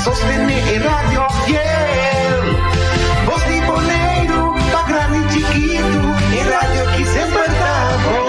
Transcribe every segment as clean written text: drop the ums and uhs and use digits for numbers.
sostené e radio fiel. Bos di Boneiru, pa grandi i chikitu, e radio ki semper ta bon.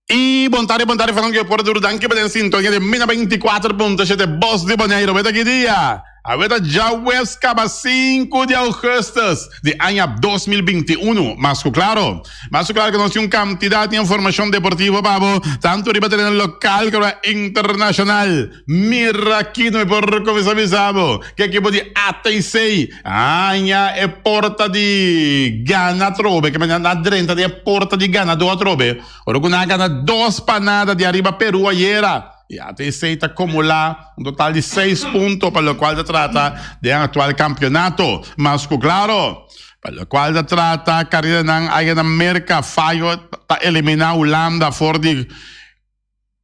Y bon tarde, bon tarde, Fernando que por duro danki pa den sintonia de Mina 24.7 Bos di Boneiru. Weta ki dia? Aweta djaweps kaba 5 di augustus di aña 2021. Mas ku klaro, mas ku klaro ku nos tin un kantidat di informashon deportivo pa bo, tantu riba tereno lokal komo internashonal. Mira aki no mi por kuminsá bisa bo ku ekipo di ATC haña e porta di gana atrobe, ke manera nan a drenta den e porta di ganadó atrobe, ora ku nan a gana dos pa nada di ariba Peru ayera. I ATC ta kumulá un total di seis punto pa lokual ta trata den aktual kampionato. Mas ku klaro, pa lokual ta trata kareranan aya na Merka, Fayo ta eliminá Hulanda for di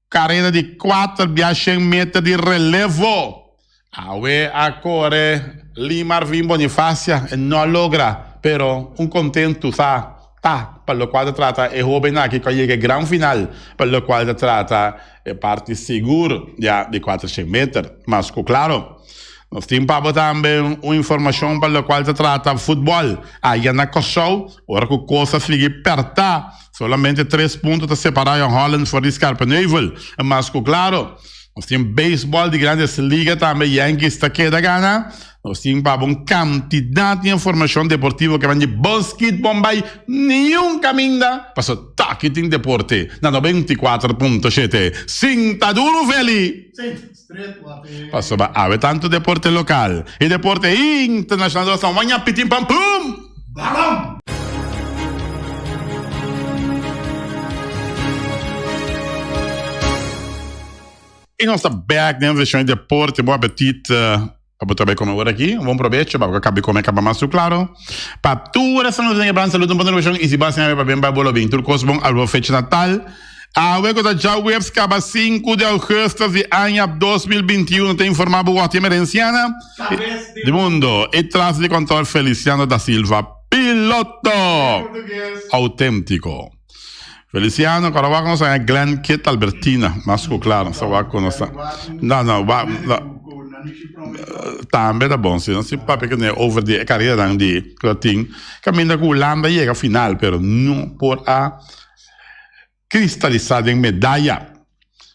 Karera di kuater bia shen meter di relevo. Awe a kore Lee Marvin Bonifacia, e no a logra, pero un kontentu sa ta pa lokual ta trata e hoben aki ku a yega e gran final pa lokual ta trata e parti sigur ya di kuater shen meter. Mas ku klaro, nos tin pa bo tambe un informashon pa lokual ta trata futbòl aya na Kòrsou, ora ku kos a sigui pèrtá. Solamente tres punto ta separá Jong Holland for di Scherpenheuvel. Mas ku klaro, nos tin beisbòl di Grandes Liga tambe, Yankees ta keda gana. Nos tin pa bo un kantidat di informashon deportivo ke ban di Boskit Bombay niun kaminda, paso taki tin deporte na 94.7. Sinta duru Feli! Pasobra awe tantu deporte lokal i deporte internashonal ta basa maña pitin pam pum! Balon! I nos ta bek den vershon di deporte. Bon apetit pa bo ta bai kome ora aki. Un bon probecho pa bo ka kabi kome kaba mas su klaro. Pa tur esnan ku ta den e bran salud un bon vershon i si bo a siña pa ben bai bo lo bin. Tur kos bon albo fecha natal. Awe ku ta djaweps kaba sinku di augustus di aña 2021 ta informa bo wòrdu emerensiana di mundo e tras di kòntròl Feliciano da Silva piloto auténtiko. Feliciano kòrda wak nos aña Glenn Kit Albertina mas ku kla nos ta wak ku nos ta no no wak tambe ta bon si nos tin papia kuné over di e kareranan di ku ta tin kaminda ku Hulanda yega final pero no por a Kristalisá den medaya.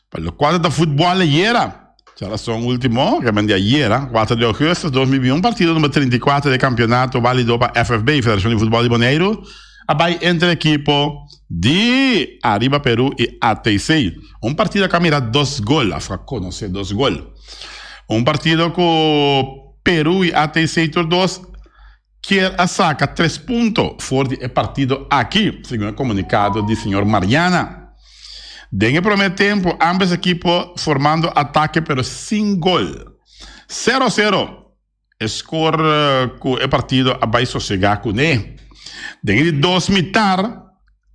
Pa lokual ta futbòl ayera, djarason último, realmente di ayera, kuater di ougùstus 2021, partido number 34 di e kampionato bálido pa FFB, Federashon di Futbòl di Boneiru, a bai entre ekipo di Ariba Peru i ATC. Un partido ku a mira dos gol, òf a konosé dos gol. Un partido ku Peru i ATC tur dos kier a saca tres punto for di e partido aki, segun e comunicado di señor Mariana. Den e prome tempo ambes ekipo formando atake pero sin gol. Sero sero e score cu e partido a bay sosega cune. Den e di dos mitar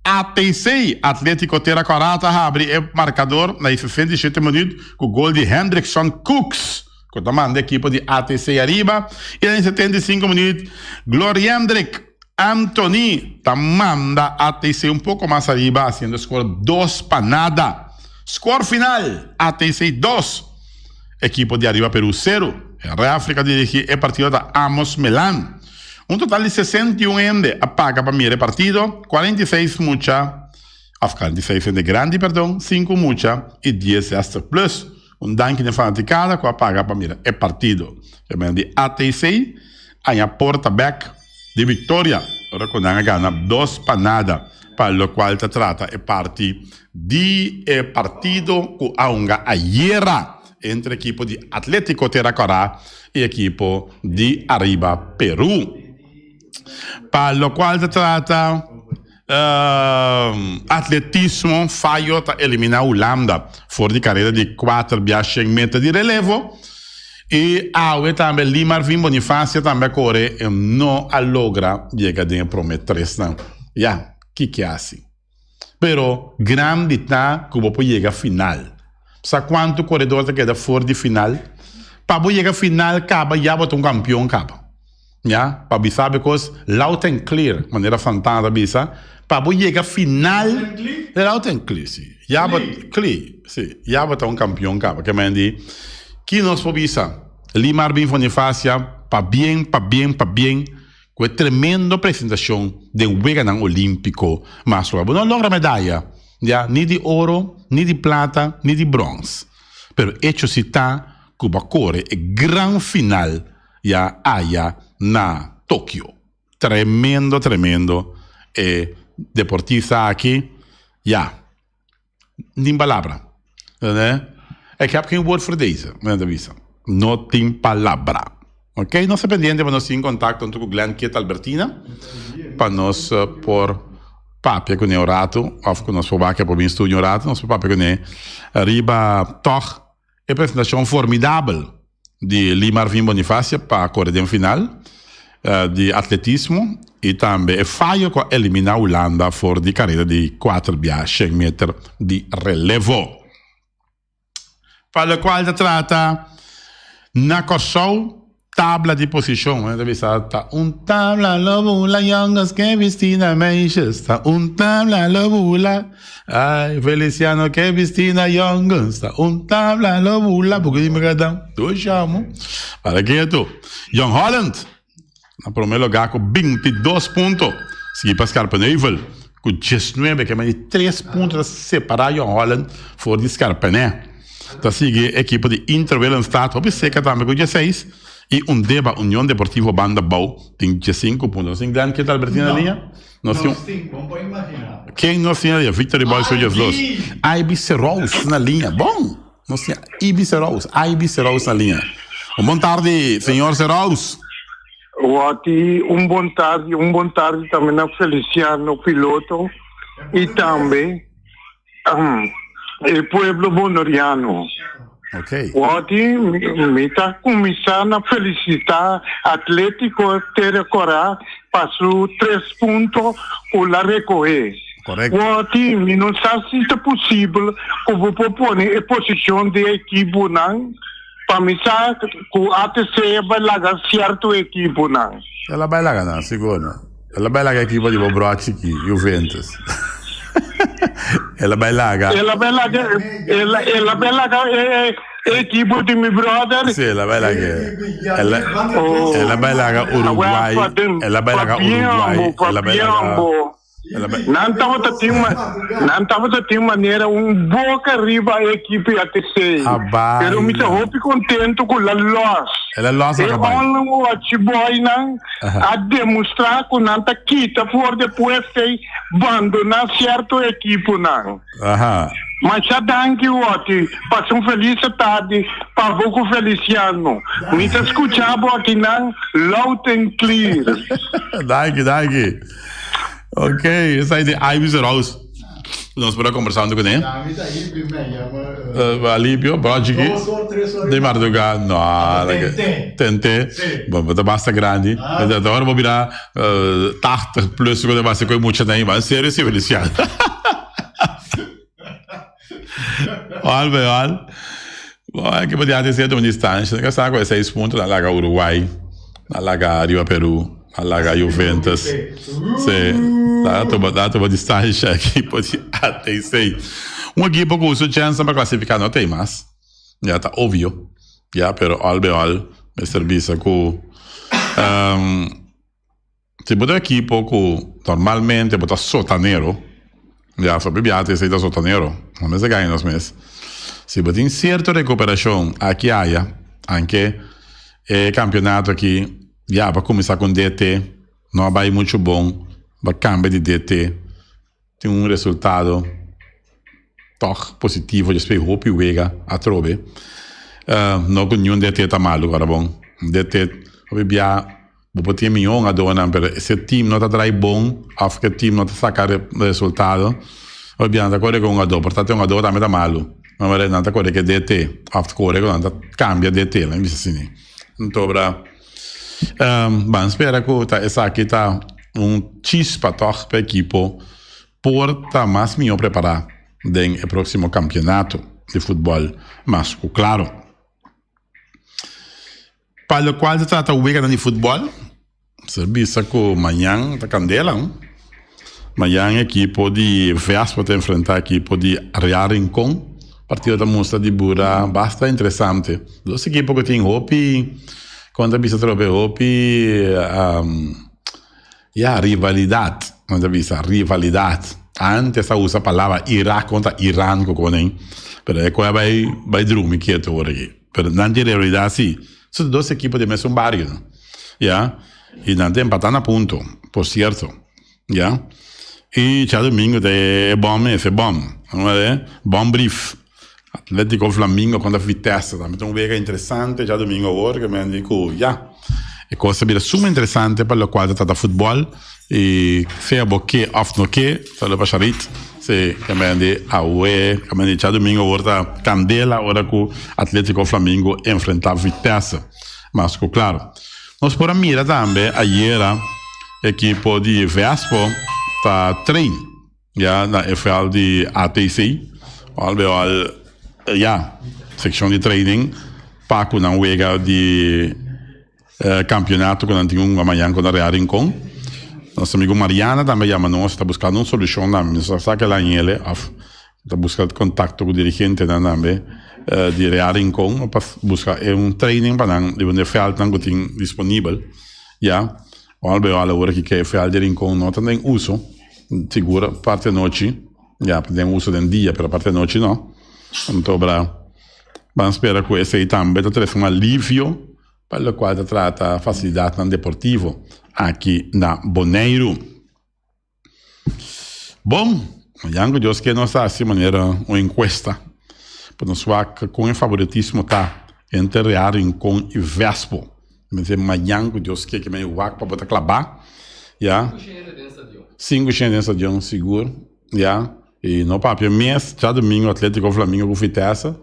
ATC, Atletico Tera Kòrá ta habri e markador na e 67 minuut ku gol di Hendrickson Cooks ku ta manda ekipo di ATC ariba i na e 75 minuut Gloriendrick Anthony ta manda ATC un poko mas ariba hasiendo skor dos pa nada. Skor final, ATC dos, ekipo di Ariba Peru sero. E refri ku a dirigi e partido ta Amos Melan. Un total di 61 hende a paga pa mira e partido, 46 mucha, of 46 hende grandi, perdon, 5 mucha y 10 zestig plus. Un danki na e fanaticada cu a paga pa mira e partido. E mena di ATC aña porta bek di victoria ora cu nan a gana dos pa nada, pa locual ta trata e parti di e partido cu a hunga ayera entre ekipo di Atletico Tera Kòrá i ekipo di Ariba Peru. Pa locual ta trata atletismo, Fayo ta elimina Hulanda for di careda di kuater bia shen meter di relevo. Y awe tambe Lee Marvin Bonifacia tambe a core e no a logra yega den e prome tresnan. Ya, kiko hasi? Pero grandi ta ku bo por yega final. Sa kuantu koredor ta keda for di final? Pa bo yega final kaba ya bo ta un kampion kaba. Ya, pa bisa bo e kos loud and clear, manera Santana ta bisa, pa bo yega final, loud and clear si, ya bo, clear, si, ya bo ta un kampion kaba. Ke men di, ki nos por bisa? Lee Marvin Bonifacia, pabien, pabien, pabien. Ku e tremendo presentashon den Weganan Olímpiko mas logra bo no logra medaya, ya, ni di oro, ni di plata, ni di bròns. Pero echo si ta ku bo a kore e gran final ya aya na Tokio. Tremendo, tremendo e deportista aki, ya. Nin palabra. Entendé? Ik heb geen woord voor deze, men ta bisa. No tin palabra. Ok, nos ta pendiente pa nos tin contacto hunto cu Glenn Kit Albertina pa nos por papia cune un rato of cu nos por wak por bin studio un rato, nos por papia cune riba toch e presentacion formidabel di Lee Marvin Bonifacia pa kore den final di atletismo i tambe e fayo ku a eliminá Hulanda for di kareda di kuater bia shen meter di relevo. Pa lokual ta trata na Kòrsou tabla di posishon, ta bisa ta un tabla lo bula yòngers ke bisti na meisjes, ta un tabla lo bula. Ay, Feliciano ke bisti na yongens ta un tabla lo bula porque di mi cada do chamo. Para ketu. Jong Holland na prome lugar ku 22 punto. Sigui pa Scarpenheuvel ku 19 ke meni 3 punto ta separa Jong Holland for di Scarpené. Ta sigui ekipo di Inter Willemstad hopi seka tambe ku 16 i Undeba Union Deportivo Banda Bou tin 15 punto. Nos tin Glenn Ketel Albertina na liña? Nos tin Nos tin, bon por imaginá. Ken nos tin na Victory Boys Soldiers dos. Ivy Serous na liña. Bon! Nos tin Ivy Serous, Ivy Serous na liña. Un bon tardi, señor Serous. Wati, un bon tardi, un bon tardi tambe na Feliciano Piloto y tambe e pueblo boneriano. Ok. Wati, mi ta kuminsá na felisitá Atlétiko Tere Kòrá pa su tres punto ku la rekohé. Korekto. Wati, mi no sa si ta posibel ku bo por pone e posishon di e ekiponan pa mi sa ku ATC a bai laga sierto ekiponan. El a bai laga nan, sigur no. El a bai laga ekipo di bo broa chiki, Juventus. El a bai laga. El a bai laga, el, el a bai laga e, e ekipo di mi brother. Sí, el a bai laga. El a, Oh. el a bai laga Uruguay. El a bai laga Uruguay. El a bai laga. Nan tabata tin nan tabata tin manera un boca riba e ekipo ya te sei. Pero mi ta hopi contento cu la los. El a los E only watch boy nan a demostra cu nan ta kita for de puesto y bandona cierto ekiponan. Masha danki Watty, pasa un feliz tardi pa bo cu Feliciano. Mi ta scucha bo akinan loud and clear. Danki, danki. Ok, esai di Ivy Zerouse. Nos por a conversando con él. Uh, alivio, bro, chiki. De madrugada, no. Tente. Tente. Bom, bota basta grande. Ah. Ahora vou virar uh, 80 plus, quando vai ser com mucha nem, mas sério, sim, Feliciano. Al, be, al. Bom, é que podia ter sido uma distância. Que sabe, com seis pontos, na laga Uruguai, na laga Arriba Peru, na laga Juventus. Sí, dá toma, dá toma distância aqui, pode até sei. Um equipo com su chance para classificar não tem mais. Já tá óbvio. Já, pero al be al, Mr. Bisa com um, Si bo ta ekipo ku normalmente bo ta sotanero, ya so bibia ta esei ta sotanero, no mester gaña nos mes. Si bo tin sierto rekuperashon aki aya, anke e kampionato aki ya bo a kuminsá ku un DT, no a bai muchu bon, bo a kambia di DT, tin un resultado tòg positivo despues di hopi wega atrobe. No ku niun DT ta malu, ora bon, DT hopi bia. Bo por tin mion adónan, pero si e team no ta drai bon òf ku e team no ta saka resultado, hopi bia nan ta kore ku un adó, por ta te un adó tambe ta malu. Nan nan ta kore ku e DT òf ta kore ku nan ta kambia DT, nan bisa asina. Entobra ban spera ku ta esaki ta un chispa tòg pa e ekipo por ta mas mihó prepará den e próksimo kampionato di futbòl mas ku klaro. Pa lokual ta trata weganan di futbòl, se bisa ku mañan ta kandela. Mañan ekipo di Vespo ta enfrentá ekipo di Real Rincon. Partido ta mustra di bura basta interesante. Dos ekipo ku tin hopi, kon ta bisa atrobe, hopi ya rivalidat, nan ta bisa rivalidat. Antes a usa palabra Irak kontra Iran ku konen, pero e koe a bai bai drumi ketu ora aki. Pero nan tin realidad si. Su ta dos ekipo di mesun bario, no? Ya. Y nan ta empata na punto, por cierto. Ya. Y djadomingo ta e bom mes, e bom. Bom brief. Atletico Flamingo contra Vitesse. Tambe ta un wega interesante djadomingo awor, ke men di ku ya. E kos ta bira suma interesante pa lokual ta trata futbòl. Y sea bo ke of no ke, ta lo pasha rit. Si, ke men di awe, ke men di djadumingo awor ta kandela ora ku Atletico Flamingo enfrenta Vitesse. Mas ku klaro. Nos por a mira tambe ayera ekipo di Vespo ta train ya na e veld di ATC. Al be al ya sekshon di training pa ku nan wega di Campeonato cu nan tin un mañan contra Real Rincon. Nos amigo Mariana tambe a yama nos, ta buscando un solucion tambe. Mi no sa ke la hele of ta busca contacto cu dirigentenan tambe di Real Rincon pa busca e un training pa nan riba e veldnan cu tin disponibel. Ya, al bay al awor aki ke e veld di Rincon no ta den uso, sigur parti anochi, ya, den uso den dia pero parti anochi no. Anto bra ban spera cu esey tambe ta trece un alivio. Pa lokual ta trata fasilidatnan deportivo aki na Boneiru. Bon, mañan ku Dios ke nos ta hasi manera un enkuesta pa nos wak kon e faboritismo ta entre Real Rincon i Vespo. Mester mañan ku Dios ke ke men wak pa bo ta klabá, ya. Sinku shende den stadion sigur, ya. I no papia mes, djadumingu Atletico Flamingo ku Vitesse,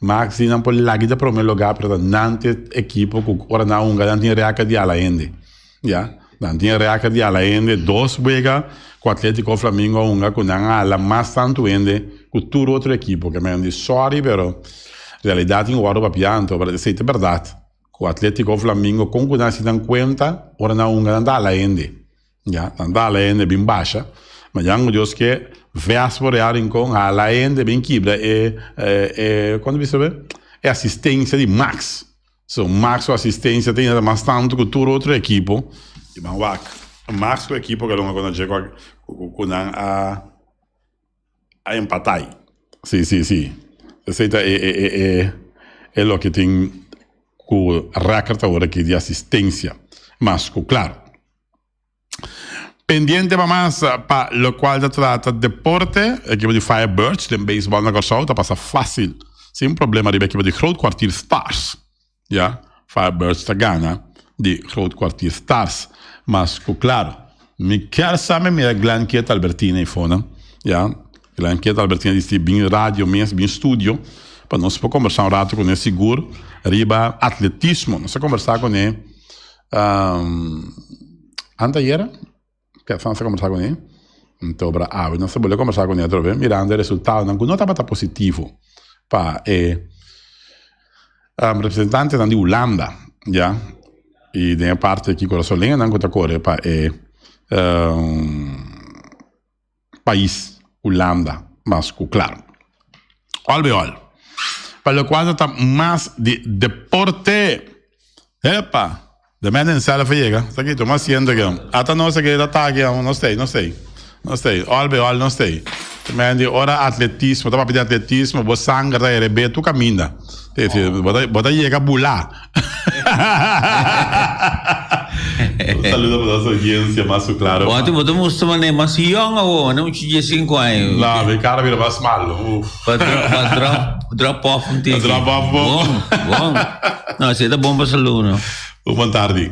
Max di nan por lagi ta prome lugá pero ta nan ta e ekipo ku ora nan hunga nan tin rèkòrt di ala hende. Ya, nan tin e rèkòrt di ala hende dos wega ku Atletico Flamingo a hunga ku nan a hala mas tantu hende ku tur otro ekipo. Ke men di sòri pero realidat tin wòrdu papia anto pero esei ta bèrdat ku Atletico Flamingo kon ku nan hasi nan kuenta ora nan hunga nan ta hala hende. Ya, nan ta hala hende bin basha. Ma jan ku Dios ke, Vespo Real Rincon hala hende bin kibra e, e, kon ta bisa be? E asistensia di Max. So, Max su asistensia ta yenda mas tantu ku tur otro ekipo. I ban wak, Max ku ekipo ke longa konta dje ku, ku nan a. A empatá. Sí, sí, sí. Esei ta e, e, e, e, e loke tin ku record awor aki di asistencia. Mas ku klaro. Pendiente pa mas pa lokual ta trata deporte, ekipo di Firebirds den beisbòl na Kòrsou ta pasa fásil, sin problema riba ekipo di Groot Kwartier Stars. Ya, Firebirds ta gana di Groot Kwartier Stars. Mas ku klaro, mi kier sa mi mira Glenn Kiet Albertina ei fonan. Ya, Glenn Kiet Albertina dici bin radio mes, bin studio, pa nos por kombersá un rato kuné sigur riba atletismo. Nos a kombersá kuné anteayera. Piazza nos a kombersá kuné, anto ora awe nos a bolbe kombersá kuné atrobe mirando e resultadonan ku no tabata positivo pa e representantenan di Hulanda, ya, i den e parti aki kurasoleñonan ku ta kore pa e pais Hulanda mas ku klaro. Ol be ol. Pa lokual ta mas di deporte. Epa! De man himself a yega. Sa ki tuma asiento aki. Ata nos aki ta taki amo. No stay, no stay. No stay. Ol be ol no stay. De man di ora atletismo, ta papia di atletismo, bo sanger ta herebe tur kaminda. Bo ta yega bula. Un saludo pa nos audiencia mas su claro. Bo ta bo ta mustra manera mas yong awo, manera un chi diesinco aña. No, mi cara bira mas malo. Uf. Ba drop, ba drop, drop off un tiki. Drop off bon. Bon, bon. No, esei ta bon pa salud, no. Un bon tardi.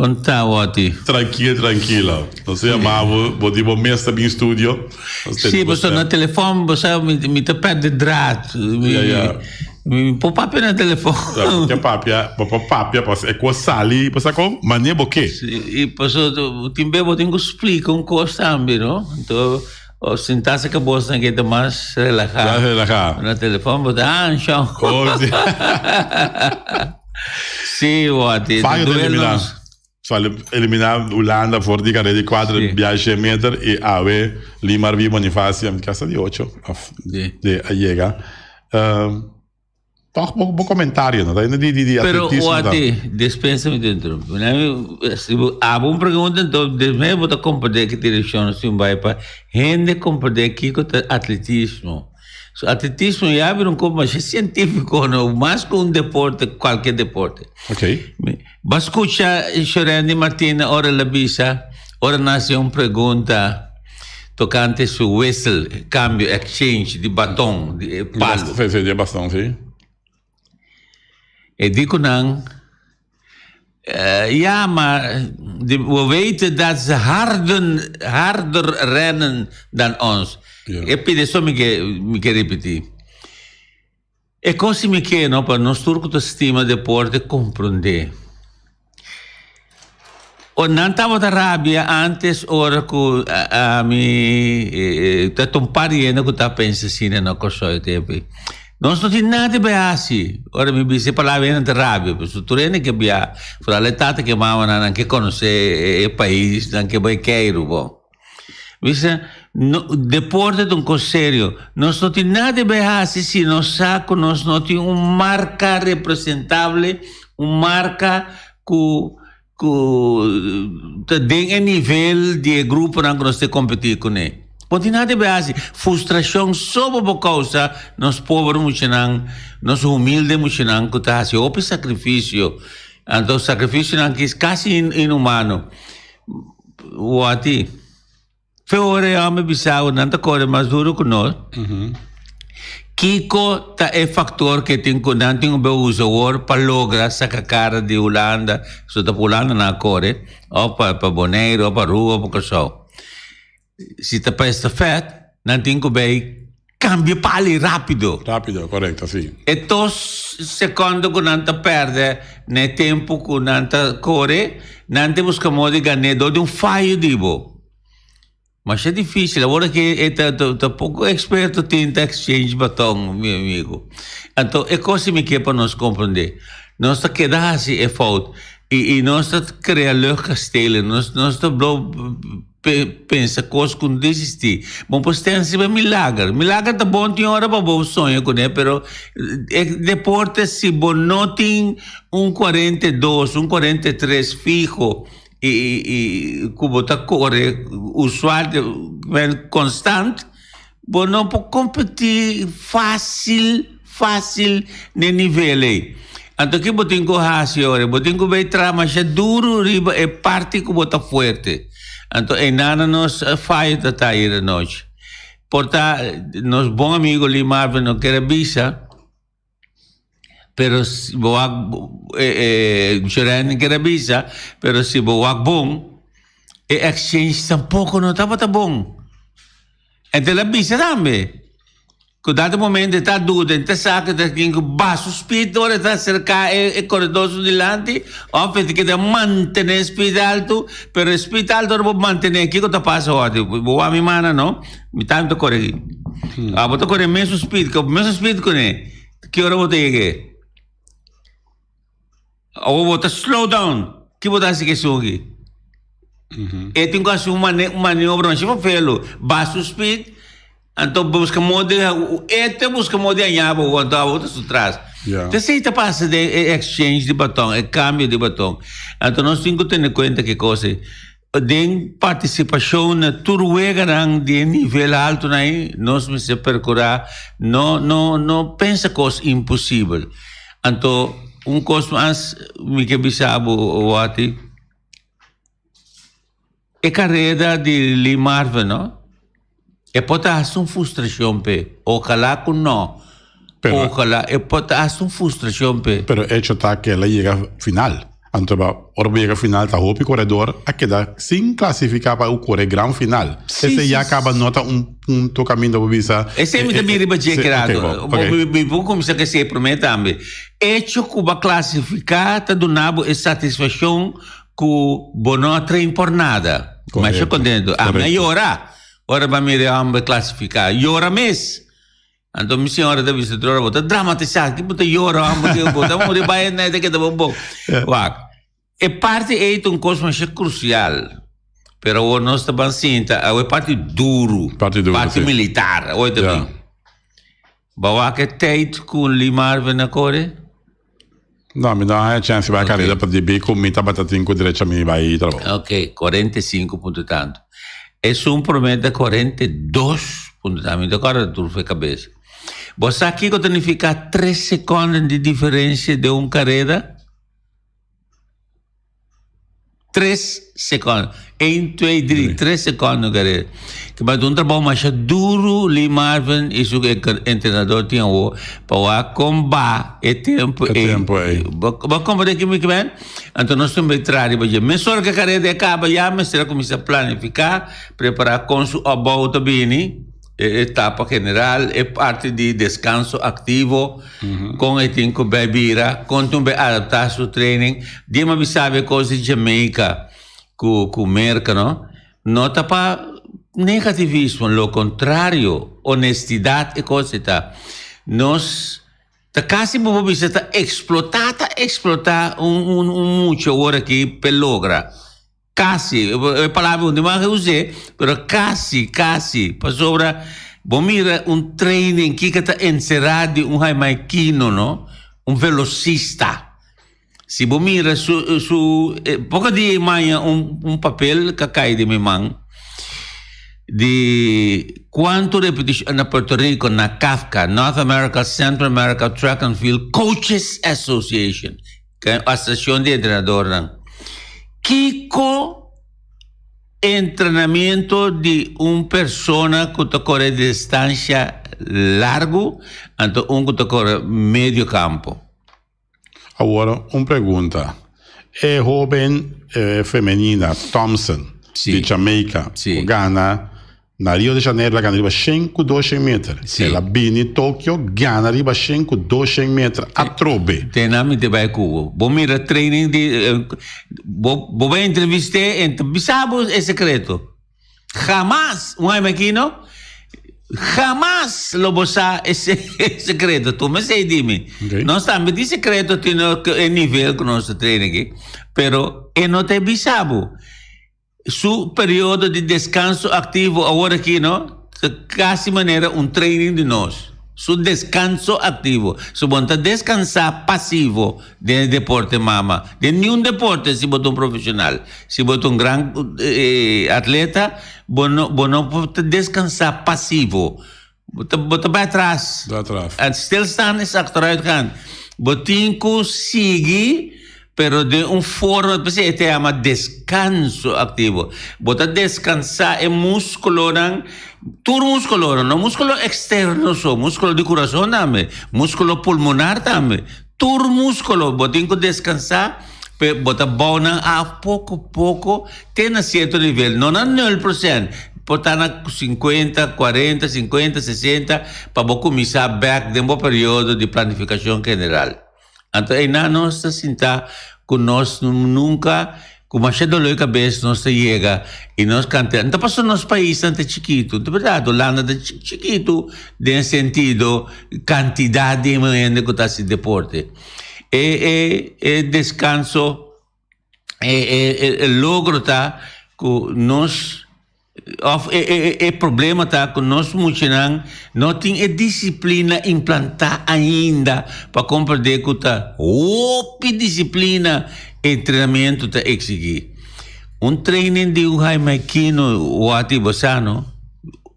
Kon ta Wati? Trankil, trankilo. Nos a yama bo, bo di bo mes ta bin studio. Sí, pasobra na telefòn bo sa mi mi ta pèrdè draad. Mi Ya, ya. mi por papia na telefòn. Ya, bo ke papia, bo por papia pasobra e kos sali, bo sa kon? Manera bo ke. Sí, i pasobra tin bes bo tin ku splika un kos tambe, no? Anto sintá cerca bos nan ke ta mas relahá. Mas relahá. Na telefòn bo ta, ah, shon. Oh, sí. Sí, Wati. Fallo ta eliminá. Fallo eliminá Hulanda for di carrera di cuatro Sí. biaha shen meter y awe Limar V. Bonifacio, mi casa di ocho of Sí. de a yega. Ehm, toch bo, bo comentario, no? Ta di, di, di Pero atletismo ta. Wati, dispensa mi te interrumpi. Na mi, si bo abo un pregunta, enton despues bo ta comprende ki direccion nos tin bai pa hende comprende kiko ta atletismo. So atletismo ya bira un kos masha sientífiko no, mas ku un deporte, kualke deporte. Ok. Bo skucha Shorendi Martina ora el a bisa, ora nan hasi un pregunta tokante su wissel, kambio, exchange di baton, di e palu. Sí, sí, di e baston, sí. E di ku nan, Ja, maar we weten dat ze harden, harder rennen dan ons. Ja. E pide so mi ke, mi ke repeti. E kos mi ke no, pa nos tur ku ta stima deporte komprondé. O nan tabata rabia antes ora ku ami ta un par di hende ku ta pensa asina na Kòrsou e tempu ei. Nos no tin nada di bai hasi. Ora mi bisa e palabra hende ta rabia pasobra tur hende ke bia, foral e tata ku e mamanan nan ke konosé e pais, nan ke bai keiru bon. Mi bisa no deporte ta un kos serio. Nos no tin nada di bai hasi si nos sa ku nos no tin un marka representable, un marka ku ku ta den e nivel di e gruponan ku nos ta kompetí kuné. Bo tin nada di hasi. Frustrashon so bo por kousa nos pober muchanan, nos humilde muchanan ku ta hasi hopi sakrifisio. Anto sakrifisionan ki kasi inhumano. Wati. Fe ora e hòmber bisa bo nan ta kore mas duru ku nos. Kiko ta e faktor ke tin ku nan tin ku be usa awor pa logra saka kara di Hulanda, so ta pa Hulanda nan a kore, òf pa pa Boneiru, òf pa Aruba, òf pa Kòrsou. Si ta pa estafèt, nan tin ku bai kambia pali rápido. Rápido, korekto, si. E dos sekondo ku nan ta pèrdè na e tempu ku nan ta kore, nan ta buska modo di gan'é dor di un fayo di bo. Masha difísil, awor aki e ta ta poko eksperto tin ta exchange baton, mi amigo. Anto e kos si mi ke pa nos komprondé, nos ta keda hasi e fout i i nos ta krea luchtkastelen, nos nos ta blo pensa kos ku no ta existí. Bo por stens riba milager. Milager ta bon tin ora pa bo soña kuné, pero e deporte si bo no tin un 42, un 43 fiho i i ku bo ta kore usual konstant, bo no por kompetí fásil fásil n'e nivel ei. Anto ki bo tin ku hasi ora? Bo tin ku bai traha masha duru riba e parti ku bo ta fuerte. Anto einan nos fayo ta ta ayera nochi. Por ta nos bon amigo Lee Marvin no ker a bisa, pero si bo wak Shorène ker a bisa, pero si bo wak bon, e exchange tampoco no tabata bon. En el a bisa tambe ku dado momento e ta duda, e ta sa ku e ta tin ku baha su speed ora e ta aserká e koredor su dilanti òf e ta keda mantené e speed altu, pero e speed altu ora bo mantené kiko ta pasa ora? Bo wak mi mana no, mi tambe ta kore aki. Abo ta kore mesun speed, mesun speed kuné, ki ora bo ta yega? Awor bo ta slow down. Ki bo ta hasi ku esun aki? E tin ku hasi un maniobra masha fafelu. Baha su speed, anto buska modo di, e ta buska modo di haña bo, anto abo ta su tras. Ya. Ta esei ta pasa den e exchange di baton, e kambio di baton. Anto nos tin ku tene kuenta ki kos ei. Den partisipashon na tur weganan di e nivel altonan ei, nos mester perkurá no no no pensa kos imposibel. Anto un kos mas mi ke bisa bo Watty, e kareda di Lee Marvin no, e por ta hasta un frustrashon p'e, ojalá ku no, Pero- ojalá e por ta hasta un frustrashon p'e. Pero hecho ta ke el a yega final. Anto ba ora bo yega final ta hopi koredor a keda sin klasifiká pa kore gran final. Esei ya kaba no ta un punto kaminda bo bisa. Esei mi ta bin riba dje Gerardo. Mi por kuminsá ku esei promé tambe. Echo ku bo a klasifiká ta duna bo e satisfakshon ku bo no a train por nada. Masha kontento. Ami a yora ora bo a mira e hòmber klasifiká. Yora mes. Anto mi señora ta bisa otro ora, bo ta dramatisá, ki bo ta yora, bo ta bo ta muri bai en ta keda bo bo. Wak, e parti ei ta un kos masha krusial, pero awor nos ta ban sinta, awor e parti duru, Parti duru, parti si. militar, awor ta Ja. bin. Bo wak e tijd ku Lee Marvin a kore? No, mi no a haña chèns di bai kareda pa debí ku mi tabata tin ku drecha mi bai trabou. Ok, 45 punto tantu. Esun promé ta 42 punto tantu. Mi ta kòrda tur for e kabes. Bo sa kiko ta nifiká tres sekònde di diferensia den un kareda? Tres secondo. Een, twee, drie. Tres secondo carrera. Que bat un trabou masha duro Lee Marvin y su entrenador tin awo pa wak con ba e tempo E tempo ei. Bo bo comprende ki mi kimen? Anto nos tin bay traha riba dje. Mesora ke carrera e caba ya mester a cuminsa planifica, prepara con su opbouw ta bini. E etapa general, e parti di descanso activo, con e tin cu bay bira, con tin bay adapta su training. Di mi bisa e cos di Jamaica cu cu Merca, no? No ta pa negativismo, lo contrario, honestidad e cos ei ta. Nos ta casi bo por bisa ta explota, ta explota un un un mucha awor aki p'e logra. Casi, e palabra un di mas us'é, pero casi, casi, pasobra bo mira un training kiko ta encerá di un haimaikino, no? Un velocista. Si bo mira su, su, poco dia e maña un, un papel ka kai den mi man di cuanto repeticion na Puerto Rico, na CAFCA, North America, Central America Track and Field Coaches Association. Ken asosiashon di entrenadornan? Kiko entrenamiento di un persona ku ta kore distansha largu anto un ku ta kore medio kampo? Awor un pregunta. E hoben femenina Thompson di Jamaica ku gana Na Rio de Janeiro el a gana riba shen ku doshen meter. Sí. El a bini Tokio gana riba shen ku doshen meter atrobe. Te na mi te bai ku bo. Bo mira training di bo bo bai entrevist'é en ta bisa bo e sekreto. Hamas un haimakino hamas lo bo sa e sekreto. Tuma esei di mi. Okay. Nos tambe tin sekreto tin e nivel ku nos ta train aki pero e no ta bisa bo. Su periodo di descanso activo awor aki no ta casi manera un training di nos. Su descanso activo. Su bo no ta descansa pasivo den e deporte mama. Den niun deporte si bo ta un profesional. Si bo ta un gran atleta bo no bo no por ta descansa pasivo. Bo ta bo ta bai atras. Bai atras. En stilstaan is achteruitgaan. Bo tin ku sigui, pero den un forma, p'esei e ta yama deskanso aktivo. Bo ta deskansá e múskulonan, tur múskulonan, no múskulo eksterno so, múskulo di kurason tambe, múskulo pulmonar tambe. Tur múskulo bo tin ku deskansá, pe bo ta bou nan af poko poko te na sierto nivel, no na nul prosent, por ta na sinkuenta, kuarenta, sinkuenta, sesenta, pa bo kuminsá bèk den bo periodo di planifikashon general. Anto einan nos ta sinta ku nos nunka Ku masha dolor di kabes nos ta yega i nos kanta. No ta pasobra nos paisnan ta chikitu, ta bèrdat Hulanda ta chikitu den sentido kantidat di hende ku ta hasi deporte. E e e deskanso e e e logro ta ku nos. Of e e e problema ta ku nos muchanan no tin e disiplina implantá ainda pa komprendé ku ta hopi disiplina e entrenamentu ta eksigí. Un training di un haimaikino wòrdu i bo sa no,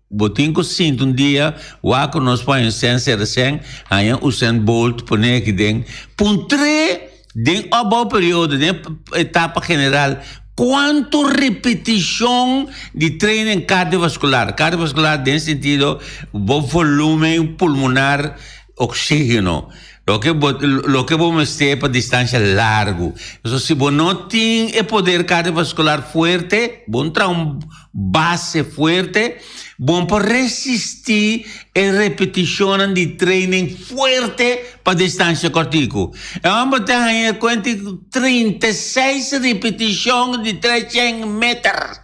bo tin ku sinti un dia wak ku nos por haña un sèn sera sèn, haña Usain Bolt pone aki den, puntr'é Den opbouw periodo, den etapa general, cuanto repeticion di training cardiovascular, cardiovascular den sentido bo volumen pulmonar oxigeno. Loke bo loke bo mester pa distancia largu. So si bo no tin e poder cardiovascular fuerte, bo no traha un base fuerte, bo no por resisti e repeticionnan di training fuerte pa distancia cortico. E homber ta haña e cuenta 36 repeticion di 300 meter.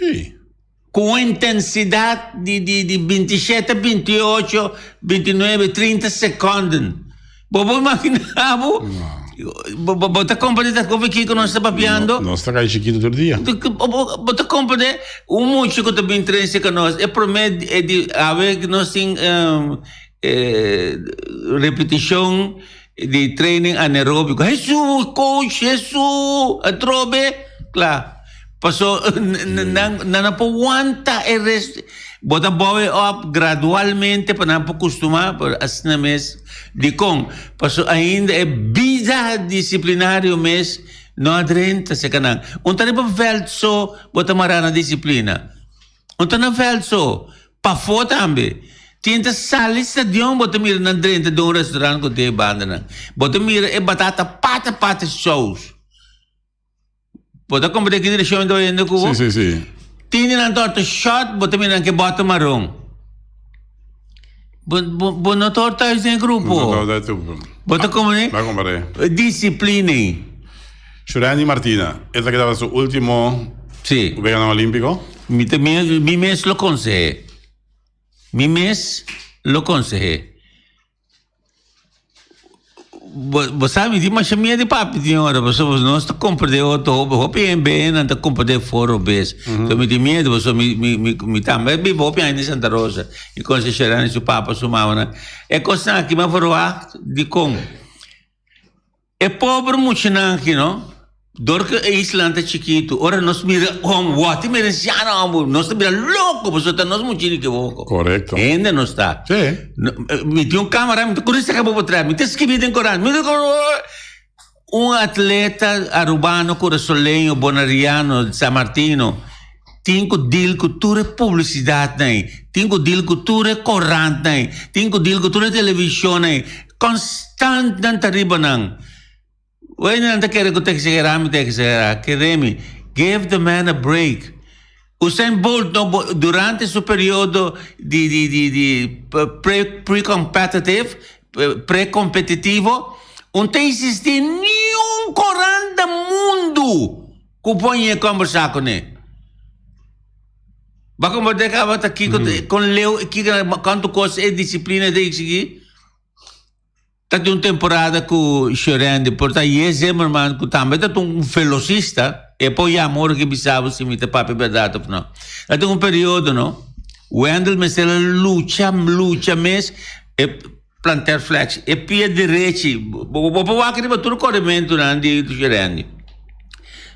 Hey. Ku un intensidat di di di bintishete, bintiocho, bintinuebe, trinta sekònden. Bo por imaginá bo? Bo bo bo ta komprendé ta komo kiko nos ta papiando? Nos ta kai chikitu tur dia. Bo bo ta komprendé? Un mucha ku ta bin train serka nos, e promé e di awe nos tin repetishon di training anaeróbico. Hesu, coach, hesu, atrobe. Kla. Paso nan nan no por wanta e res. Bo ta bouw e op gradualmente pa nan por custuma, pero asina mes. Dicon? Paso ainda e bida disciplinario mes no a drenta cerca nan. Un ta riba veld so bo ta mara na disciplina. Un ta na veld so. Pafó tambe. Tin ta sali stadion bo ta mira nan drenta den un restaurant ku tin e bandanan. Bo ta mira e batata pata pata saus. Bo ta komprende ki direkshon mi ta bayendo ku bo? Si, si, si. Tin di nan torta shòt, bo ta mira nan ke bòter maron. Bo, bo, bo no ta hor thuis den e grupo. No ta hor thuis den e grupo. Bo ta komprende? Bo a komprende. Disiplina ei. Shurandy Martina, esaki tabata su ultimo Sí. Weganan Olímpiko? Mi ta, mi, mi mes lo konseh'é. Mi mes lo konseh'é. Bo, bo sa mi tin masha miedu di papia tin ora, pasobra nos ta komprendé otro hopi, hopi hende nan ta komprendé for robes. So mi tin miedu, pasobra mi, mi, mi, mi tambe a biba hopi aña na Santa Rosa, i konse Sherani su papa, su mamanan. E kosnan aki mi a verwagt dikon. E pober muchanan aki no, dor ku e islanan ta chikitu, ora nos mira hom, wòrdu mira anciano hòmber, nos ta bira loko, pasobra ta nos muchini ke woko. Korekto. Hende nos ta. Sí. Mi tin un kamera, mi ta kuri saka bo por tras, mi ta skibi den korant, mi ta Un atleta arubano, kurasoleño, boneriano, sanmartino, tin ku deal ku tur e publisidatnan ei, tin ku deal ku tur e korantnan ei, tin ku deal ku tur e televishonnan ei, konstant nan ta riba nan. Wei nan ta kere ku ta eksagerá, mi ta eksagerá, kere mi, give the man a break. Usain Bolt no bo durante su periodo di di di di pre pre-competitive pre-competitivo un ta existi niun korant na mundu ku por ñe kombersá kuné. Bo a komprendé kaba ta kiko kon leu kiko kantu kos e disiplina ta eksigí? Ta tin un temporada ku Shurandy por ta Ye Zimmerman ku tambe ta un velocista, e por yama ora ki bisa bo si mi ta papia bèrdat òf no. Ta tin un periodo no, Wendell mester a lucha lucha mes e plantar flex, e pia derechi, bo bo por wak riba tur korementunan di Shurandy,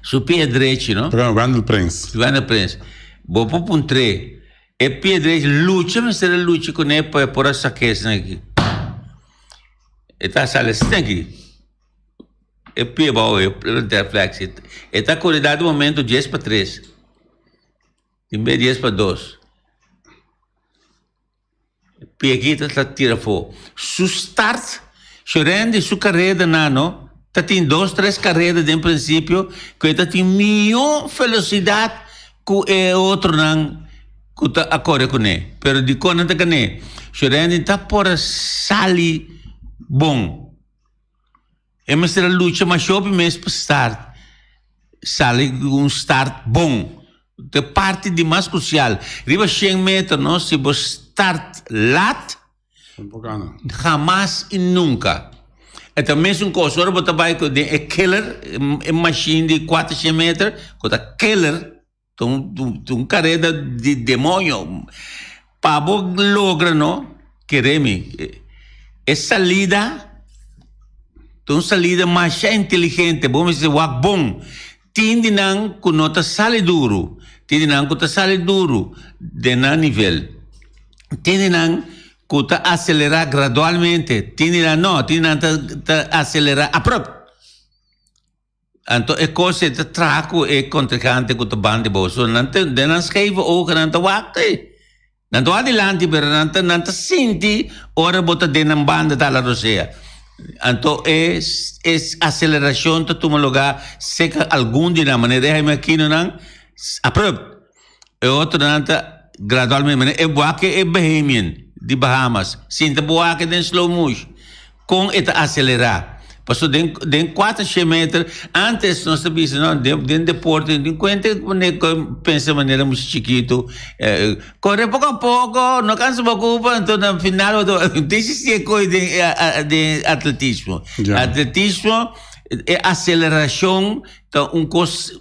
su pia drechi no. Wendell Prins. Wendell Prins, bo por puntr'é. E piedra ei lucha mester a lucha kuné pa e por a sak'é esnan aki. E ta sali asina aki. E pie abou e interflex. E ta kore dado momento dies pa tres. Tin bes dies pa dos. E pie aki ta tira afó. Su start, Shurendi su kareda nan no, ta tin dos tres kareda den prinsipio ku e ta tin mihó velosidat ku e otronan ku ta a kore kuné. Pero dikon nan ta gané? Shurendi ta por a sali bon. E mester a lucha masha hopi mes pa start, sali ku un start bon. Ta parti di mas krusial. Riba shen meter no, si bo start lat, hamas i nunka. E ta mesun kos ora bo ta bai ku den e killer, e mashin di kuater shen meter, ku ta killer, Ta un kareda di demoño. Pa bo logra no, kere mi, e salida ta un salida masha inteligente. Bo mester wak bon. Tin di nan ku no ta sali duru, tin di nan ku ta sali duru den nan nivel. Tin di nan ku ta aselerá gradualmente, tin di nan no, tin di nan ta aselerá abrupt. Anto e kos ei ta traha ku e kontrinkante ku ta banda di bo. So nan ta den nan skeive ogen nan ta wak ei. Nan ta wak dilanti pero nan ta nan ta sinti ora bo ta den nan banda ta hala rosea. Anto e e aselerashon ta tuma lugá serka algun di nan, manera e Jaime Aquinonan abrupt. E otronan ta gradualmente, manera e wak e Bahamian di Bahamas sinta bo wak den slow motion. Kon e ta aselerá. Paso den den kuater shen meter, antes nos ta bisa no den den deporte tin kuenta manera ku pensa manera mucha chikitu kore poko a poko no kansa bo kupa anto na final bo ta tin si e kos den den atletismo. Atletismo e aselerashon ta un kos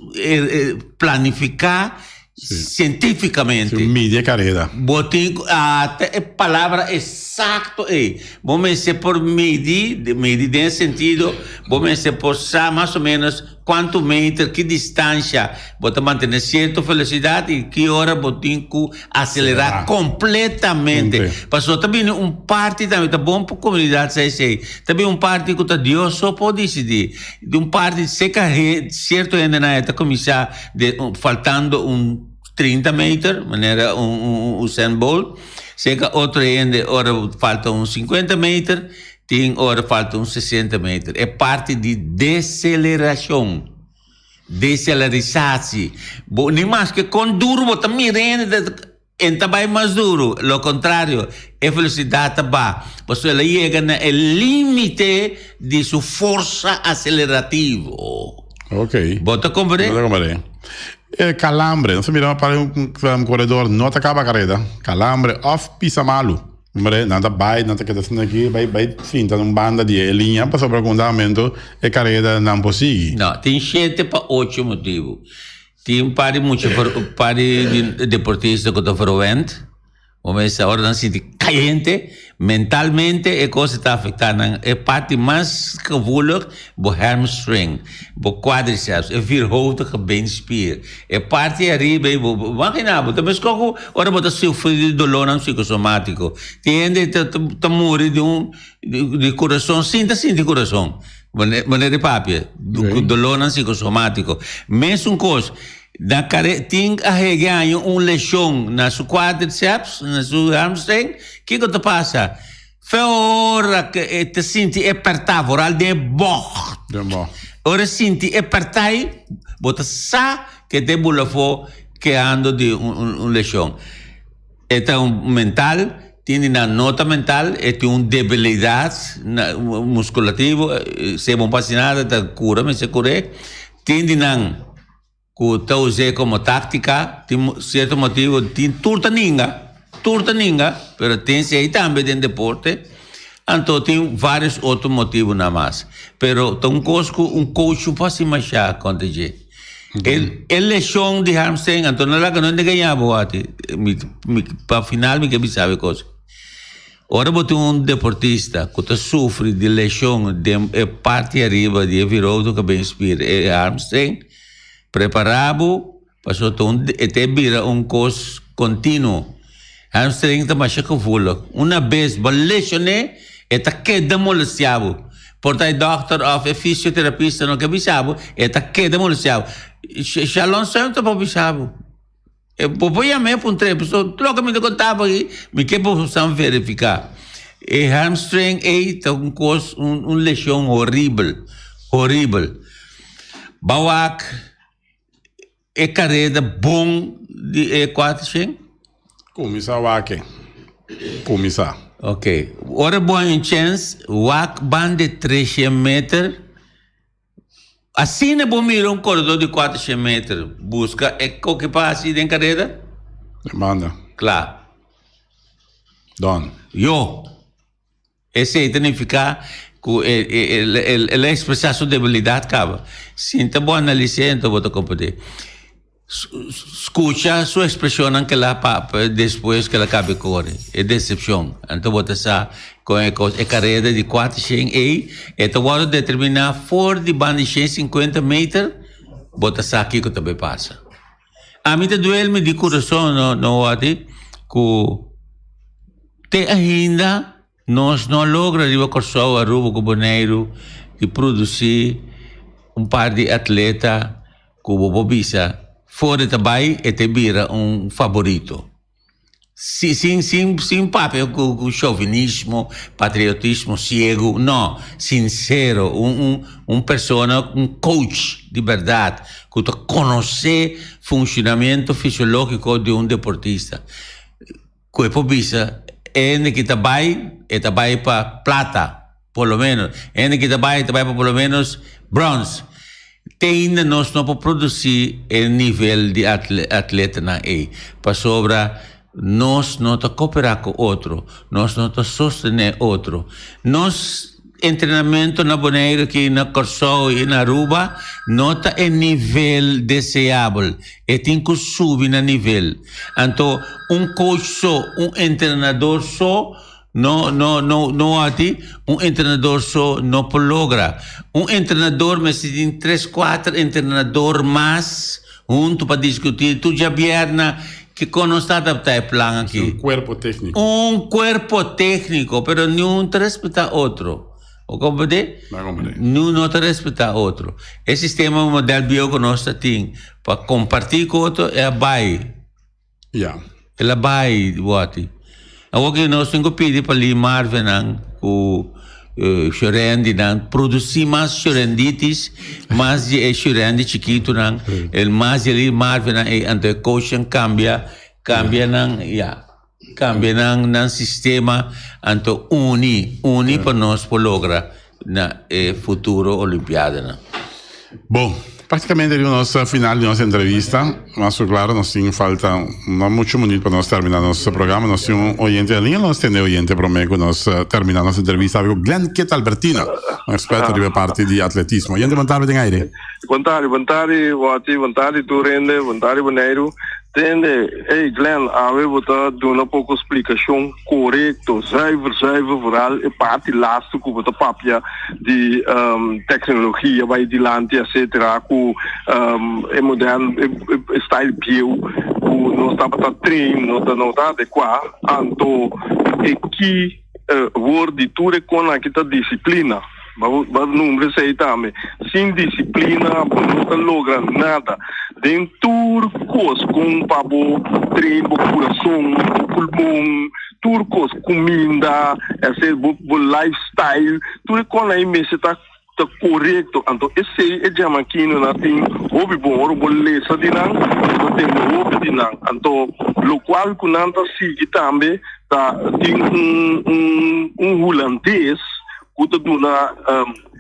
planifiká Cientificamente. Si midi e careda. Bo tin cu ata e palabra exacto ey. Bo mester por midi, midi den e sentido, bo mester por sa mas o menos cuanto meter, ki distancia bo ta mantene cierto velocidad y ki ora bo tin cu acelera completamente. Pasobra ta bini un parti tambe, ta bon pa comunidad sa esey, ta bini un parti cu ta Dios so por dicidi. Di un parti seca cierto hendenan e ta cuminsa de faltando un 30 meter, manera un un Usain Bolt, seca otro hende ora falta un 50 meter, tin ora falta un 60 meter. E parti di deceleracion, decelerisatie, bo ni maske con duro bo ta mira hende E ta bai mas duru, lo kontrario, e felisidat ta ba, pasobra el a yega na e límite di su forsa aselerativo. Ok. Bo ta komprendé? Bo ta komprendé. E kalambre, nos a mira pa un koredor no ta kaba kareda, kalambre òf pisa malu. Hombre, nan ta bai, nan ta keda asina aki, bai bai sinta na un banda di e liña pasobra ku un dado momento e kareda nan por sigui. No, tin shete pa ocho motibu. Tin un par di mucha un par di deportista ku ta verwend. Bo mester ora nan sinti kayente, mentalmente e kos ta afektá nan. E parti mas gevoelig, bo hamstring, bo quadriceps, e vierhoofdige beenspier. E parti ariba ei, bo imaginá bo, ta meskos ku ora bo ta sufri di dolónan psikosomátiko. Tin hende ta ta muri di un di kurason sin ta sinti kurason. Manera di papia, ku dolónan psikosomátiko. Mesun kos, na kare tin a hege aña un leshon na su quadriceps, na su hamstring, kiko ta pasa? Fe ora ku e ta sinti e pèrtá, foral den e bògt. Ora e sinti e pèrtá ei, bo ta sa ku e ta e bula afó kehando di un leshon. E ta un mental, tin di nan no ta mental, e tin un debilidad musculativo, si e bon pa haci nada ta cura mester cur'e. Tin di nan cu ta us'e como tactica, tin cierto motibo, tin tur ta ninga, tur ta ninga, pero tin esey tambe den deporte, anto tin varios otro motibonan mas. Pero ta un cos cu un coach no por haci masha contra dje. E, e leshon di hamstring, anto no laga no engañá bo ati. Mi, mi, pa final mi ke bisa bo e kos. Ora bo tin un deportista ku ta sufri di leshon den e parti ariba di e virodo ku ben spir, e hamstring, prepará bo pasobra ta un, e ta bira un kos kontinuo. Hamstring ta masha gevoelig. Una bes bo leshoné, e ta keda molestiá bo. Por ta e dòkter òf e fisioterapista no ke bisa bo, e ta keda molestiá bo. Shalon Sèm ta por bisa bo. E bo por yam'é puntr'é, pasobra tur loke mi ta konta bo aki, mi ke pa bo san verifiká. E hamstring ei ta un kos, un leshon horibel, horibel. Bo wak e kareda bon di e kuater shen? Kuminsá wak e. Kuminsá. Ok. Ora bo haña un chèns, wak ban di treshen meter. Asina bo mira un koredor di kuatershen meter buska e koke pa hasi den kareda? Den banda. Kla. Done. Yo. Esei ta nifiká ku el a ekspresá su debilidat kaba. Sinta bo analis'é enton bo ta komprendé. Skucha su ekspreshonnan ku el a papia despues ku el a kaba e kore, e desepshon. Anto bo ta sa kon e kos, e kareda di kuatershen ei, e ta wòrdu determiná for di banda di shen sinkuenta meter, bo ta sa kiko ta bai pasa. Ami ta duel mi di kurason no no wòrdi ku te ainda nos no a logra riba Kòrsou, Aruba ku Boneiru di produsí un par di atleta ku bo por bisa for e ta bai e ta bira un faborito. Si, sin, sin, sin papia ku, ku chauvinismo, patriotismo ciego, no, sincero, un, un, un persona, un coach di berdad, ku ta konosé funcionamiento fisiológico di un deportista. Ku e por bisa, hende ki ta bai, e ta bai pa plata, por lo menos. Hende ki ta bai, ta bai pa por lo menos brons. Te ainda nos no por produsí e nivel di atletanan ei, pasobra nos no ta koperá ku otro, nos no ta sostené otro. Nos entrenamentu na Boneiru aki, na Kòrsou i na Aruba no ta e nivel deseabel, e tin ku subi na nivel. Anto un coach so, un entrenador so No, no, no, no wati, un entrenador so no por logra. Un entrenador mester tin tres, cuater entrenador mas hunto pa discuti. Tur djabièrna kiko nos ta adapta e plan aki. Un cuerpo tecnico. Un cuerpo tecnico, pero niun ta respeta otro. Bo comprende? Mi a comprende. Niun no ta respeta otro. E sistema model bieu cu nos ta tin pa comparti cu otro e a bay. Ya. El a bai wòti. Awor ki nos tin ku pidi pa Lee Marvinnan ku Shurendinan produsí mas Shurenditis, mas di e Shurendi chikitunan, el mas di e Lee Marvinnan ei, anto e coachnan kambia, kambia nan, ya, kambia nan nan sistema, anto uni, uni pa nos por logra na e futuro Olimpiadanan. Bon, prácticamente riba nos final di nos entrevista. Mas ku claro nos tin falta no mucho minuut pa nos termina nos programa. Nos tin un oyente na linea, nos tende oyente prome ku nos termina nos entrevista ku Glenn Kit Albertina, un experto riba parti di atletismo. Oyente, bon tarde den aire. Bon tarde, bon tarde Watty, bon tarde tur hende, bon tarde Boneiru. Tende, ey Glenn, awe bo ta duna poko splikashon korekto, zuiver, zuiver, vooral e parti lastu ku bo ta papia di teknologia bai dilanti etcetera ku e modern e style bieu ku nos tabata train no ta no ta adekuá, anto e ki word di tur e kon aki ta disiplina. Bo a nombra esei tambe. Sin disiplina bo no ta logra nada. Den tur kos, kon pa bo train bo kurason, bo pulmon, tur kos, kuminda, esei, bo bo lifestyle, tur e kon ei mester ta ta korekto. Anto esei e djamakinonan tin hopi bon. Ora bo lesa di nan, bo ta tende hopi di nan. Anto lokual ku nan ta sigui tambe ta tin un un un hulandes ku ta duna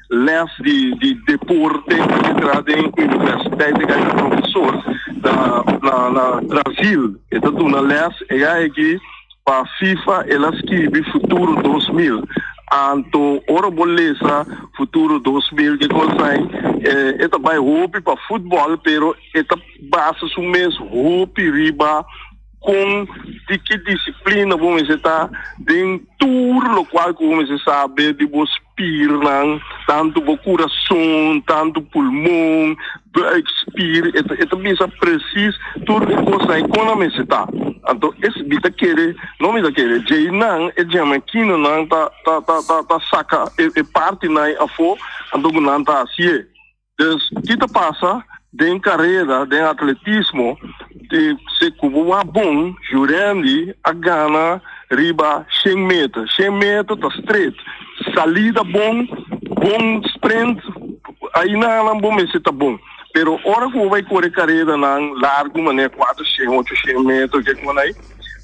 lès di di deporte etcetera den universiteit e ta profesor na na na Brazil e ta duna lès e aki pa FIFA el a skibi futuro 2000 anto ora bo lesa futuro 2000 ke kos ai e ta bai hopi pa futbòl pero e ta basa su mes hopi riba Kon di ki disiplina bo mester ta den tur lokual ku bo mester sabe di bo spirnan, tantu bo kurason, tantu pulmon, buikspier, e ta e ta bisa presis tur e kosnan ei kon nan mester ta. Anto es mi ta kere, no mi ta kere, djeinan e djamakinonan ta ta ta ta ta saka e e partinan ei afó, anto ku nan ta hasié. Dus ki ta pasa den karera, den atletismo, di si ku bo wak bon, Jurendi a gana riba shen meter. Shen meter ta stret, salida bon, bon sprint, ainanan bo mester ta bon. Pero ora ku bo bai kore karedanan largu manera kuatershen, ochoshen meter, ke kon ai,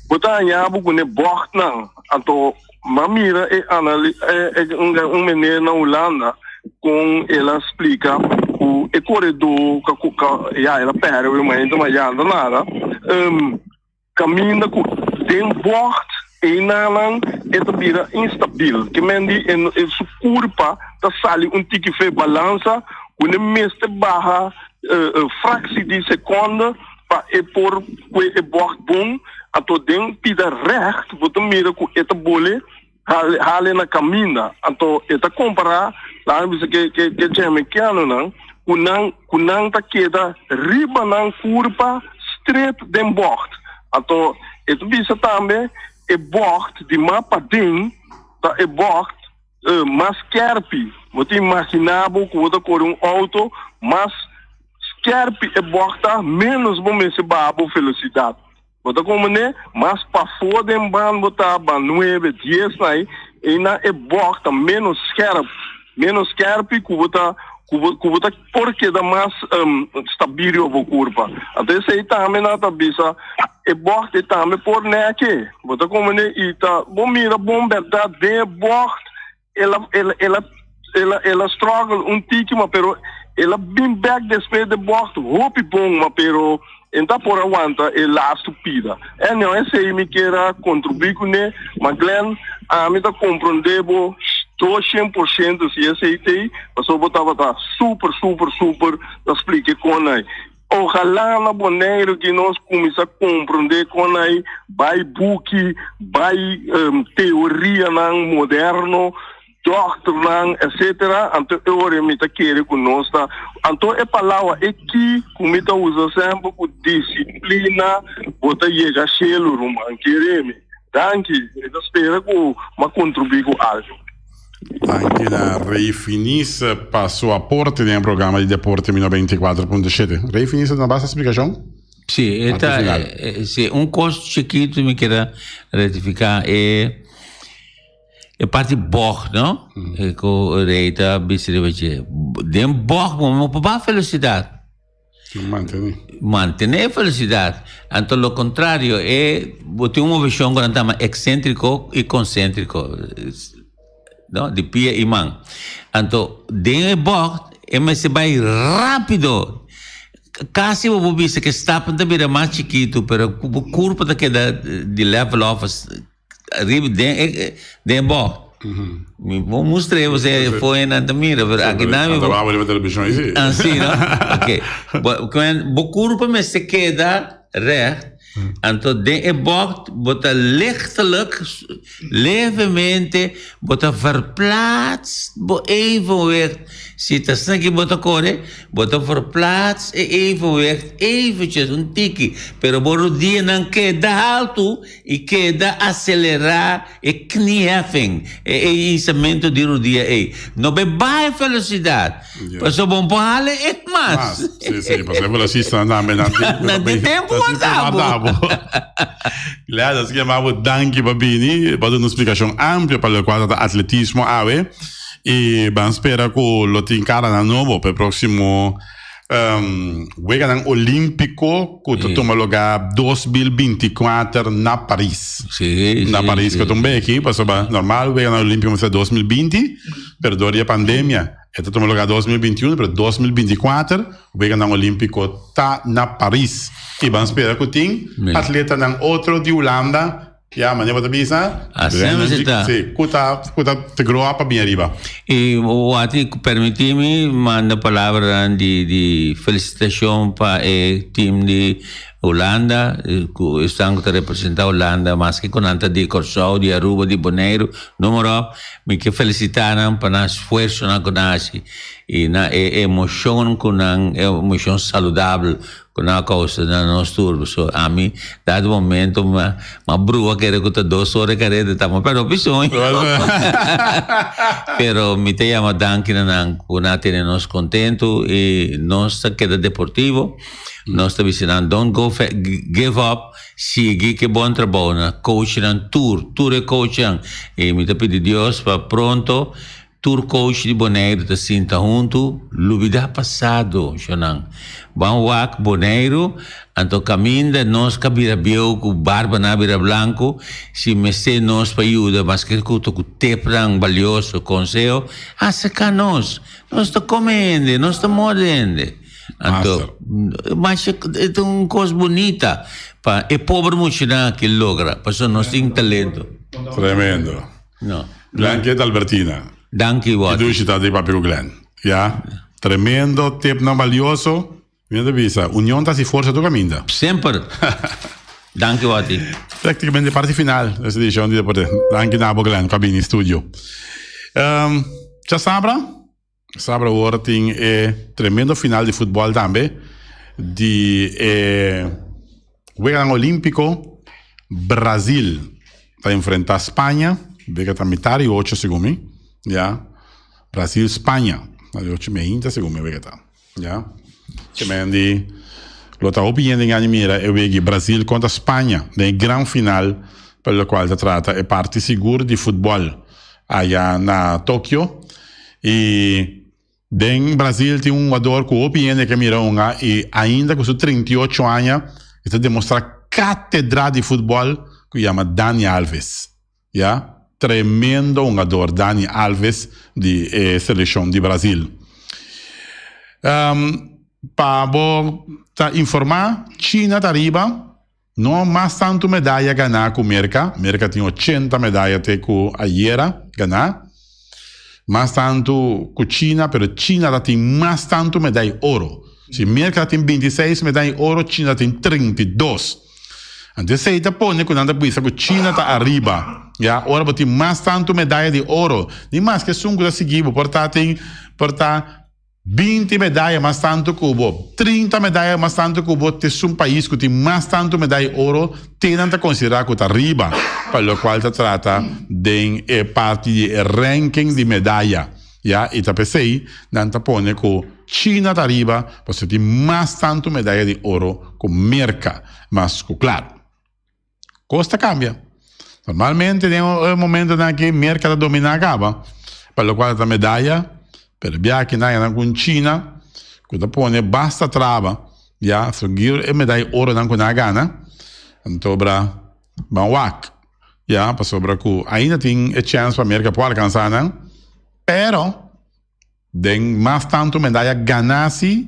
bo ta haña bo ku ne bògtnan. Anto M'a mira e anali e un meneer na Hulanda kon el a splika ku e koredó ka ku ka ya el a pèrdè wi mainta ma ya no ta nada kaminda ku den bògt einanan e ta bira instabil ke men di e su kurpa ta sali un tiki fe balansa ku ne mester baha fraksi di sekonde pa e por kue e bògt bon, anto den pida règt bo ta mira ku e ta bole hale na kaminda. Anto e ta kompará, laga mi bisa ke ke ke jamaikianonan ku nan ku nan ta keda riba nan kurpa stret den bògt. Anto e ta bisa tambe e bògt di mas paden ta e bògt mas skèrpi. Bo ta imaginá bo ku bo ta kore un outo mas. Skerpi e bòg ta, ménos bo mester baha bo velosidat. Bo ta komprendé? Mas pafó den ban bo ta, ban nuebe, dies na ei, einan e bògt ta ménos skèrp, ménos skèrpi ku bo ta, ku bo, ku bo ta por keda mas stabil riba bo kurpa. Anto esei tambe nan ta bisa e bògt ei tambe por nèke. Bo ta komprendé? I ta bo mira bon bèrdat den e bògt El a, el, el a, el a, el a struggle un tiki, ma pero el a bin back despues de bocht hopi bon, ma pero en ta por a wanta e laatste pida. Anyhow, esei mi kier a contribui cune, ma Glenn, ami ta compronde bo 200% si esei t'ei, pasobra bo tabata super, super, super ta splica e con ai. Ojalá na Boneiru ki nos kuminsá komprondé kon ai bai buki, bai teorianan moderno, dòkternan, etcétera, anto e ora mi ta kere ku nos ta. Anto e palabra e ki ku mi ta usa semper ku disiplina bo ta yega shelu ruman, kere mi. Danki, mi ta spera ku m'a kontribuí ku algu. Danki na Rey Finis pa su aporte den e programa di Deporte Mi 94.7. Rey Finis ta basta splikashon? Sí, e ta, sí, un kos chikitu mi keda rectifica e e parti bog, no? E ku Rey ta bisa riba dje. Den bog bo no por baha velocidad. Mantené. Mantené e felisidat. Anto lo kontrario, e bo tin un moveshon ku nan ta yama eksentriko i konsentriko, no, di pia i man. Anto den e bògt e mester bai rápido. Kasi bo por bisa ku e stapnan ta bira mas chikitu, pero bo kurpa ta keda di level òf Riba den e den bo. Mi bo mustra bo se foe nan ta mira, pero aki nan mi bo. Anta riba televishon isi. Ah si no? Ok. Bo kwen bo kurpa mester keda recht, anto den e bocht bo ta lichtelijk, levemente bo ta verplaats bo evenwicht. Si ta asina ki bo ta kore, bo ta verplaats e evenwicht eventjes, un tiki, pero bo rudianan keda haltu I keda aselerá e knieheffing, e e isamentu di rudia ei. No be baha e velosidat, pasobra bo no por hala e mas. Mas, sí, sí, pasobra e velosistanan tambe nan tin Nan tin tempu warda bo. Gladys, así ke m'a bo danki pa bini, pa duna un splikashon amplio pa lokual ta atletismo awe. I ban spera ku lo tin karanan nobo pa e próksimo Weganan Olímpiko ku ta tuma lugá 2024 na Paris. Sí, Na Paris ku ta un beki, pasobra normal Weganan Olímpiko mester 2020, pero dor di e pandemia e ta tuma lugá 2021, pero 2024 Weganan Olímpiko ta na Paris. I ban spera ku tin atletanan otro di Hulanda. Ya, manera bo ta bisa. Asina mester ta. Sí, ku ta, ku ta te grow up pa bin ariba. I wati permití mi manda palabranan di di felicitacion pa e team di Hulanda, ku esnan ku ta representá Hulanda, maske ku nan ta di Kòrsou, di Aruba, di Boneiru, noem maar op. Mi ke felicitá nan pa nan esfuersonan ku nan hasi i nan e emoshon ku nan, e emoshon saludabel Ku nan a kousa na nos tur. Pasobra ami dado momento mi a brua kere ku ta dos ora e kareda ta, mi a perde hopi soño. Pero mi ta yama danki na nan ku nan a tene nos kontentu i nos ta keda deportivo. Nos ta bisa nan don't go give up, sigui ku e bon trabou nan. Coachnan tur, tur e coachnan. I mi ta pidi Dios pa pronto Tur coach di Boneiru ta sinta huntu, lubida pasado, shonan. Ban wak Boneiru, anto caminda nos ka bira bieu cu barbanan a bira blanco, si mester nos pa yuda maske cu ta cu tepnan balioso, conseho, acerca nos. Nos ta come hende, nos ta morde hende. Anto, masha e ta un cos bunita pa e pober muchanan aki logra, pasobra nos tin talento. Tremendo. No. Danki Albertina. Danki Watty. Ki dushi ta di papia ku Glenn. Ya. Tremendo tipnan balioso. Mi ta bisa, union ta hasi forsa tur kaminda. Semper. Danki Watty. Praktikamente parti final di es edishon di Deporte. Danki na bo Glenn pa bini studio. Um, djasabra, sabra awor tin e tremendo final di futbol tambe di e Weganan Olímpiko. Brazil ta enfrenta Spaña, wega ta mitar di ocho segun mi, ya. Brazil Spaña, na di ocho meinta segun mi wega ta, ya. Ke men di. Lo ta hopi hende gani mira e wegi Brazil kontra Spaña den e gran final pa lokual ta trata e parti sigur di futbòl aya na Tokio. I den Brazil tin un hugador ku hopi hende ke mira hunga i ainda ku su 38 aña e ta demostrá katedra di futbòl ku yama Dani Alves. Ya, tremendo hungador Dani Alves di e seleccion di Brazil. Pa bo ta informa, China ta riba, no mas tanto medaya gana cu Merca, Merca tin 80 medaya te cu ayera gana, mas tanto cu China, pero China ta tin mas tanto medaya oro. Si Merca ta tin 26 medaya oro, China ta tin 32. Anto esei ta pone ku nan ta bisa ku China ta ariba. Ya, ora bo tin mas tantu medaya di oro, ni maske esun ku ta sigui bo por ta tin por ta 20 medaya mas tantu ku bo, 30 medaya mas tantu ku bo, te esun pais ku tin mas tantu medaya di oro te nan ta konsiderá ku ta riba pa lokual ta trata den e parti di e ranking di medaya. Ya, i ta p'esei nan ta pone ku China ta riba pasobra tin mas tantu medaya di oro ku Merka. Mas ku klaru, kos ta kambia. Normalmente den e momentonan aki Merka ta dominá kaba pa lokual ta medaya, pero bia aki nan yanan ku China ku ta pone basta traba, ya, sugir e medaya oronan ku nan a gana, anto bra ban wak. Ya, pasobra ku ainda tin e chèns pa Merka por alkansá nan, pero den mas tantu medaya ganá si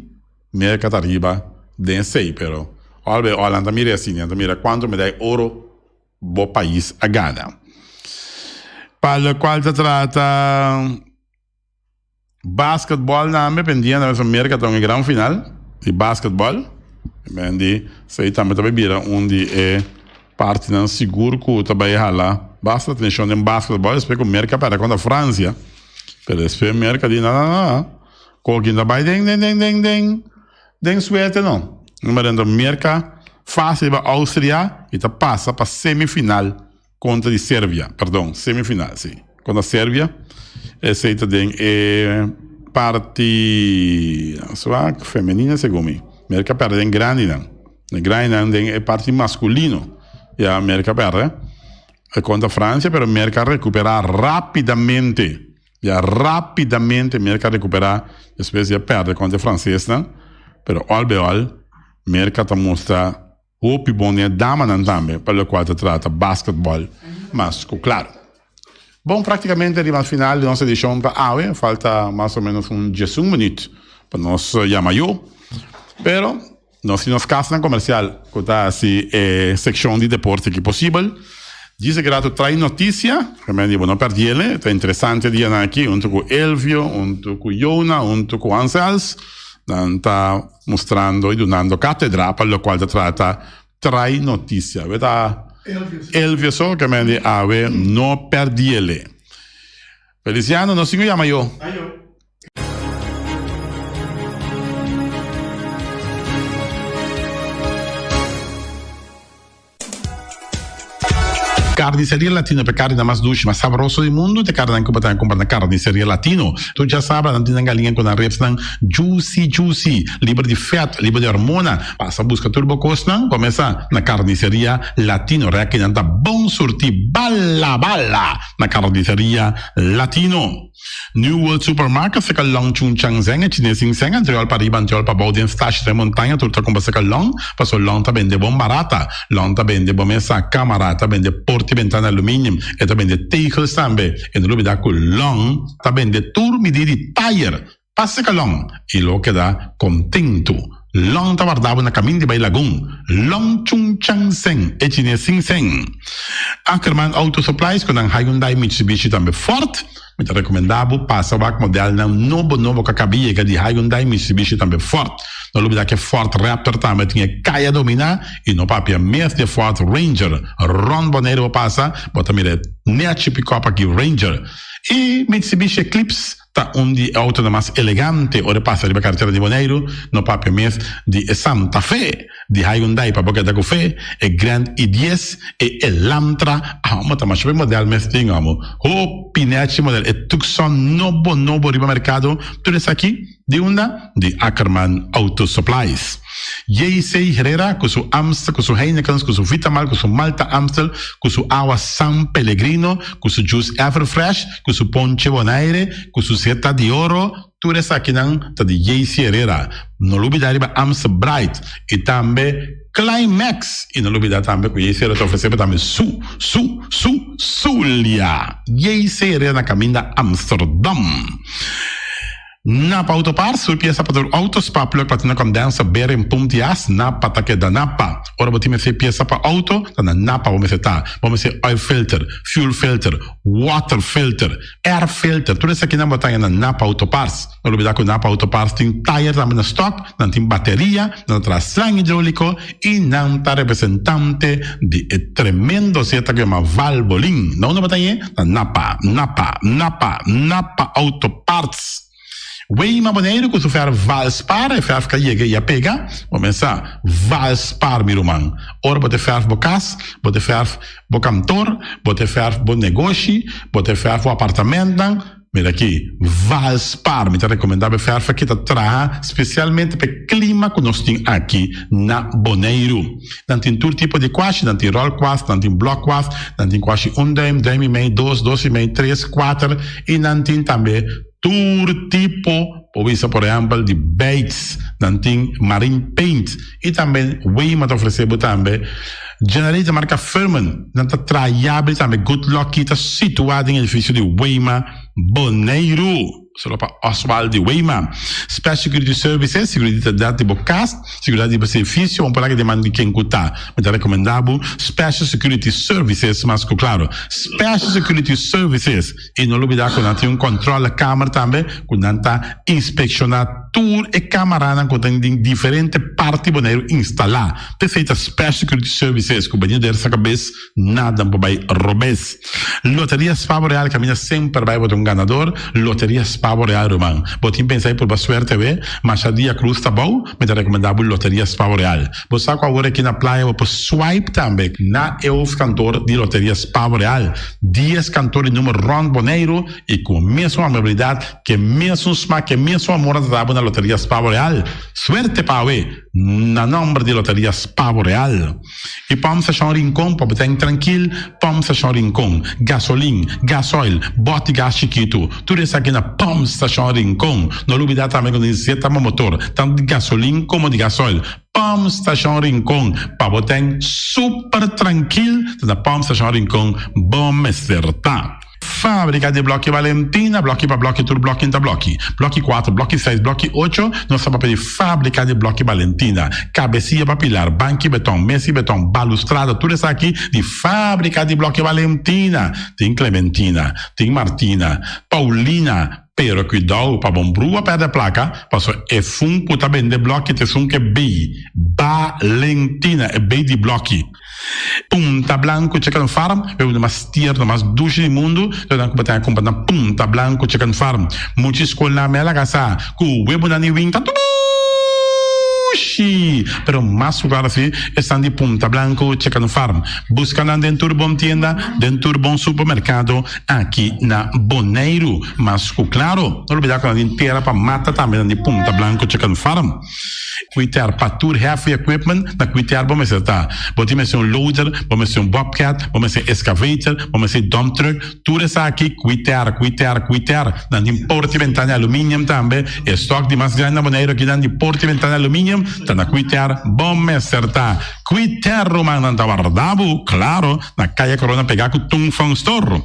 Merka ta riba den esei. Pero òl bei òl nan ta mira asina, nan ta mira kuantu medaya oro bo pais a gana. Pa lokual ta trata. Basketball tambe pendiente a Merca ta un e gran final di basketball. Men di esey tambe ta bay bira un di e partinan sigur cu ta bay hala basta atencion den basketball despues cu Merca perde contra Francia. Pero despues Merca di na na na koki ta bay den den den den den den suerte no. Numero Merca facil riba Austria y ta pasa pa semifinal. Kontra di Servia, perdon, semifinal, si. Kontra Servia. Esei ta den e parti zwak femenina segun mi. Merka perde den grandinan. Den grandinan den e parti maskulino. Ya Merka perde kontra Fransia, pero Merka rekupera rapidamente. Ya rapidamente Merka rekupera despues di a perde kontra e fransesnan. Pero al be al Merka ta mustra Hopi bon den e damanan tambe pa lokual ta trata basketball mas ku klaru. Bon praktikamente riba final di nos edishon pa awe, falta mas o menos un diesun minüt pa nos yama yu. Pero nos tin nos kasnan komersial ku ta hasi e sekshon di deporte aki posibel. Djis e grato trae notisia, realmente bo no perdiele, ta interesante dianan aki huntu ku Elvio, huntu ku Jona, huntu ku Ansels, nan ta Mustrando y dunando catedra pa locual ta trata trai noticia. We ta Elvio so ke men di awe no perdiele. Feliciano no singo yama yo. Carniceria Latino pa e carninan mas dushi, mas sabroso di mundu ta e carninan cu bo ta cumpra na Carniceria Latino. Tur djasabra nan tin nan galiña cu nan ribsnan juicy juicy, liber di vet, liber di hormona. Pasa busca tur bo cosnan, comesa na Carniceria Latino. Rekinan ta bon surti bala bala na Carniceria Latino. New World Supermarket seka long Chung Chang Zeng e chines sin seng antriol pa riba antriol pa bou den stash den montaña tur ta kumpra seka long paso long ta bende bon barata long ta bende bo mesa kamara ta bende porti bentana aluminium e ta bende tegels tambe e no lubida ku long ta bende tur midi di tayer pa seka long i lo keda kontentu long ta warda bo na kamin di bai lagun long Chung Chang Zeng e chines sin seng Ackerman Auto Supplies ku nan Hyundai Mitsubishi tambe Ford. Mi ta rekomendá bo pasa wak modelnan nobo nobo ku a kaba yega di Hyundai, Mitsubishi tambe Ford. No lubidá ku e Ford Raptor tambe tin e kaya dominá i no papia mes di e Ford Ranger. Rònt Boneiru bo pasa, bo ta mira e nèchi pikòp aki Ranger. I Mitsubishi Eclipse ta un di e outonan mas elegante ora e pasa riba karetera di Boneiru. No papia mes di e Santa Fe. Di Hyundai pa bo keda ku fe, e Grand i dies, e Elantra, amo ta masha hopi model mes tin amo. Hopi nechi model, e Tucson nobo nobo riba merkado, tur esaki. Di unda? Di Ackerman Auto Supplies. JC Herrera ku su Amstel, ku su Heinekens, ku su Vitamal, ku su Malta Amstel, ku su awa San Pellegrino, ku su juice Everfresh, ku su ponche Bonaire, ku su Zeta di Oro, tur esakinan ta di JC Herrera. No lubida riba Amstel Bright y tambe Climax. Y no lubida tambe ku JC Herrera ta ofrece bo tambe su, su, su, Zulia. JC Herrera na caminda Amsterdam. Napa Auto Parts, tur piesa pa tur auto, spark plug, platina condenser, bearing, pump di as, Napa ta keda Napa. Ora bo tin mester piesa pa auto, ta na Napa bo mester ta. Bo mester oil filter, fuel filter, water filter, air filter, tur esakinan bo ta haña na Napa Auto Parts. No lubida ku Napa Auto Parts tin tayer tambe na stock, nan tin bateria, nan ta traha slang hidrolico y nan ta representante di e tremendo zeta ku yama Valvoline. Na unda bo ta hañ'e? Na Napa, Napa, Napa, Napa Auto Parts. Weima Boneiru ku su fèrf Valspar, e fèrf ka yega i a pega. Bo mester Valspar mi ruman. Ora bo ta fèrf bo kas, bo ta fèrf bo kantor, bo ta fèrf bo negoshi, bo ta fèrf bo apartamentnan, mira aki, Valspar. Mi ta rekomendá bo e fèrf aki ta traha spesialmente pa e klima ku nos tin aki na Boneiru. Nan tin tur tipo di kwashi, nan tin ròl kwas, nan tin blòk kwas, nan tin kwashi un duim, duim i mei, dos, dos i mei, tres, kuater i nan tin tambe tur tipo, por bisa por ehèmpel di beits, nan tin marine paint i tambe Weima ta ofresé bo tambe generator marka Firman, nan ta traha yabri tambe Good Lucky ta situá den edifisio di Weima Boneiru. Solo pa Oswald di Weima. Special Security Services, seguridat di bo kas, seguridat di bo servisio, un por aki den man di ken ku ta. Mi ta rekomendá bo Special Security Services mas ku klaro. Special Security Services. I no lubidá ku nan tin un kòntròle kamer tambe ku nan ta inspekshoná tur e kamaranan ku ta den diferente parti Boneiru instalá. P'esei ta Special Security Services ku bania der sa kabes. Nada por bai robes. Loteria Spavo Real caminda semper bai bo ta un ganador. Loteria Spavo Real ruman. Bo tin pensa di purba suerte we? Masha dia cruz ta bou, mi ta recomenda bo Loteria Spavo Real. Bo sa cu awor aki na playa bo por swipe tambe na e hoofdkantoor di Loteria Spavo Real. Dies kantoor di numer rond Boneiru y cu mesun amabilidad, ke mesun smak, ke mesun amor nan ta da bo na Loteria Spavo Real. Suerte pa awe! Na nomber di Loteria Spavo Real. I pòmp stashon Rincon pa bo ten trankil, pòmp stashon Rincon, gasolin, gasoil, bòt di gas chikitu, tur esaki na pòmp stashon Rincon. No lubidá tambe ku nos zeta pa motor, tantu di gasolin komo di gasoil. Pòmp stashon Rincon pa bo ten super trankil, ta na pòmp stashon Rincon bo mester ta. Fábrika di blòki Valentina, blòki pa blòki tur blòki ta blòki. Blòki kuater, blòki seis, blòki ocho, nos ta papia di fábrika di blòki Valentina. Kabesia pa pilar, banki beton, mesi beton, balustrada, tur esaki di fábrika di blòki Valentina. Tin Clementina, tin Martina, Paulina, pero kuidou pa bon brua pèrdè plaka, pasobra e fun ku ta bende blòki ta esun ku e bei Valentina, e bei di blòki. Punta Blanco Chicken Farm, e bebida mas tierno, mas dushi di mundu, lo nan ku bo ta kumpra na Punta Blanco Chicken Farm. Mucha skolnan mi a laga sa ku webonan di win ta dushi! Pero mas ku klaro si esnan di Punta Blanco Chicken Farm. Buska nan den tur bon tienda, den tur bon supermerkado aki na Boneiru. Mas ku klaro, no lubida ku nan tin tera pa mata tambe nan di Punta Blanco Chicken Farm. Kwiter pa tur heavy equipment na kwiter bo mester ta. Bo tin mester un loader, bo mester un bobcat, bo mester excavator, bo mester dump truck, tur esaki kwiter, kwiter, kwiter. Nan tin porta y bentana aluminium tambe. E stock di mas grandi na Boneiru aki nan di porta y bentana aluminium ta na kwiter bo mester ta. Kwiter ruman nan ta warda bo, claro, na Kaya Corona pega cu Tung Fong Store.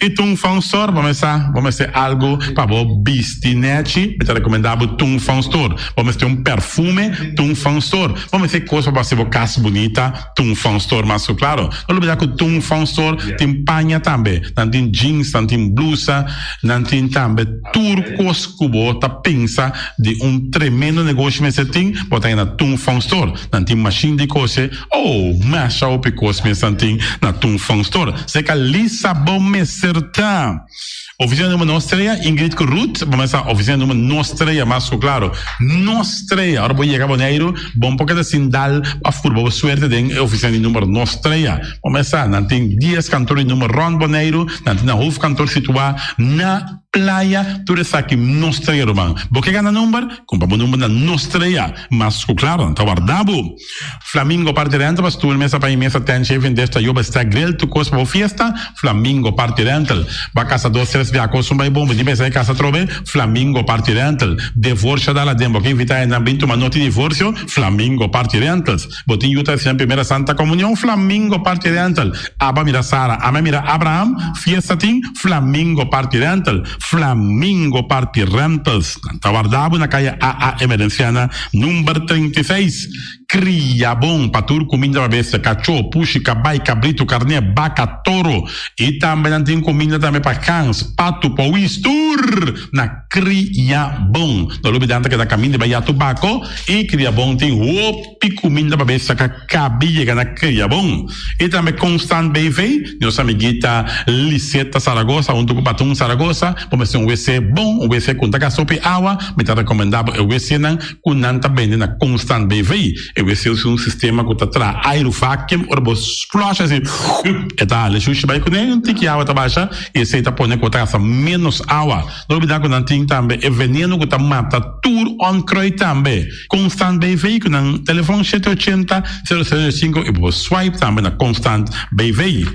I Tung Fong Store bo mester bo mester algu pa bo bisti nechi, mi ta rekomendá bo Tung Fong Store. Bo mester un perfume, Tung Fong Store. Bo mester kos pa bo hasi bo kas bunita, Tung Fong Store mas ku klaro. No lubidá ku Tung Fong Store tin paña tambe. Nan tin jeans, nan tin blusa, nan tin tambe tur kos ku bo ta pensa di un tremendo negoshi mester tin, bo ta haña na Tung Fong Store. Nan tin mashin di kose. Oh, masha hopi kos mes nan tin na Tung Fong Store. Seka Lisa bo mester ta. Oficina numero nos trea, Ingrid ku Ruth, bo mester oficina numero nos trea, mas ku klaro. Nos trea, ora bo yega Boneiru, bo no por keda sin dal of purba bo suerte den e oficina di numero nos trea. Bo mester sa, nan tin dies kantor di numero rond Boneiru, nan tin nan hoofdkantoor situa na. Playa, tur esaki no strea ruman. Bo ke gana number? Kumpra bo number na no strea. Mas ku klaro nan ta warda bo. Flamingo Party Rental pa stoel, mesa, paña mesa, tent, shaving dish, tayo, bestek, grill, tur kos pa bo fiesta. Flamingo Party Rental. Bo a kasa dos tres bia kos un bai bon, bo tin pensa di kasa atrobe? Flamingo Party Rental. Devorsio dal aden, bo ke invita hendenan bin tuma noti divorsio? Flamingo Party Rentals. Bo tin yu ta hasinan primera santa komunion? Flamingo Party Rental. Aba mira Sara, ame mira Abraham, fiesta tin? Flamingo Party Rental. Flamingo Party Rentals. Nan ta warda bo na kaya AA Emerenciana number 36. Kria bon pa tur kuminda pa bestia, kachó, pushi, kabai, kabritu, karné, baka, toro. I tambe nan tin kuminda tambe pa gans, patu, powis, tur na Kria bon. No lubida nan ta keda kaminda bai ya tobako i kria bon tin hopi kuminda pa bes saka kabi yega na kria bon. I tambe Constant BV, nos amiguita Liseta Zaragoza huntu ku Patun Zaragoza bo mester un wc bon, un wc ku no ta gasta hopi awa. Mi ta rekomenda bo e wcnan ku nan ta bende na Constant BV. E wc usa un sistema ku ta traha airu vacuum ora bo flush asi e ta hala e shushi bai kuné un tiki awa ta basha i esei ta pone ku bo ta gasta menos awa. No olbida ku nan tin tambe e veneno ku ta mata tur onkruid tambe. Constant BV ku nan telefon shete ochenta, sero sero sinku i bo por swipe tambe na Constant BV.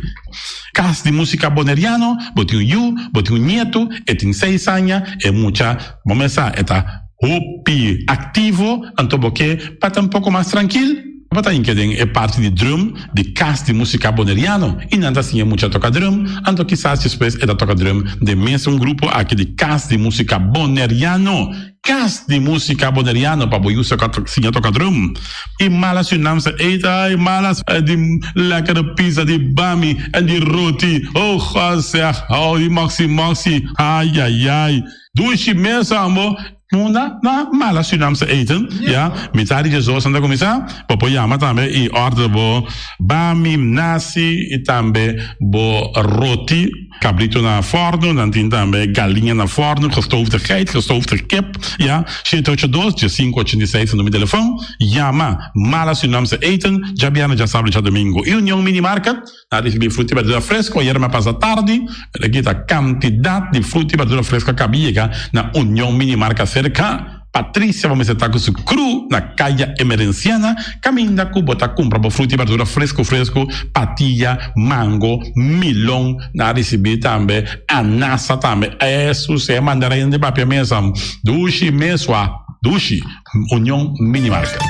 Kas di Musika Boneriano, bo tin un yu, bo tin un nietu, e tin seis aña, e mucha bo mes sa e ta hopi aktivo, anto bo ke pa ta un poko mas trankil. Bo ta hinka den e parti di drum di Kas di Musika Boneriano i nan ta siña mucha toka drum, anto kisas despues e ta toka drum den mesun grupo aki di Kas di Musika Boneriano. Kas di Musika Boneriano pa bo yu siña toka drum. I mala Surinaamse eten, ai malas di lekkere pizza di bami en di roti, oh God zeg, oh di moxi moxi, ai ai ai, dushi mes ambo. Munda na mala Surinaamse eten, ya, mitad di djesdos nan ta kuminsá, bo por yama tambe i order bo bami, nasi i tambe bo roti, kabritu na fòrnu, nan tin tambe galiña na fòrnu, gestoofde geit, gestoofde kip, ya, shete ocho dos, diesinku ochenta i seis ta numero di telefòn, yama Mala Surinaamse Eten, djabièrnè, djasabra i djadumingu. I Union Mini Market. Na ricibi fruta y berdura fresco ayer me pasa tardi, pero aki ta cantidad di fruta y berdura fresco a caba yega na Union Mini Marca cerca Patricia bo mester ta cu su crew na Caya Emerenciana caminda cu bo ta cumpra bo fruta y berdura fresco fresco, patilla, mango, milon, na ricibi tambe anasa tambe, Esus e mandarin di papia mesa dushi mesua dushi. Union Mini Market.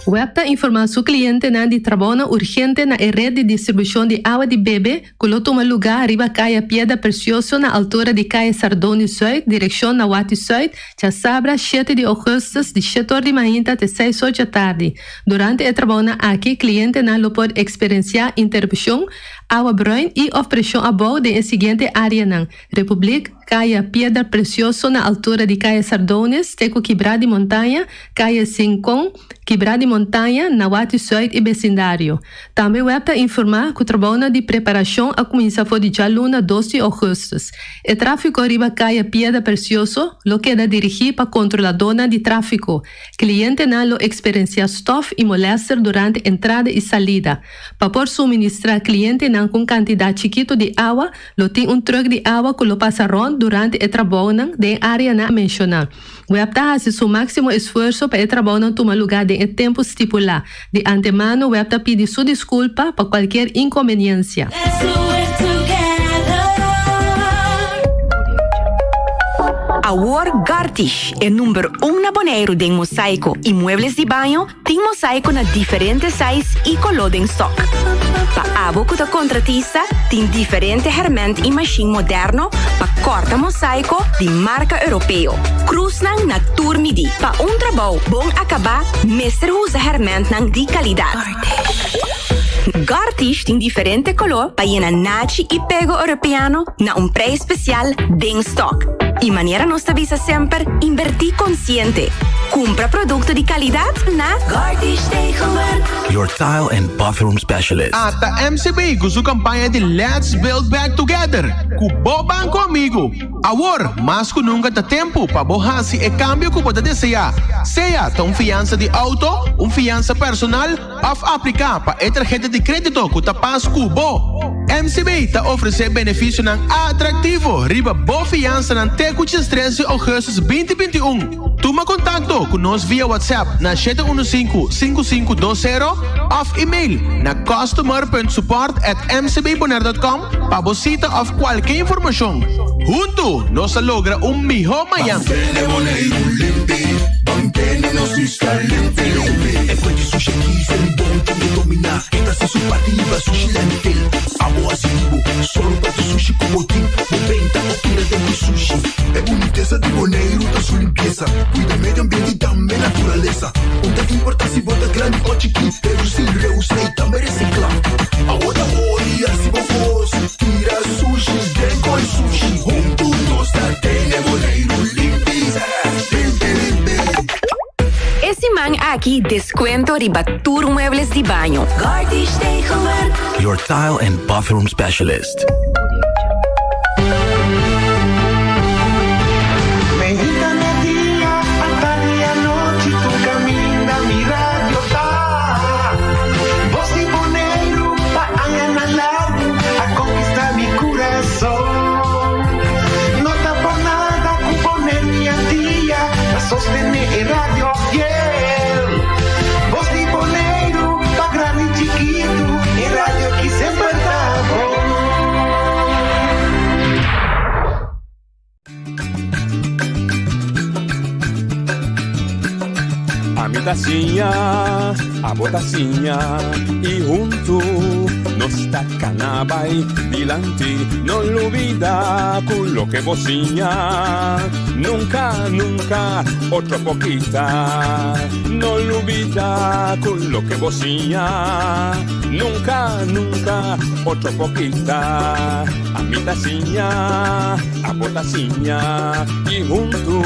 Web ta informá su klientenan di trabounan urgente na e ret di distribushon di awa di bebe ku lo tuma lugá riba Kaya Piedra Precioso na altura di Kaya Sardoni Zuid direkshon na Wati Zuid djasabra shete di ougùstùs di shete or di mainta te seis or djatardi. Durante e trabounan aki klientenan lo por eksperensiá interupshon, awa bruin i òf preshon abou den e siguiente áreanan, Republiek, Kaya Piedra Precioso na altura di Kaya Sardones te ku Kibra di Montaña, Kaya Sinkon, Kibra di Montaña, Nawati Zuid i besindario. Tambe web ta informá ku trabounan di preparashon a kuminsá for di djaluna dos di ougùstùs. E tráfiko riba Kaya Piedra Precioso lo keda dirigí pa kontroladónan di tráfiko. Klientenan lo eksperensiá stòf i molèster durante entrada i salida. Pa por suministrá klientenan ku un kantidat chikitu di awa, Lo tin un trùk di awa ku lo pasa rònt durante e trabounan den e áreanan menshoná. Web ta hasi su máksimo esfuerso pa e trabounan tuma lugá den e tempu stipulá. Di antemano web ta pidi su diskulpa pa kualkier inkonbeniensia. Awor Gartish, e number un na Boneiru den mosaiko i muebles di baño, Tin mosaico na diferente size y coló den stock. Pa abo cu ta contratista, tin diferente herment y machine moderno pa corta mosaico di marca Europeo. Cruznan na tur midi. Pa un trabou bon acaba, mester usa hermentnan di calidad. Gartish tin diferente color pa yena nachi y pego Europeano na un prijs special den stock. Y manera nos ta bisa semper, inverti consciente. Cumpra producto di calidad na Gartish Tegelwerk. Your tile and bathroom specialist. Ata MCB ku su kampaña di Let's Build Back Together ku bo banko amigu. Awor, mas ku nunka ta tempu pa bo hasi e kambio ku bo ta deseá, sea ta un fiansa di outo, un fiansa personal òf apliká pa e tarheta di krédito ku ta pas ku bo. MCB ta ofresé benefisionan atraktivo riba bo fiansanan te ku 13 di ougùstùs 2021. Tuma kontakto ku nos via WhatsApp na 715 5520 òf email na customer.support@mcbbonaire.com pa bo sita òf kualke informashon. Huntu nos ta logra un mihó mañan! E siman aki descuento riba tur muebles di baño. Gartish Tegelwerk. Your tile and bathroom specialist. Meinta media, atardi anochi, tur caminda mi radio ta. Bos di Boneiru pa añanan largu a conquista mi curason. No ta por nada cu pone mi al dia pa sostene e radio fiel. Bos di Boneiru pa grandi y chikitu, e radio ki semper ta bon. Ami ta siña, abo ta siña y huntu nos ta cana bay dilanti. No lubida cu loke bo siña nunca, nunca otro por kita. No lubida cu loke bo siña nunca, nunca otro por kita. Ami ta siña, abo ta siña y huntu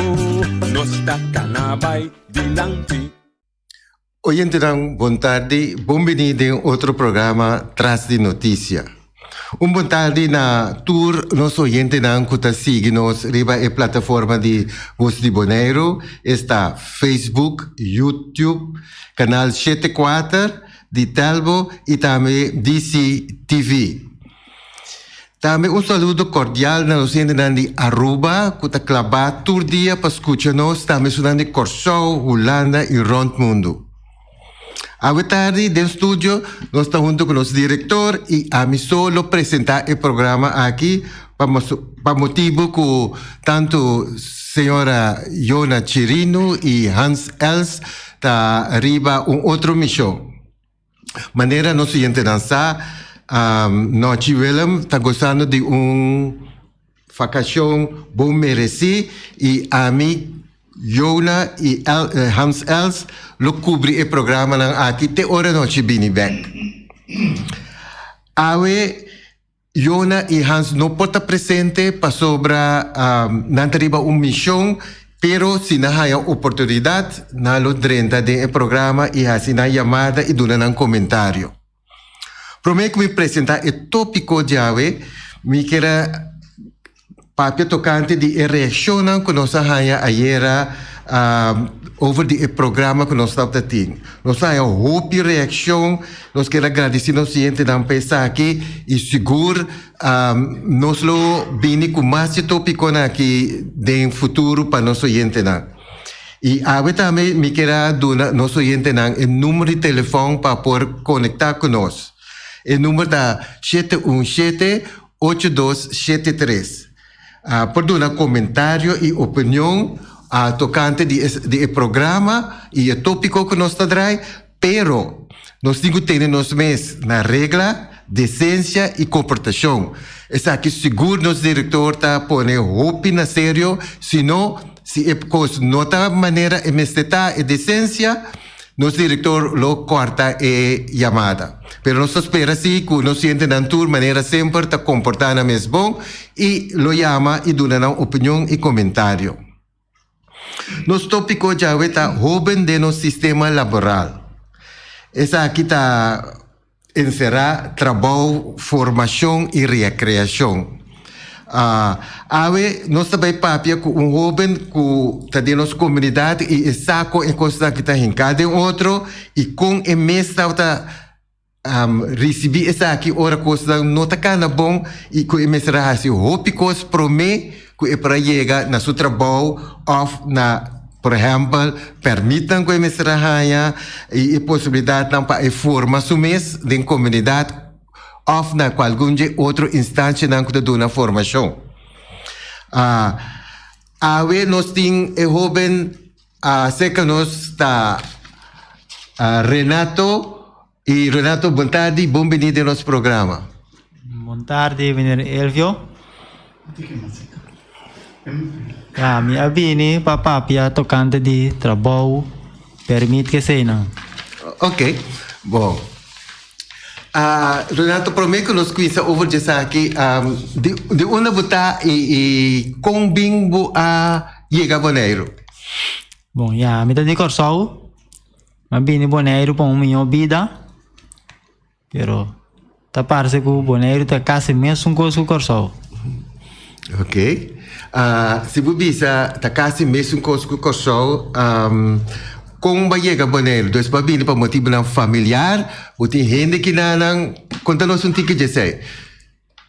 nos ta cana bay dilanti. Oyentenan bon tardi, bon bini den otro programa Tras di Noticia. Un bon tardi na tur nos oyentenan ku ta sigui nos riba e plataforma di Voz di Boneiru, esta Facebook, YouTube, Kanal 74 di Telbo i tambe DCTV. Tambe un saludo kordial na nos hendenan di Aruba ku ta klabá tur dia pa skucha nos, tambe esunnan di Kòrsou, Hulanda i rònt mundu. Awe tardi den studio nos ta huntu ku nos direktor i ami so lo presentá e programa aki pa pa motibu ku tantu señora Yona Chirino i Hans Els ta riba un otro mishon. Manera nos oyentenan sa, Nochi Willem ta gozando di un vakashon bon meresí i ami, Jona i Hans Els lo kubri e programanan aki te ora Nochi bini bèk. Awe Jona i Hans no por ta presente pasobra nan ta riba un mishon, pero si nan haña oportunidat nan lo drenta den e programa i hasi nan yamada i duna nan komentario. Promé ku mi presentá e tópiko djawe, mi kier a Papia tokante di e reakshonnan ku nos a haña ayera over di e programa ku nos tabata tin. Nos a haña hopi reakshon, nos kier a gradisí nos sientenan pa esaki i sigur nos lo bini ku mas di topikonan aki den futuro pa nos oyentenan. I awe tambe mi kier a duna nos oyentenan e numero di telefòn pa por konektá ku nos. E numero ta 717 8273. Por duna komentario i opinion tokante di di e programa i e tópiko ku nos ta drai, pero nos tin ku tene nos mes na regla, desensia i komportashon. Esaki sigur nos direktor ta pone hopi na serio, si no, si e kos no ta manera e mester ta, e desensia, Nos director lo corta e yamada. Pero nos ta spera si cu nos sientenan tur manera semper ta comporta nan mes bon y lo yama y duna nan opinion y comentario. Nos topico djawe ta hoben den nos sistema laboral. Esaki ta Enserá trabou, formashon i rekreashon. Awe nos ta bai papia ku un hóben ku ta den nos komunidat i e sa kon e kosnan aki ta hinká den otro i kon e mes tabata. Ricibi esaki ora cosnan no ta cana bon y cu e mester a haci hopi cos prome cu e por a yega na su trabou of na, por ehempel, permitnan cu e mester a haña y e posibilidadnan pa e forma su mes den comunidad of na cualgun dje otro instancianan cu ta duna formacion. Awe nos tin e hoben Acerca nos ta Renato y Renato bon tardi, bon bini den nos programa. Bon tardi meneer Elvio. Ya, mi a bini pa papia tocante di trabou, permit keseinan. Ok, bon. Renato, prome ku nos kuinsa over dje esaki, di di unda bo ta i i kon bin bo a yega Boneiru? Bon, ya, mi ta di Kòrsou, mi a bini Boneiru pa un mihó bida, pero ta parse ku Boneiru ta kasi mesun kos ku Kòrsou. Ok, si bo bisa ta kasi mesun kos ku Kòrsou, kon bo a yega Boneiru? Dus bo a bini pa motibunan familiar? Bo tin hende kinanan? Konta nos un tiki dje esei.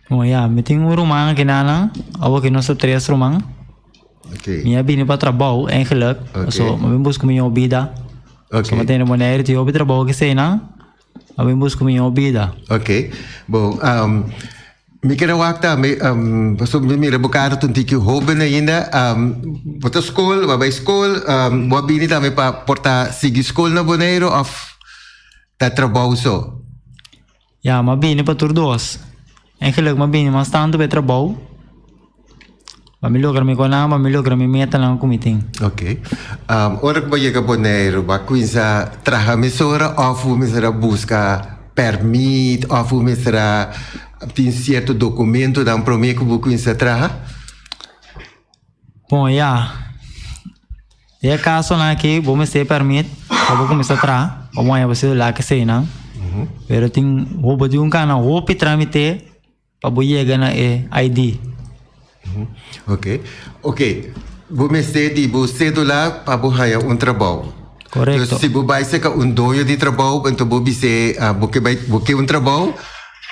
Bon ya, mi tin un ruman kinanan, awor ki nos ta tres ruman. Ok. Mi a bini pa trabou eigenlijk, Ok. paso mi a bin buska mihó bida. Ok. So mi a tene Boneiru tin hopi trabou keseinan. A bin buska mihó bida. Ok, bon, um, mi kere wak tambe, um, pasobra mi mira bo kara ta un tiki hoben ainda, um, bo ta skol, bo a bai skol, um, bo a bini tambe pa por ta sigui skol na Boneiru of ta trabou so? Ya, mi a bini pa tur dos. Eigenlijk mi a bini mas tantu pa e trabou. Pa mi logra mi konan, pa mi logra mi metanan ku mi tin. Ok. Ora ku bo yega Boneiru, bo a kuminsá traha mesora òf bo mester a buska pèrmit òf bo mester a tin sierto dokumentonan promé ku bo kuminsá traha? Bon, ya. Den e kasonan aki bo mester pèrmit pa bo kuminsá traha, pa bo haña bo sedular keseinan. Pero tin bo tin un kana hopi trámite. Pa bo yega na e ID. Ok, ok. Bo mester di bo cédula pa bo haya un trabou. Correcto. Dus si bo bai cerca un doño di trabou, enton bo bis'é, ah, bo ke bai, bo ke un trabou,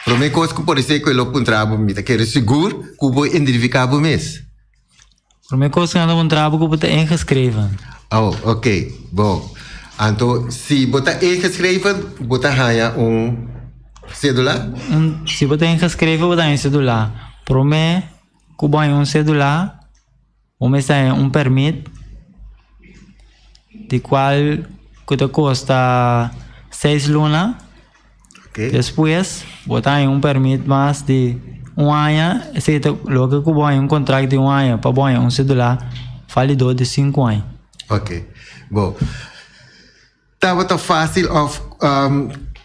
prome cos cu por ser cu e lo puntra bo, mi ta kere sigur cu bo identifica bo mes. Prome cos cu nan ta puntra bo cu bo ta ingeschreven. Oh, ok, bon. Anto, si bo ta ingeschreven, bo ta haya un cedula? Un, si bo ta ingeschreven, bo ta haya un cedula. Prome cu bo haya un cedula, bo mester haya un permit, di cual cu ta costa seis luna. Despues bo ta haña un permit mas di un aña, esei ta loke ku bo haña un kontrakt di un aña pa bo haña un sedula valido di sinku aña. Ok, bo. Tabata fásil òf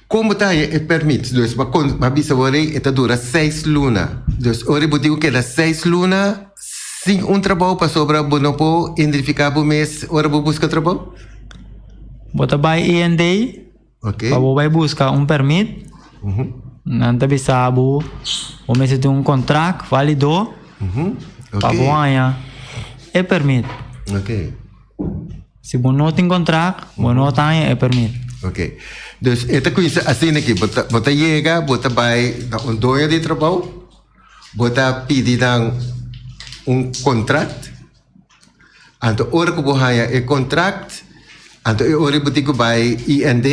kon bo ta haña e permit? Dus bo a bisa bo rei e ta dura seis luna. Dus ora bo tin ku keda seis luna sin un trabou pasobra bo no por identifiká bo mes ora bo buska trabou? Bo ta bai IND. Ok. Pa bo bai buska un permit, nan ta bisa bo, bo mester tin un kontrakt valido pa bo haña e permit. Ok. Si bo no tin kontrakt, bo no ta haña e permit. Ok. Dus e ta kuminsa asina aki, bo ta bo ta yega, bo ta bai na un doño di trabou, bo ta pidi nan un kontrakt. Anto ora ku bo haña e kontrakt, anto e ora bo tin ku bai IND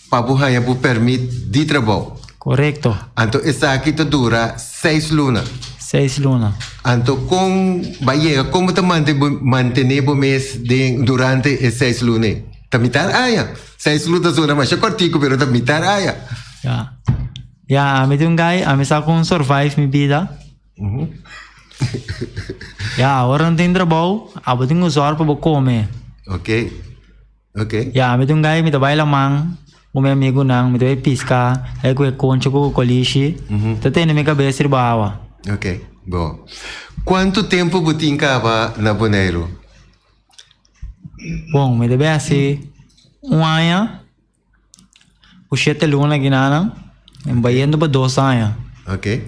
pa bo haña bo pèrmit di trabou. Korekto. Anto esaki ta dura seis luna. Seis luna. Anto kon ba yega, kon bo ta mantené bo mes den durante e seis luna ei? Ta mitar aña. Seis luna ta sona masha kòrtiku pero ta mitar aña. Ya. Ya, ami ta un gai, ami sa kon survive mi bida. Ya, ora no tin trabou, abo tin ku zòrg pa bo kome. Ok, ok. Ya, mi ta un gai, mi ta bai laman ku mi amigunan, mi ta bai piska, bai ku e koncho ku kolishi, ta tene mi kabes riba awa. Ok, bon. Kuantu tempu bo tin kaba na Boneiru? Bon, mi ta bai hasi un aña. Ku shete luna ginanan, mi bayendo pa dos aña. Ok.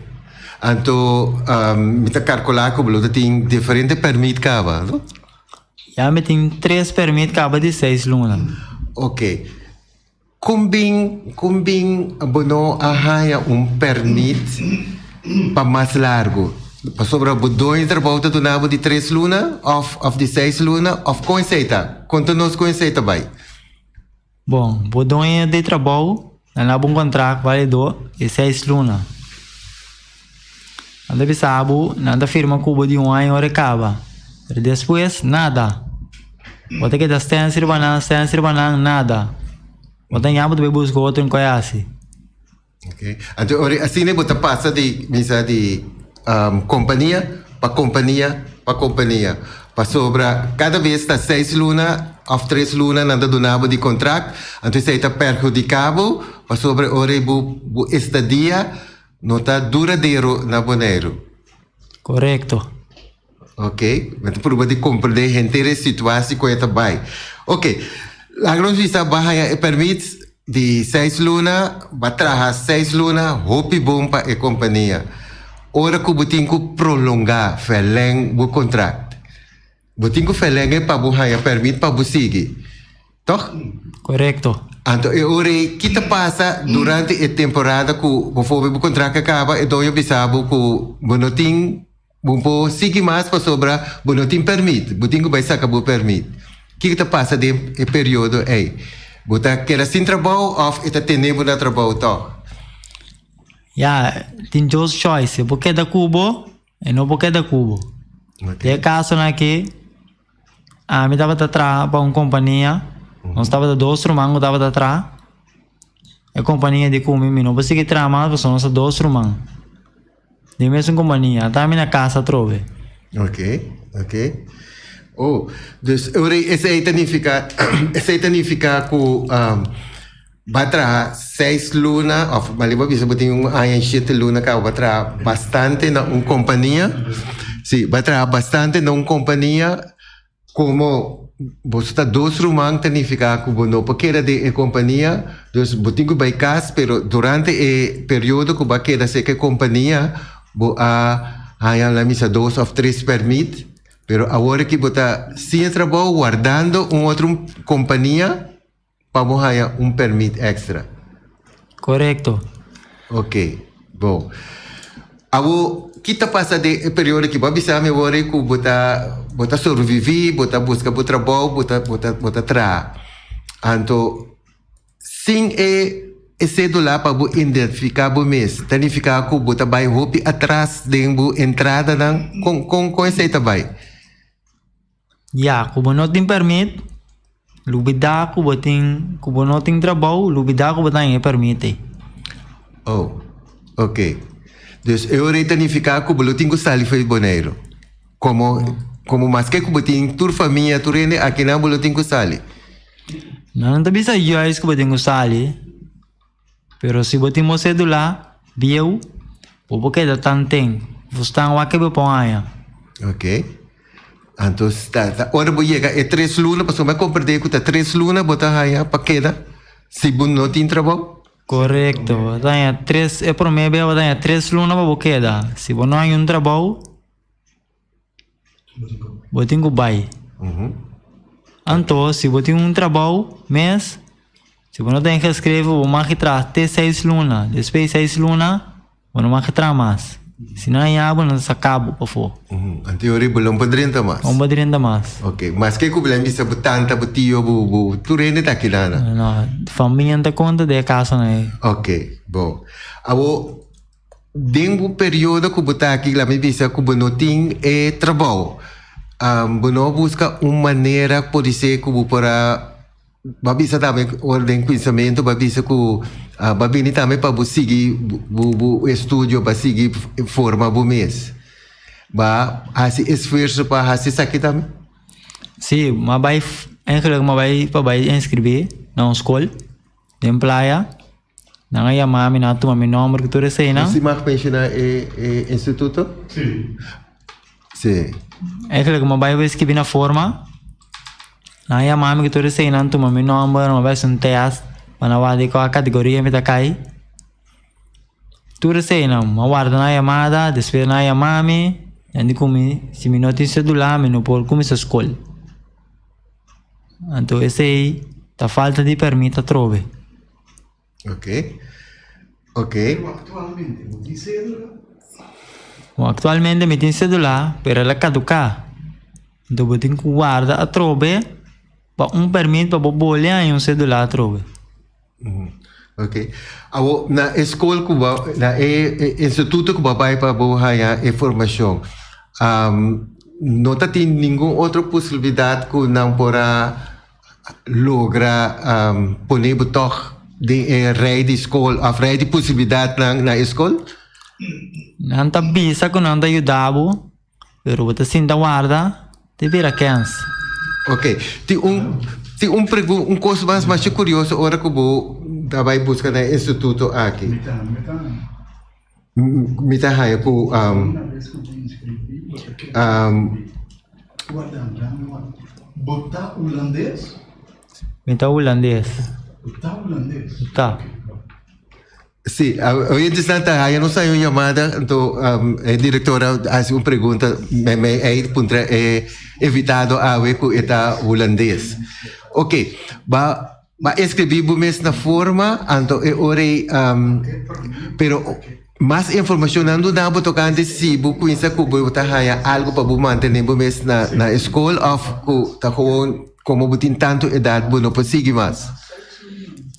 Anto mi ta kalkulá ku bo lo ta tin diferente pèrmit kaba, no? Ya mi tin tres pèrmit kaba di seis luna. Ok. Kon bin kon bin bo no a haña un pèrmit pa mas largu? Pasobra bo doño di trabou ta duna bo di tres luna òf òf di seis luna òf kon esei ta? Konta nos kon esei ta bai. Bon, bo doño di trabou ta na bo un kontrakt válido di seis luna. Nan ta bisa bo, nan ta firma ku bo di un aña ora e kaba, pero despues nada. Bo ta keda stens riba nan, stens riba nan, nada. Bo ta ña bo ta bai buska otro en koi hasi. Ok, anto ora asina bo ta pasa di misa di kompania pa kompania pa kompania, pasobra kada bes ta seis luna òf tres luna nan ta duna bo di kontrakt, anto esei ta perhudiká bo pasobra ora bo bo estadia No ta duradero na Boneiru. Korekto. Ok, mi ta purba di komprendé henter e situasi ku e ta bai. Ok, laga nos bisa bo a haña e pèrmit di seis luna, bo a traha seis luna hopi bon pa e kompania. Ora ku bo tin ku prolongá, verlèng bo kontrakt. Bo tin ku verlèng'e pa bo haña pèrmit pa bo sigui. Tòg? Korekto. Anto e ora ei, ki ta pasa durante e temporada ku bofobe bo kontrakt a kaba, e doño bisa bo ku bo no tin, bo por sigui mas pasobra bo no tin pèrmit, bo tin ku bai saka bo pèrmit. Kiko ta pasa den e periodo ei? Bo ta keda sin trabou òf e ta tene bo na trabou tòg? Ya, tin dos choice, bo keda ku bo E no por keda ku bo. Den e kasonan aki, ami tabata traha pa un kompania, nos tabata dos ruman ku tabata traha. E kompania di ku mi, mi no por sigui traha mas pasobra nos ta dos ruman den mesun kompania. Ata mi na kas atrobe. Ok, ok. Oh, dus esei ta nifiká, esei ta nifiká ku Ba traha seis luna of mali bo bisa bo tin un aña y shete luna caba ba traha bastante na un compania si ba traha bastante na un compania como boso ta dos ruman ta nifica cu bo no por keda den e compania dus bo tin cu bay cas pero durante e periodo cu bo a keda cerca e compania bo a haya la misa dos of tres permit pero awor aki bo ta sin e trabou wardando un otro compania. Pa bo haña un permit extra. Korekto. Ok, bon. Abo, ki ta pasa den e periodo aki? Bo a bisa mi awor ku bo ta bo ta sobreviví, bo ta buska bo trabou, bo ta bo ta bo ta traha. Anto, sin e e sedula pa bo identifiká bo mes, ta nifiká ku bo ta bai hopi atras den bo entradanan? Kon kon kon esei ta bai? Ya, ku bo no tin pèrmit, lubidá ku bo tin, ku bo no tin trabou, lubidá ku bo ta haña e pèrmit ei. Oh, ok. Dus e ora ei ta nifiká ku bo lo tin ku sali for di Boneiru. Komo, komo maske ku bo tin tur famia, tur hende akinan bo lo tin ku sali. Nan no ta bisa juist ku bo tin ku sali, pero si bo tin bo sedula bieu, bo por keda tanten. Bo stan wak ke bo por haña. Ok. Anto ta ta ora bo yega e tres luna pasobra mi a comprende cu ta tres luna bo ta haya pa keda si bo no tin trabou. Correcto, bo ta haya tres e prome bia bo ta haya tres luna pa bo keda, si bo no haya un trabou bo tin cu bay. Anto si bo tin un trabou mes si bo no ta ingeschreven bo mag traha te seis luna, despues di seis luna Bo no mag traha mas. Si nan haña bo, nan ta saca bo pafó. Anto yori bo lo no por drenta mas. Bo no por drenta mas. Ok, maske ku bo bisa bo tanta, bo tio, bo bo tur hende ta aki nan. No, famia no ta konta den e kasonan ei. Ok, bon. Awor, den bo periodo ku bo ta aki, laat mi bisa ku bo no tin e trabou, bo no a buska un manera podisé ku bo por a Bo a bisa tambe ora den kuinsamentu bo a bisa ku bo a bini tambe pa bo sigui bo bo estudio pa sigui forma bo mes. Bo a hasi esfuerso pa hasi esaki tambe? Sí, mi a bai eigenlijk mi a bai pa bai inskribí na un skol den playa. Nan a yama mi, nan a tuma mi nòmber ku tur eseinan. Si mag menshoná e e instituto? Sí. Sí. Eigenlijk mi a bai skibi na forma. Nan a yama mi ku tur eseinan, tuma mi nòmber, mi a bai hasi un tèst pa nan wak di kua kategoria mi ta kai. Tur eseinan, mi a warda nan yamada, despues nan a yama mi, nan di ku mi si mi no tin sedula mi no por kuminsá skol. Anto esei ta falta di pèrmit atrobe. Ok. Ok. Pero actualmente bo tin cédula? Bon, actualmente mi tin cédula, pero el a caduca. Enton bo tin cu warda atrobe pa un permit pa bo bole haña un cédula atrobe. Ok. Awo na e skol ku bo, na e instituto ku bo a bai pa bo haña e formashon, no ta tin ningun otro posibilidat ku nan por a logra pone bo tòg den e rei di skol òf rei di posibilidatnan na e skol? Nan ta bisa ku nan ta yuda bo, Pero bo ta sinta warda te bira kens. Ok, tin un tin un pregun un kos mas masha kurioso ora ku bo ta bai buska na e instituto aki. Mi ta haña ku Bo ta hulandes? Mi ta hulandes. Bo ta hulandes? Ta. Sí, hoy en Santa Haya nos hay un llamada, entonces um, el director hace un pregunta, me, me ei puntra e invitado awe ku eta holandés. Ok, ba ba escribir bu mes na forma, anto e ore um, pero mas información nan duna bo tocante si bu kuinsa ku bu ta haya algo pa bu mantener bu mes na na school of ku ta gewoon como bu tin tanto edad bu no por sigui mas.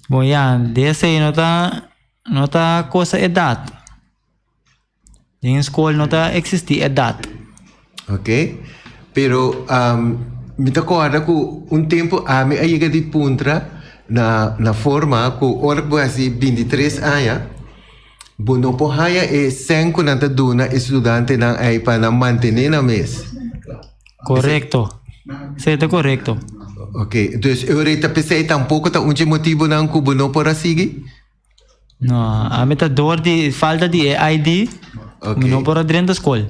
Bon ya, di esei no ta no ta cosa edat. Den skol no ta eksistí edat. Ok, pero mi ta kòrda ku un tempu ami a yega di puntra na na forma ku ora ku bo hasi bintitres aña bo no por haña e sèn ku nan ta duna e studantenan ei pa nan mantené nan mes. Korekto. Esei ta korekto. Ok, dus e ora ta p'esei tampoko ta un dje motibunan ku bo no por a sigui? No, ami ta dor di falta di e ID, Ok. mi no por a drenta skol.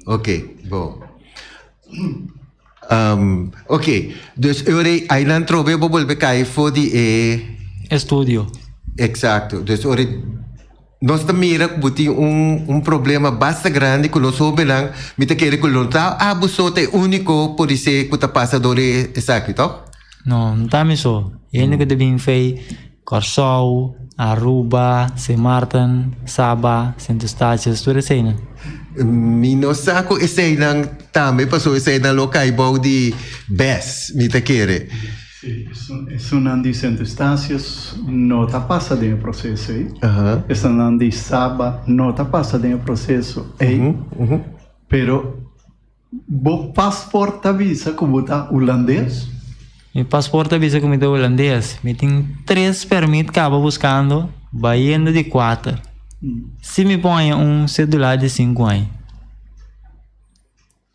Ok, bon. Um, ok, dus e ora einan trobe bo bolbe kai for di e... Estudio. Exacto, dus ora Nos ta mira ku bo tin un un problema basta grandi ku nos hóbennan. Mi ta kere ku lo ta abo so ta e úniko polisé ku ta pasa dor e esaki, tòg? No, no ta mi so. Hende ku ta bin fei Kòrsou, Aruba, Sint Maarten, Saba, Sint Eustatius, tur eseinan. Mi no sa ku eseinan tambe pasobra eseinan lo kai bou di bes, mi ta kere. Sí, esunnan di Sint Eustatius no ta pasa den e proseso ei. Esunnan di Saba no ta pasa den e proseso ei. Pero bo pasport ta bisa ku bo ta hulandes? Mi pasport ta bisa ku mi ta hulandes. Mi tin tres permit kaba buskando, bayendo di kuater. Si mi por haña un sedula di sinku aña.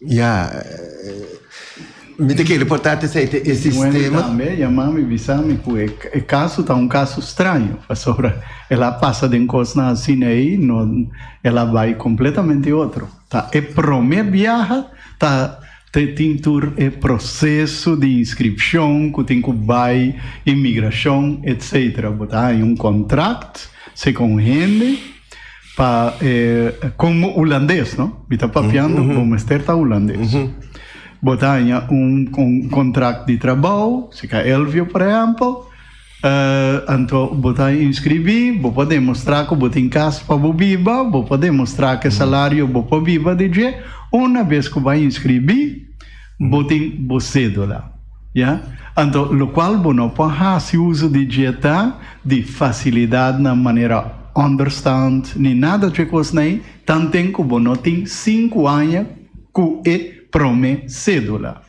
Ya, mi ta kere por ta esei ta e sistema. Tambe yama mi bisa mi ku e kaso ta un kaso straño pasobra el a pasa den kosnan asina ei no el a bai kompletamente otro. Ta e prome biaha ta tin tur e proseso di inskripshon ku tin ku bai imigrashon etsetera. Bo ta haña un kontrakt segun hende. Pa e como hulandes no, mi ta papiando bo mester ta hulandes. Bo ta haña un contract di trabou, si ka Elvio por ehempel, anto bo ta inscribi, bo por demostra cu bo tin cas pa bo biba, bo por demostra cu e salario bo por biba di dje, una bes cu bo a inscribi bo tin bo cedula, ya. Anto locual bo no por haci uso di dje ta di facilidadnan manera Onderstand ni nada dje kosnan ei, tanten ku bo no tin sinku aña ku e prome sedula.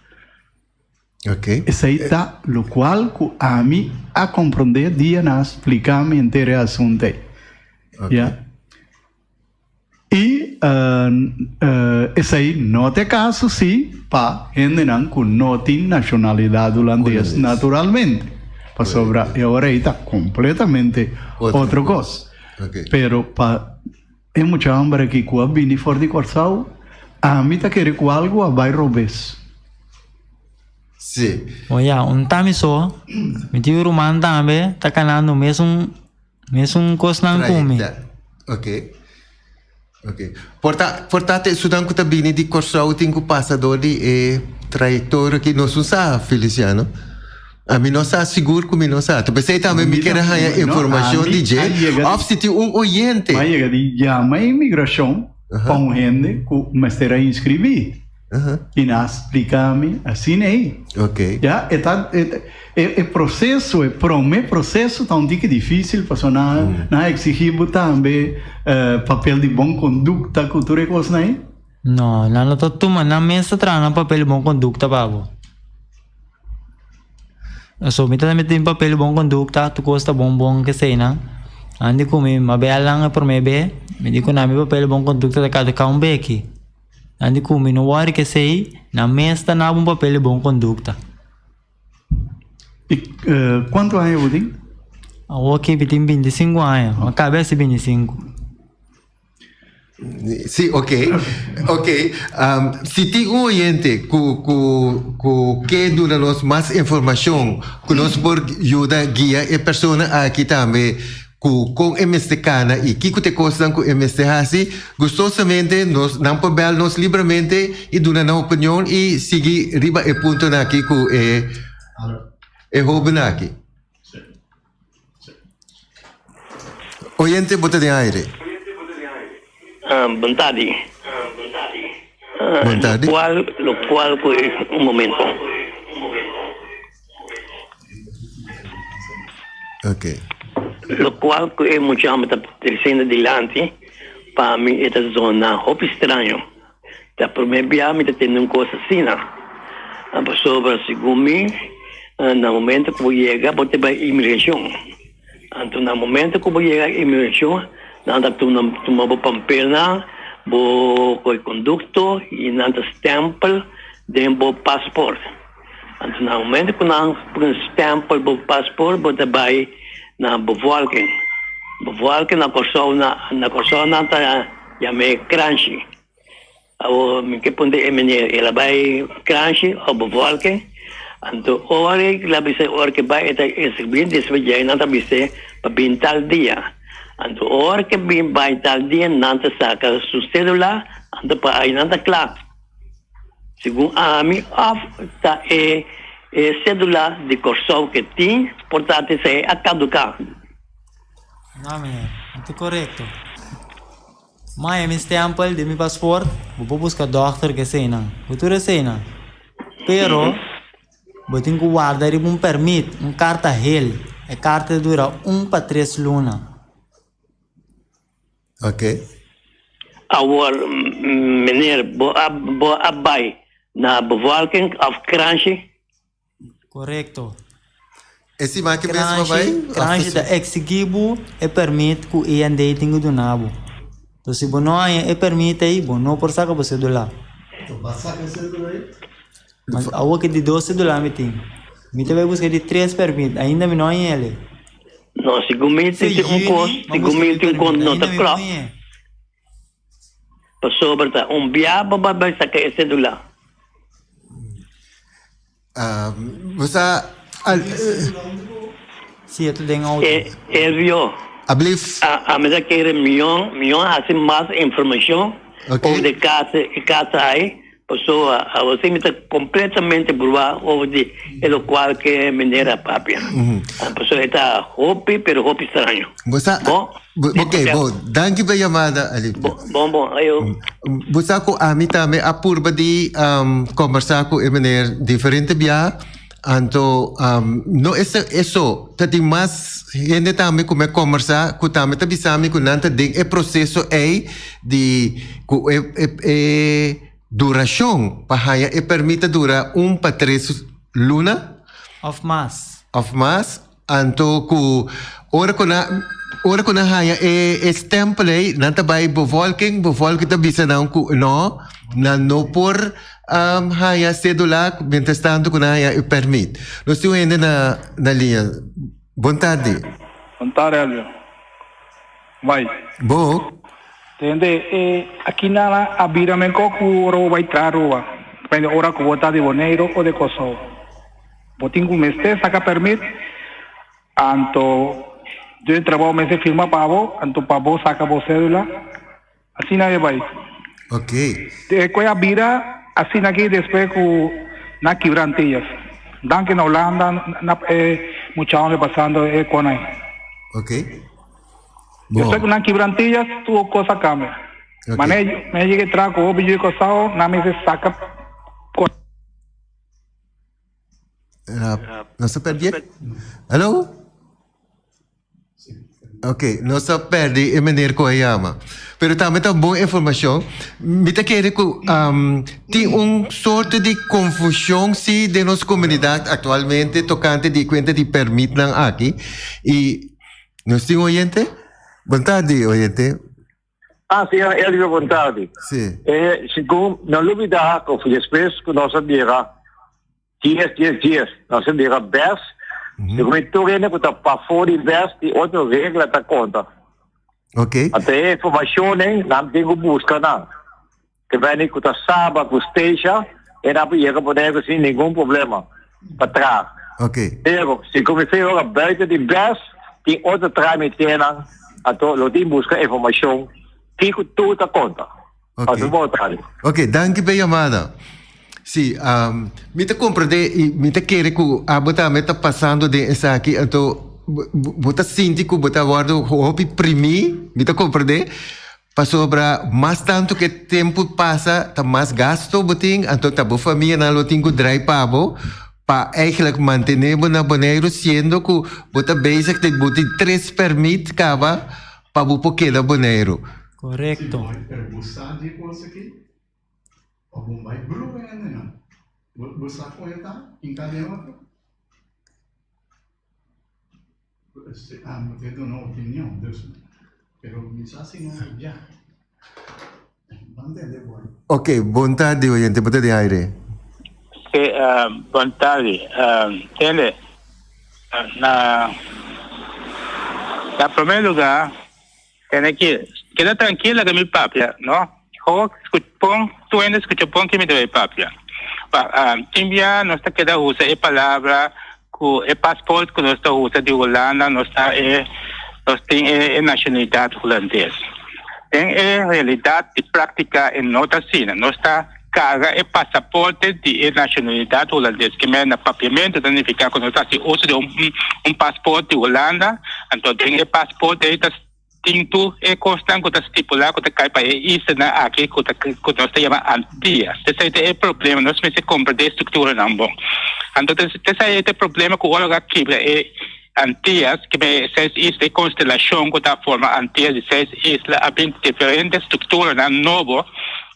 Ok. Esei ta lokual ku ami a komprondé dia nan a splika mi henter e asuntu ei. Ok. Ya. I esei no ta e kaso si pa hendenan ku no tin nashonalidat hulandes naturalmente, pasobra e ora ei ta kompletamente otro kos. Pero pa e mucha hòmber aki ku a bini for di Kòrsou, ami ta kere ku algu a bai robes. Sí. Oya, un ta mi so, mi tin un ruman tambe ta kanando mesun Mesun kosnan ku mi. Ok. Ok. Por ta, por ta te esunnan ku ta bini di Kòrsou tin ku pasa dor di e trayektorio ki nos un sa, Feliciano. Ami no sa sigur ku mi no sa. P'esei tambe mi kier a haña informashon di dje òf si tin un oyente. Mi a yega di yama imigrashon pa un hende ku mester a inskribí. I nan a splika mi asina ei. Ya, e ta, e proseso, e promé proseso ta un tiki difísil pasobra nan a eksigí bo tambe papel di bon kondukta ku tur e kosnan ei. No, nan no ta tuma, nan mes ta traha nan papel di bon kondukta pa bo. So mi ta mete mi papel di bon kondukta, tur kos ta bon bon keseinan. Nan di ku mi, mi a bel nan e promé be, mi di ku nan mi papel di bon kondukta ta kaduká un beki. Nan di ku mi no wòri kesei, nan mes ta naba un papel di bon kondukta. I kuantu aña bo tin? Awoki mi tin bintisinku aña, mi a kaba hasi bintisinku. Sí, ok. Ok. Um, si tin un oyente ku, ku, ku ke duna nos mas informashon, ku nos por yuda guia e persona aki tambe ku kon e mester kana i kiko ta e kosnan ku e mester hasi, gustosamente nos, nan por bèl nos libremente i duna nan opinion i sigui riba e puntonan aki ku e, e hóben aki. Oyente bo ta den aire. Bon tardi. Bon tardi. Lo cual, lo cual cu un momento. Ok. Lo cual cu e mucha homber ta treciendo dilanti, pa mi e ta zona hopi straño. Ta prome bia mi ta tende un cos asina. Pasobra segun mi, na momento cu bo yega bo ta bay inmigracion. Anto na momento cu bo yega inmigracion nan ta tuma bo pampelnan, bo coy conducto y nan ta stempel den bo paspoort. Anto na momento cu nan pone stempel bo paspoort bo ta bay na bevolking. Bevolking na Corsou na Corsou nan ta yam'e kranshi. Awor mi ke puntra e meneer, el a bai kranshi of bevolking? Anto ora el a bisa ora ke bai e ta inskribí despues djei nan ta bis'é pa bin tal dia. Anto ora ke bin bai tal dia nan ta saka su sedula anto pa ai nan ta kla. Segun ami of ta e e sedula di Kòrsou ke tin por ta esei a kaduká. No meneer, no ta korekto. Maya mi stempel di mi paspoort, bo por buska dokter ku eseinan, ku tur eseinan. Pero bo tin ku warda riba un permit, un karta hel. E karta ta dura un pa tres luna. Ok. Awor, meneer, bo a bo a bai na bevolking of kranshi? Korekto. E siman ki mes bo bai? Kranshi ta eksigí bo e pèrmit ku IND tin ku duna bo. Enton si bo no haña e pèrmit ei, bo no por saka bo sedulá. Mas awor ki di dos sedulá mi tin. Mi ta bai buska di tres pèrmit, ainda mi no haña el. No, segun mi tin un kos, segun mi tin un kos no ta klòp. Pasobra ta un bia bo bai bai saka e sedula. Bo sa al. Si e ta den auto. Elvio. Ablief. Ami ta kere mion mion hasi mas informacion over di casa e casa ai pasobra awo si mi ta completamente bruá over di e locual ke meneer a papia pasobra e ta hopi pero hopi straño. Bo sa Bo Ok bo danki pa e yamada Alipio. Bon bon ayo. Bo sa ku ami tambe a purba di kombersá ku e meneer diferente bia anto no esta eso ta tin mas hende tambe ku mi a kombersá ku tambe ta bisa mi ku nan ta den e proseso ei di ku e e durashon pa haña e permit ta dura un pa tres luna. Òf mas. Òf mas. Anto ku ora ku nan ora ku nan haña e e stempel ei nan ta bai bevolking, bevolking ta bisa nan ku no, nan no por haña sedula mientras tanto ku nan haña e permit. Nos tin un hende na na liña. Bon tardi. Bon tardi Elvio. Bai. Bo. Tende e aki nan a bira men ko ku ora bo bai traha Aruba. Depende ora ku bo ta di Boneiru o di Kòrsou. Bo tin ku mester saka permit, anto dje di trabou mester firma pa bo, anto pa bo saka bo cédula. Asina e bai. Ok. E koe a bira asina aki despues ku nan kibra Antillas. Danki na Hulanda na e mucha homber pasando e konai. Ok. Despues ku nan kibra Antillas tur kos a kambia. Mane mi a yega e traha ku hopi yu di Kòrsou nan mester saka kos. Nos a pèrdí? Hallo? Ok, nos a pèrdí e meneer ku a yama. Pero tambe ta un bon informashon. Mi ta kere ku tin un sorto di konfushon si den nos komunidat aktualmente tokante di e kuenta di pèrmitnan aki. I nos tin un oyente? Bon tardi oyente. Ah, señor Elvio, bon tardi. Si. Eh, segun, no lubida ku despues ku nos a bira dies, dies, dies, nos a bira bes, segun mi tur hende ku ta pafó di bes tin otro regla ta konta. Ok. Anto e informashonnan nan tin ku buska nan. Ke beni ku ta Saba ku Statia e nan por yega Boneiru sin ningun problema pa traha. Ok. Pero si kuminsá e ora buiten di bes tin otro tramitenan anto lo tin buska informashon kiko tur ta konta. Ok. Pasa bon tardi. Ok, danki p'e yamada. Si, mi ta komprendé i mi ta kere ku abo tambe ta pasando den esaki anto bo ta sinti ku bo ta wòrdu hopi primí, mi ta komprendé. Pasobra mas tantu ku e tempu pasa ta mas gasto bo tin, anto ta bo famianan lo tin ku drai pa bo pa eigenlijk mantené bo na Boneiru siendo ku bo ta bezig den bo tin tres pèrmit kaba pa bo por keda Boneiru. Korekto. Pero bo sa di e kos aki? O bo bai brua hendenan? Bo sa kon e ta? Hinká den otro? Ah, bo te duna opinion, dus, pero mi sa si no ya. Ban tende bo. Ok, bon tardi oyente, bo ta den aire. Sí, bon tardi. Tende, na na primer lugar, tene ki keda trankila ke mi papia, no? Ho, pon, tur hende skucha pon ke mi ta bai papia. Pa, tin bia nos ta keda usa e palabra ku e paspoort ku nos ta usa di Hulanda nos ta e nos tin e nashonalidat hulandes. Den e realidat di práktika e no ta asina. Nos ta karga e pasaporte di e nashonalidat hulandes, ke mester na papiamentu ta nifiká ku nos ta hasi uso di un paspoort di Hulanda, anto den e paspoort ei ta Tin tur e kosnan ku ta stipulá ku ta kai pa e islanan aki ku ta ku nos ta yama Antillas. Esei ta e problema, nos mester komprendé e strukturanan bon. Anto esei ta e problema ku ora ku a kibra e Antillas, kibra e seis isla, e konstelashon ku ta forma Antillas di seis isla a bin diferente strukturanan nobo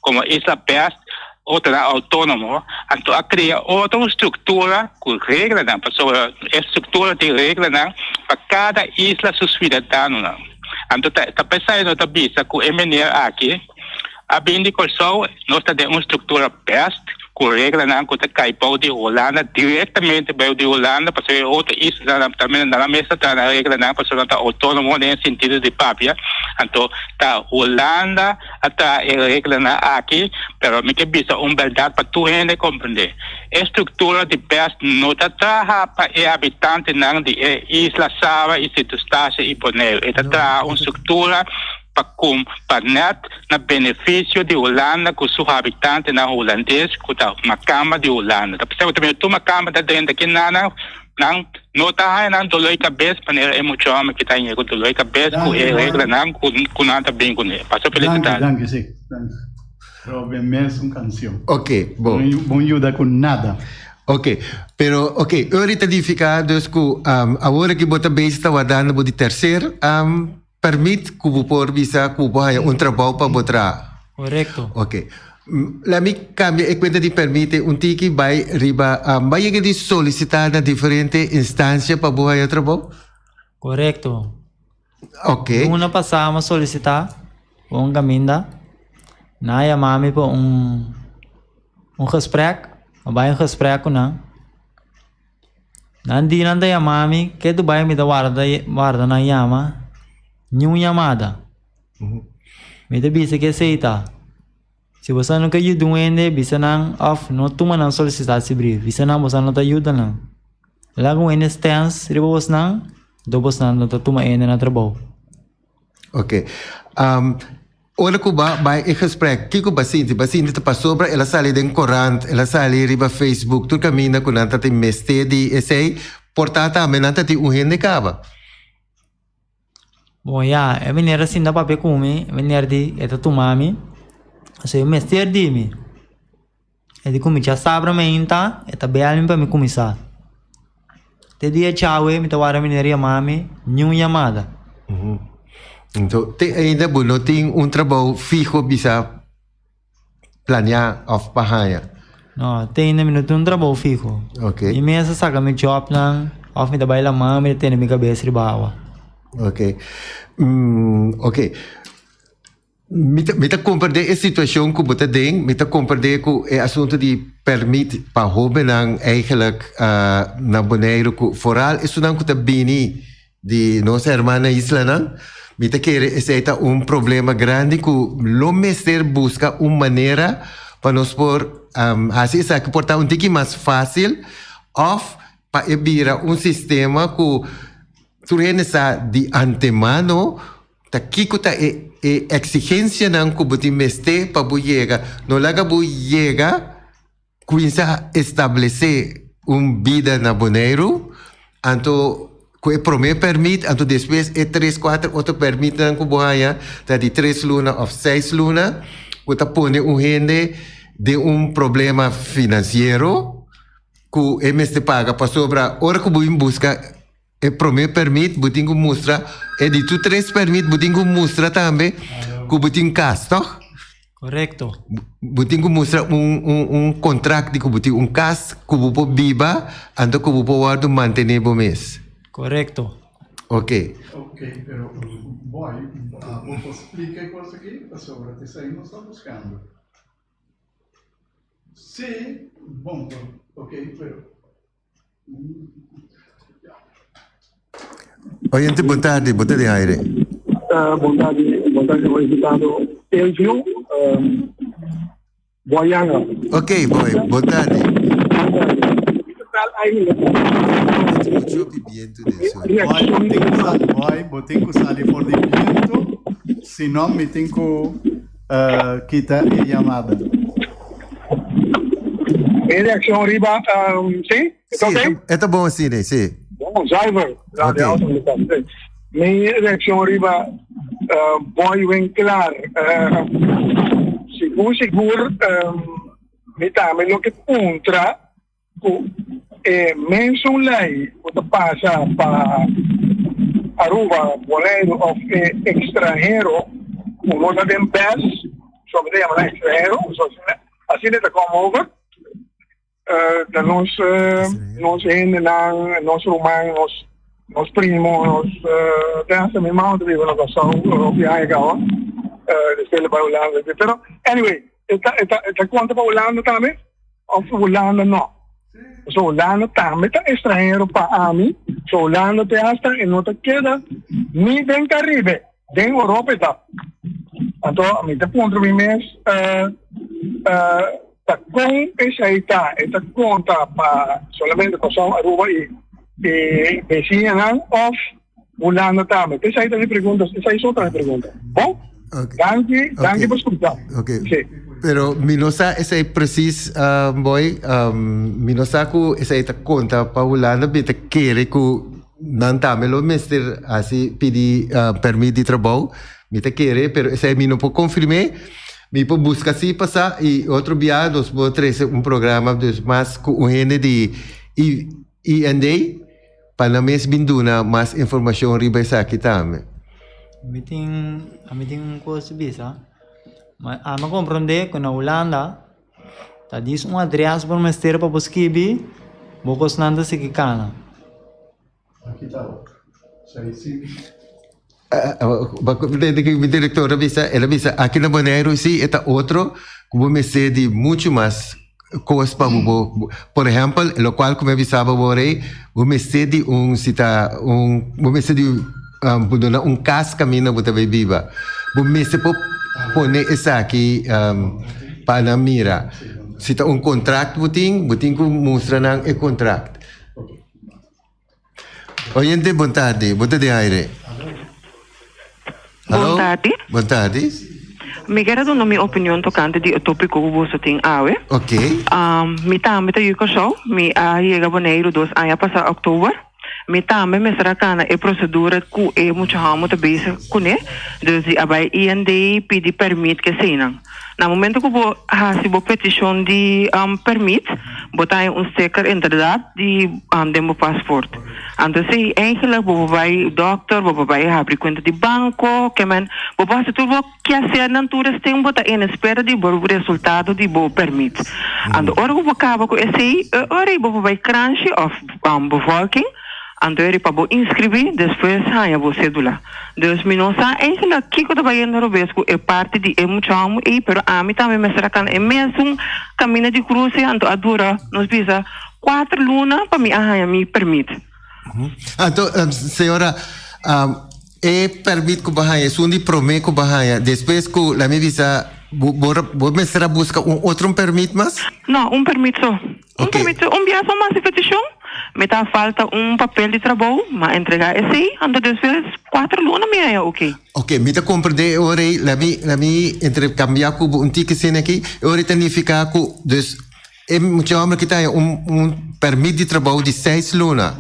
komo Isla Best, otronan outónomo, anto a krea otro struktura ku reglanan, pasobra e struktura tin reglanan pa kada isla su suidadanonan. Anto ta ta p'esei no ta bisa ku e mener aki a bin di Kòrsou, nos ta den un struktura bèst ku reglanan ku ta kai bou di Hulanda, direktamente bou di Hulanda, pasobra e otro islanan tambe nan a mester traha nan reglanan pasobra nan ta outónomo den e sentido di papia. Anto ta Hulanda. A traha e reglanan aki, pero mi ke bisa un bèrdat pa tur hende komprendé. E struktura di bèst no ta traha pa e habitantenan di e isla Saba i Sint Eustatius i Boneiru. E ta traha un struktura pa kum pa nèt na benefisio di Hulanda ku su habitantenan hulandes ku ta makamba di Hulanda. Ta p'esei ku ta mira tur makamba ta drenta kinanan. Nan no ta haña nan dolor di kabes manera e mucha hòmber ki ta haña ku dolor di kabes ku e reglanan ku nan ta bin kuné. Pastor Danki, danki, si. Danki. Robin mes un kansion. Ok, bon. Bon yuda ku nada. Ok, pero ok, Uri ta nifiká dus ku awor aki bo ta bezig ta wardando bo di terser permit ku bo por bisa ku bo por haña un trabou pa bo traha. Korekto. Ok. Laat mi kambia e kuenta di permit e un tiki bai riba bai yega di solisitá na diferente instansia pa bo haña trabou? Korekto. Ok. Luna pasá mi a solisitá pa un kaminda. Nan a yama mi pa un un gesprek. Mi a bai un gesprek ku nan. Nan di nan ta yama mi, ke tu bai mi ta warda warda nan yama, niun yamada. Mi ta bisa ke esei ta. Si boso no ke yuda un hende, bisa nan òf no tuma nan solisitasibrief, bisa nan boso no ta yuda nan. Laga un hende stens riba bosnan, anto bosnan no ta tuma hende na trabou. Ok. Ora ku ba bai e gesprek, kiko ba sinti? Ba sinti ta pasobra el a sali den korant, el a sali riba Facebook, tur kaminda ku nan ta tin mester di esei, por ta tambe nan ta tin un hende kaba. Bon ya, e meneer a sinta papia ku mi, e meneer di e ta tuma mi, pasobra e mester di mi. E di ku mi djasabra mainta e ta bel mi pa mi kuminsá. Te dia djawe mi ta wara meneer yama mi, niun yamada. Enton, te ainda bo no tin un trabou fiho bisa planea of pa haña? No, te ainda mi no tin un trabou fiho. Ok. Mi mes a saka mi jobnan of mi ta bai laman mi ta tene mi kabes riba awa. Ok. Ok. Mi ta, mi ta comprende e situacion cu bo ta den, mi ta comprende cu e asunto di permit pa hobennan eigenlijk uh, na Boneiru, cu vooral esunnan cu ta bini di nos hermana islanan, mi ta kere esei ta un problema grandi cu lo mester busca un manera pa nos por um, haci esaki por ta un tiki mas facil of pa e bira un sistema cu tur hende sa di antemano Ta kiko ta e e eksigensianan ku bo tin mester pa bo yega? No laga bo yega kuminsá establesé un bida na Boneiru, anto ku e promé pèrmit, anto despues e tres kuater otro pèrmitnan ku bo haña ta di tres luna òf seis luna, ku ta pone un hende den un problema finansiero ku e mester paga pasobra ora ku bo bin buska E prome permit bo tin ku mustra, e di tur tres permit bo tin ku mustra tambe ku bo tin kas, tòg? Korekto. Bo tin ku mustra un un un kontrakt di ku bo tin un kas ku bo por biba, anto ku bo por wòrdu mantené bo mes. Korekto. Ok. Ok, pero boy, abo por splika e kos aki? Pasobra t'esei nos ta buskando. Sí, bon, ok, pero. Oyente, bon tardi, bo ta den aire. Uh, bon tardi, bon tardi, bo invitado Elvio. Um, Boyanga. Ok, boy, bon tardi. Boy, bo tin ku sali for di biento, si no mi tin ku uh, kita e llamada. Mi reaccion riba, um, sí? Sí, okay? Eta bon así, nee, sí. Bon, zuiver. Okay. Mi reaccion riba uh, boy Winkelaar. Uh, sigur, sigur, um, mi tambe lo que puntra ku e mesun lei ku ta pasa pa Aruba, Boneiru of e ekstranhero ku no ta den bes, so mi ta yama nan ekstranhero, so asina ta come over, ta nos nos hendenan, nos ruman, nos nos primo, nos te hasta mi mama ta biba na Kòrsou hopi aña kaba, despues el a bai Hulanda, pero anyway e ta e ta e ta konta pa Hulanda tambe? Of Hulanda no. So Hulanda tambe ta estranhero pa ami. So Hulanda te hasta e no ta keda ni den Caribe, den Europa e ta. Anto mi ta puntra mi mes uh, uh, ta kon esei ta? E ta konta pa solamente Kòrsou, Aruba i e besiñanan of Hulanda tambe? Esei ta mi pregunta, esei so ta mi pregunta. Bon? Okay. Danki, danki okay. pa skucha. Ok. Sí. Pero mi no sa esei precies, um, boy, um, mi no sa ku esei ta konta pa Hulanda, mi ta kere ku nan tambe lo mester hasi pidi uh, permit di trabou. Mi ta kere, pero esei mi no por konfirmé. Mi por buska si pa sa i otro bia nos por trese un programa dus mas ku un hende di I, IND Pa nan mes bin duna mas informacion riba esaki tambe. Mi tin, ami tin un kos di bisa. Ma ami a komprondé ku na Hulanda ta dis un adrès bo mester pa bo skibi, bo kosnan ta sigui kana. Aki ta otro. Sei si. Mi director a bisa, el a bisa aki na Boneiru si e ta otro ku bo mester di muchu mas kos pa bo bo, por ehèmpel lokual ku mi a bisa bo awor ei, bo mester di un si ta un bo mester di bo duna un kas kaminda bo ta bai biba, bo mester por pone esaki pa nan mira, si ta un kontrakt bo tin, bo tin ku mustra nan e kontrakt. Oyente, bon tardi. Bo ta den aire. Bon tardi. Bon tardi. Mi kier a duna mi opinion tokante di e topiko ku boso tin awe. Ok. Mi tambe ta yu Kòrsou. Mi a yega Boneiru dos aña pasá òktober. Mi tambe mester a kana e prosedura ku e mucha hòmber ta bezig kuné. Dus di a bai IND pidi pèrmit keseinan. Na momento ku bo hasi bo petishon di pèrmit, bo ta haña un sticker inderdat di den bo pasport. Anto esei eigenlijk bo por bai dòkter, bo por bai habri kuenta di banko, ke men bo por hasi tur bo keasernan tur es tempu bo ta en espera di bo resultado di bo pèrmit. Anto ora ku bo kaba ku esei, e ora ei bo por bai kranshi òf bevolking, anto eri pa bo inskribí despues haña bo sédula. Dus mi no sa eigenlijk kiko ta bayendo robes ku e parti di e muchamu ei, pero ami tambe mester a kana e mesun kaminda di kruse, anto a dura nos bisa kuater luna pa mi a haña mi permit. Anto, señora, e permit ku bo a haña esun di promé ku bo a haña, despues ku laat mi bisa bo bo mester a buska un otro permit mas? No, un permit so. Un permit so, un bia so mas di petishon, mi ta falta un papel di trabou, m'a entregá esei, anto despues kuater luna mi haña oké. Oké, mi ta komprendé e ora ei, laat mi laat mi interkambiá ku bo un tiki asina aki, e ora ei ta nifiká ku dus E mucha homber ki ta haña un un permit di trabou di seis luna.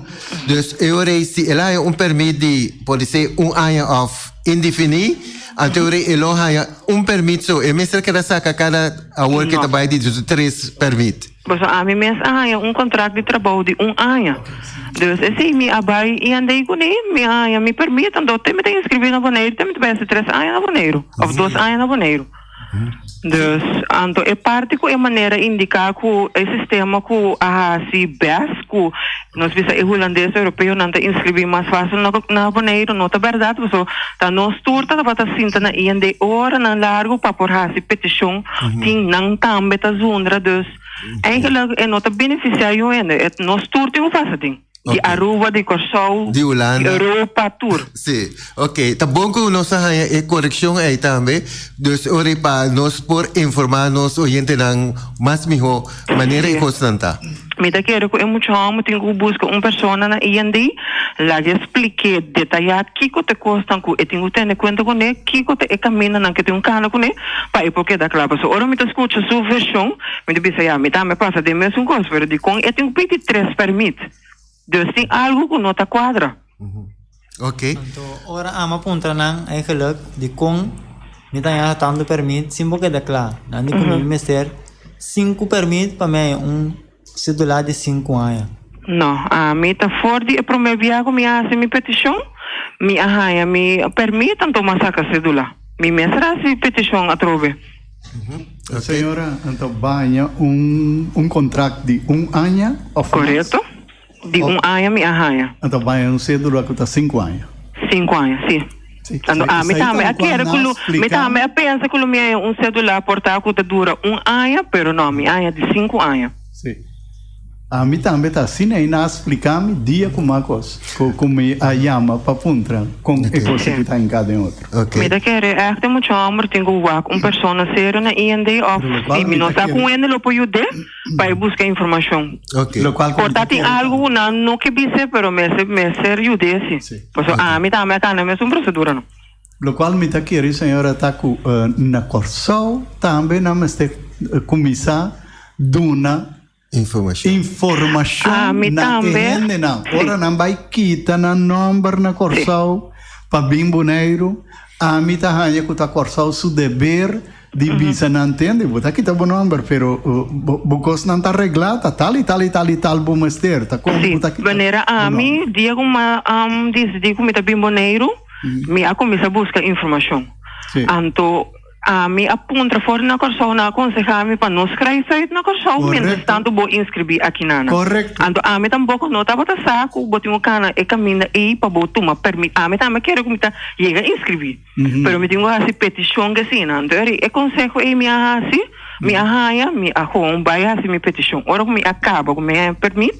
Dus e ora ei si el a haña un permit di por disé un aña òf indefiní, anto e ora ei e lo haña un permit so. E mester keda saka kada awor ke ta bai di dus tres permit. Pasobra ami mes a haña un kontrakt di trabou di un aña. Dus esei mi a bai i andei kuné, mi a haña mi permit, anto te mi ta inskribí na Boneiru, te mi ta bai hasi tres aña na Boneiru òf dos aña na Boneiru. Dus, anto e parti ku e manera indiká ku e sistema ku a hasi bes ku nos bisa e hulandes europeonan ta inskribí mas fásil na na Boneiru no ta bèrdat pasobra ta nos tur ta tabata sinta na IND oranan largu pa por hasi petishon tin nan tambe ta zundra dus eigenlijk e no ta benefisiá yu hende e nos tur tin ku pasa tin. Di Aruba, di Kòrsou, Di Hulanda. di Europa, tur. Sí, ok. Ta bon ku nos a haña e korekshon ei tambe. Dus ora ei pa nos por informá nos oyentenan mas mihó manera e kosnan ta. Mi ta kere ku e mucha hòmber tin ku buska un persona na IND, laga e splik'é detayá kiko ta e kosnan ku e tin ku tene kuenta kuné, kiko ta e kamindanan ku e tin ku kana kuné pa e por keda kla. Pasobra ora mi ta skucha su vershon, Mi ta bisa, ya, mi tambe pasa den mesun kos, pero dikon e tin ku pidi tres pèrmit? Dus tin algu ku no ta kuadra. Ok. Anto ora ama puntra nan eigenlijk dikon mi ta haña tantu pèrmit sin bo keda kla. Nan di ku mi mester sinku pèrmit pa mi haña un sedula di sinku aña. No, ami ta for di e promé bia ku mi a hasi mi petishon, mi a haña mi pèrmit anto mi a saka sedula. Mi mester hasi petishon atrobe. Señora, anto baña un un contract di un aña of mas? Correcto. Di un aña mi a haña. Anto baña un cedula cu ta cinco aña. Cinco aña, si. Si. Anto ami Esai tambe ta a locual kere nan cu a lo, mi splica. tambe a pensa cu lo mi haña un cedula por ta cu ta dura un aña, pero no, mi haña di cinco aña. Si. Ami tambe ta asina i nan a splica mi dia cu ma cos cu mi a yama pa puntra con e cos aki ta hinca den otro. Mi ta kere echt e mucha homber tin cu wak un persona serio na IND of si mi no sa cu un hende lo por yud'é pa e busca informacion. Por ta tin algo cu nan no ke bis'é pero mester mester yud'é si. Pasobra ami tambe a cana mesun procedura no. Locual mi ta kere señora ta cu na Corsou tambe nan mester cuminsa duna Informashon. Informashon Ami na e tambe. hendenan. Sí. Ora nan bai kita nan nòmber na Kòrsou pa bin Boneiru, ami ta haña ku ta Kòrsou su deber di bisa nan, Tende, bo ta kita bo nòmber, pero bo bo kosnan ta reglá, ta tal i tal i tal i tal bo mester, ta kon Sí. bo ta kita Manera bo ami, nòmber. dia ku mi a disidí ku mi ta bin Boneiru, mi a kuminsá buska informashon. Sí. Anto Ami a puntra for na Kòrsou, nan a konsehá mi pa no skrijf uit na Kòrsou mientras tanto bo inskribí akinana. Anto ami tampoko no tabata sa ku bo tin ku kana e kaminda ei pa bo tuma pèrmit. Ami tambe kere ku mi ta yega inskribí, pero mi tin ku hasi petishon ku asina. Anto e konseho ei mi a hasi. Mi a haña, mi a gewoon bai hasi mi petishon. Ora ku mi a kaba ku mi haña permit,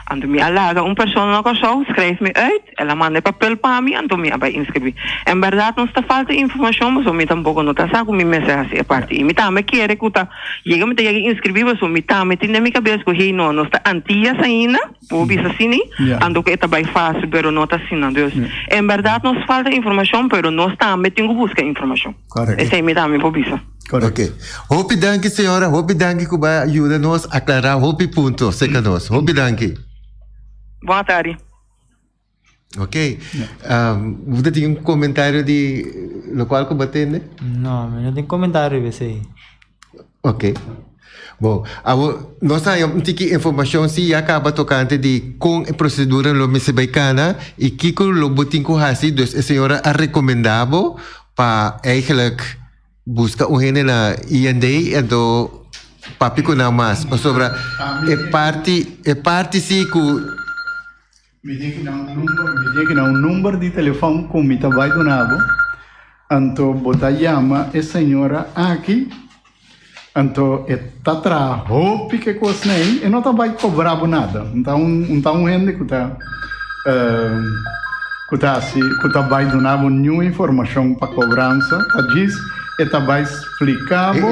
anto mi a laga un persona na Kòrsou skrijf mi uit, el a manda e papel pa mi, anto mi a bai inskribí. En bèrdat nos ta falta informashon pasobra mi tampoko no ta sa ku mi mester hasi e parti. I mi tambe kere ku ta yega mi ta yega inskribí pasobra mi tambe tin den mi kabes ku hey no, nos ta Antias ainda. Bo bisa asina, anto ku e ta bai fásil, pero no ta asina. Dus, en bèrdat nos falta informashon, pero nos tambe tin ku buska informashon. Esei mi tambe por bisa. Ok. Hopi danki señora, hopi danki ku bo a yuda nos aklará hopi punto serka nos. Hopi danki. Bon atardi. Ok. Bo ta tin un komentario di lokual ku bo a tende? No, mi no tin komentario riba esei. Ok. Bon, awor nos a haña un tiki informashon si ya kaba tokante di kon e prosedura lo mester bai kana i kiko lo bo tin ku hasi. Dus e señora a rekomendá bo pa eigenlijk buska un hende na IND anto papia ku nan mas. Pasobra e parti e parti si ku. Mi tin ki na un number, mi tin ki na un number di telefon ku mi ta bai duna bo. Anto bo ta yama e señora aki, anto e ta traha hopi ke kosnan ei, e no ta bai kobra bo nada. Un ta un, un ta un hende ku ta ku ta hasi, ku ta bai duna bo niun informashon pa kobransa, ta djis e ta bai splika bo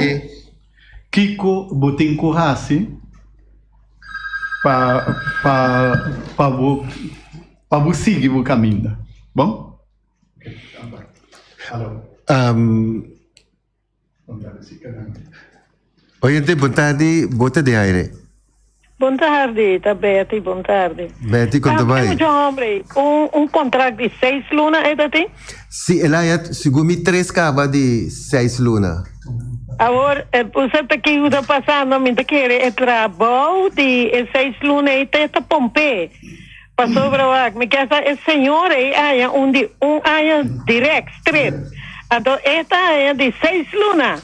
kiko bo tin ku hasi. Pa pa pa bo pa bo sigui bo caminda. Bon? Um, oyente, bon tardi, bo ta de aire. Bon tardi, ta Betty, bon tardi. Betty, kon ta bai? Mucho hombre, un, un contract di seis luna e ta tin? Si, el haya, segun mi, tres caba di seis luna. Awor, bo sa ta kico ta pasando? Mi ta kere e trabou di e seis luna ei ta esta pomp'é. Pasobra wak, mi kier sa e señor ei haña un di un aña direct, straight. Anto e ta haña di seis luna.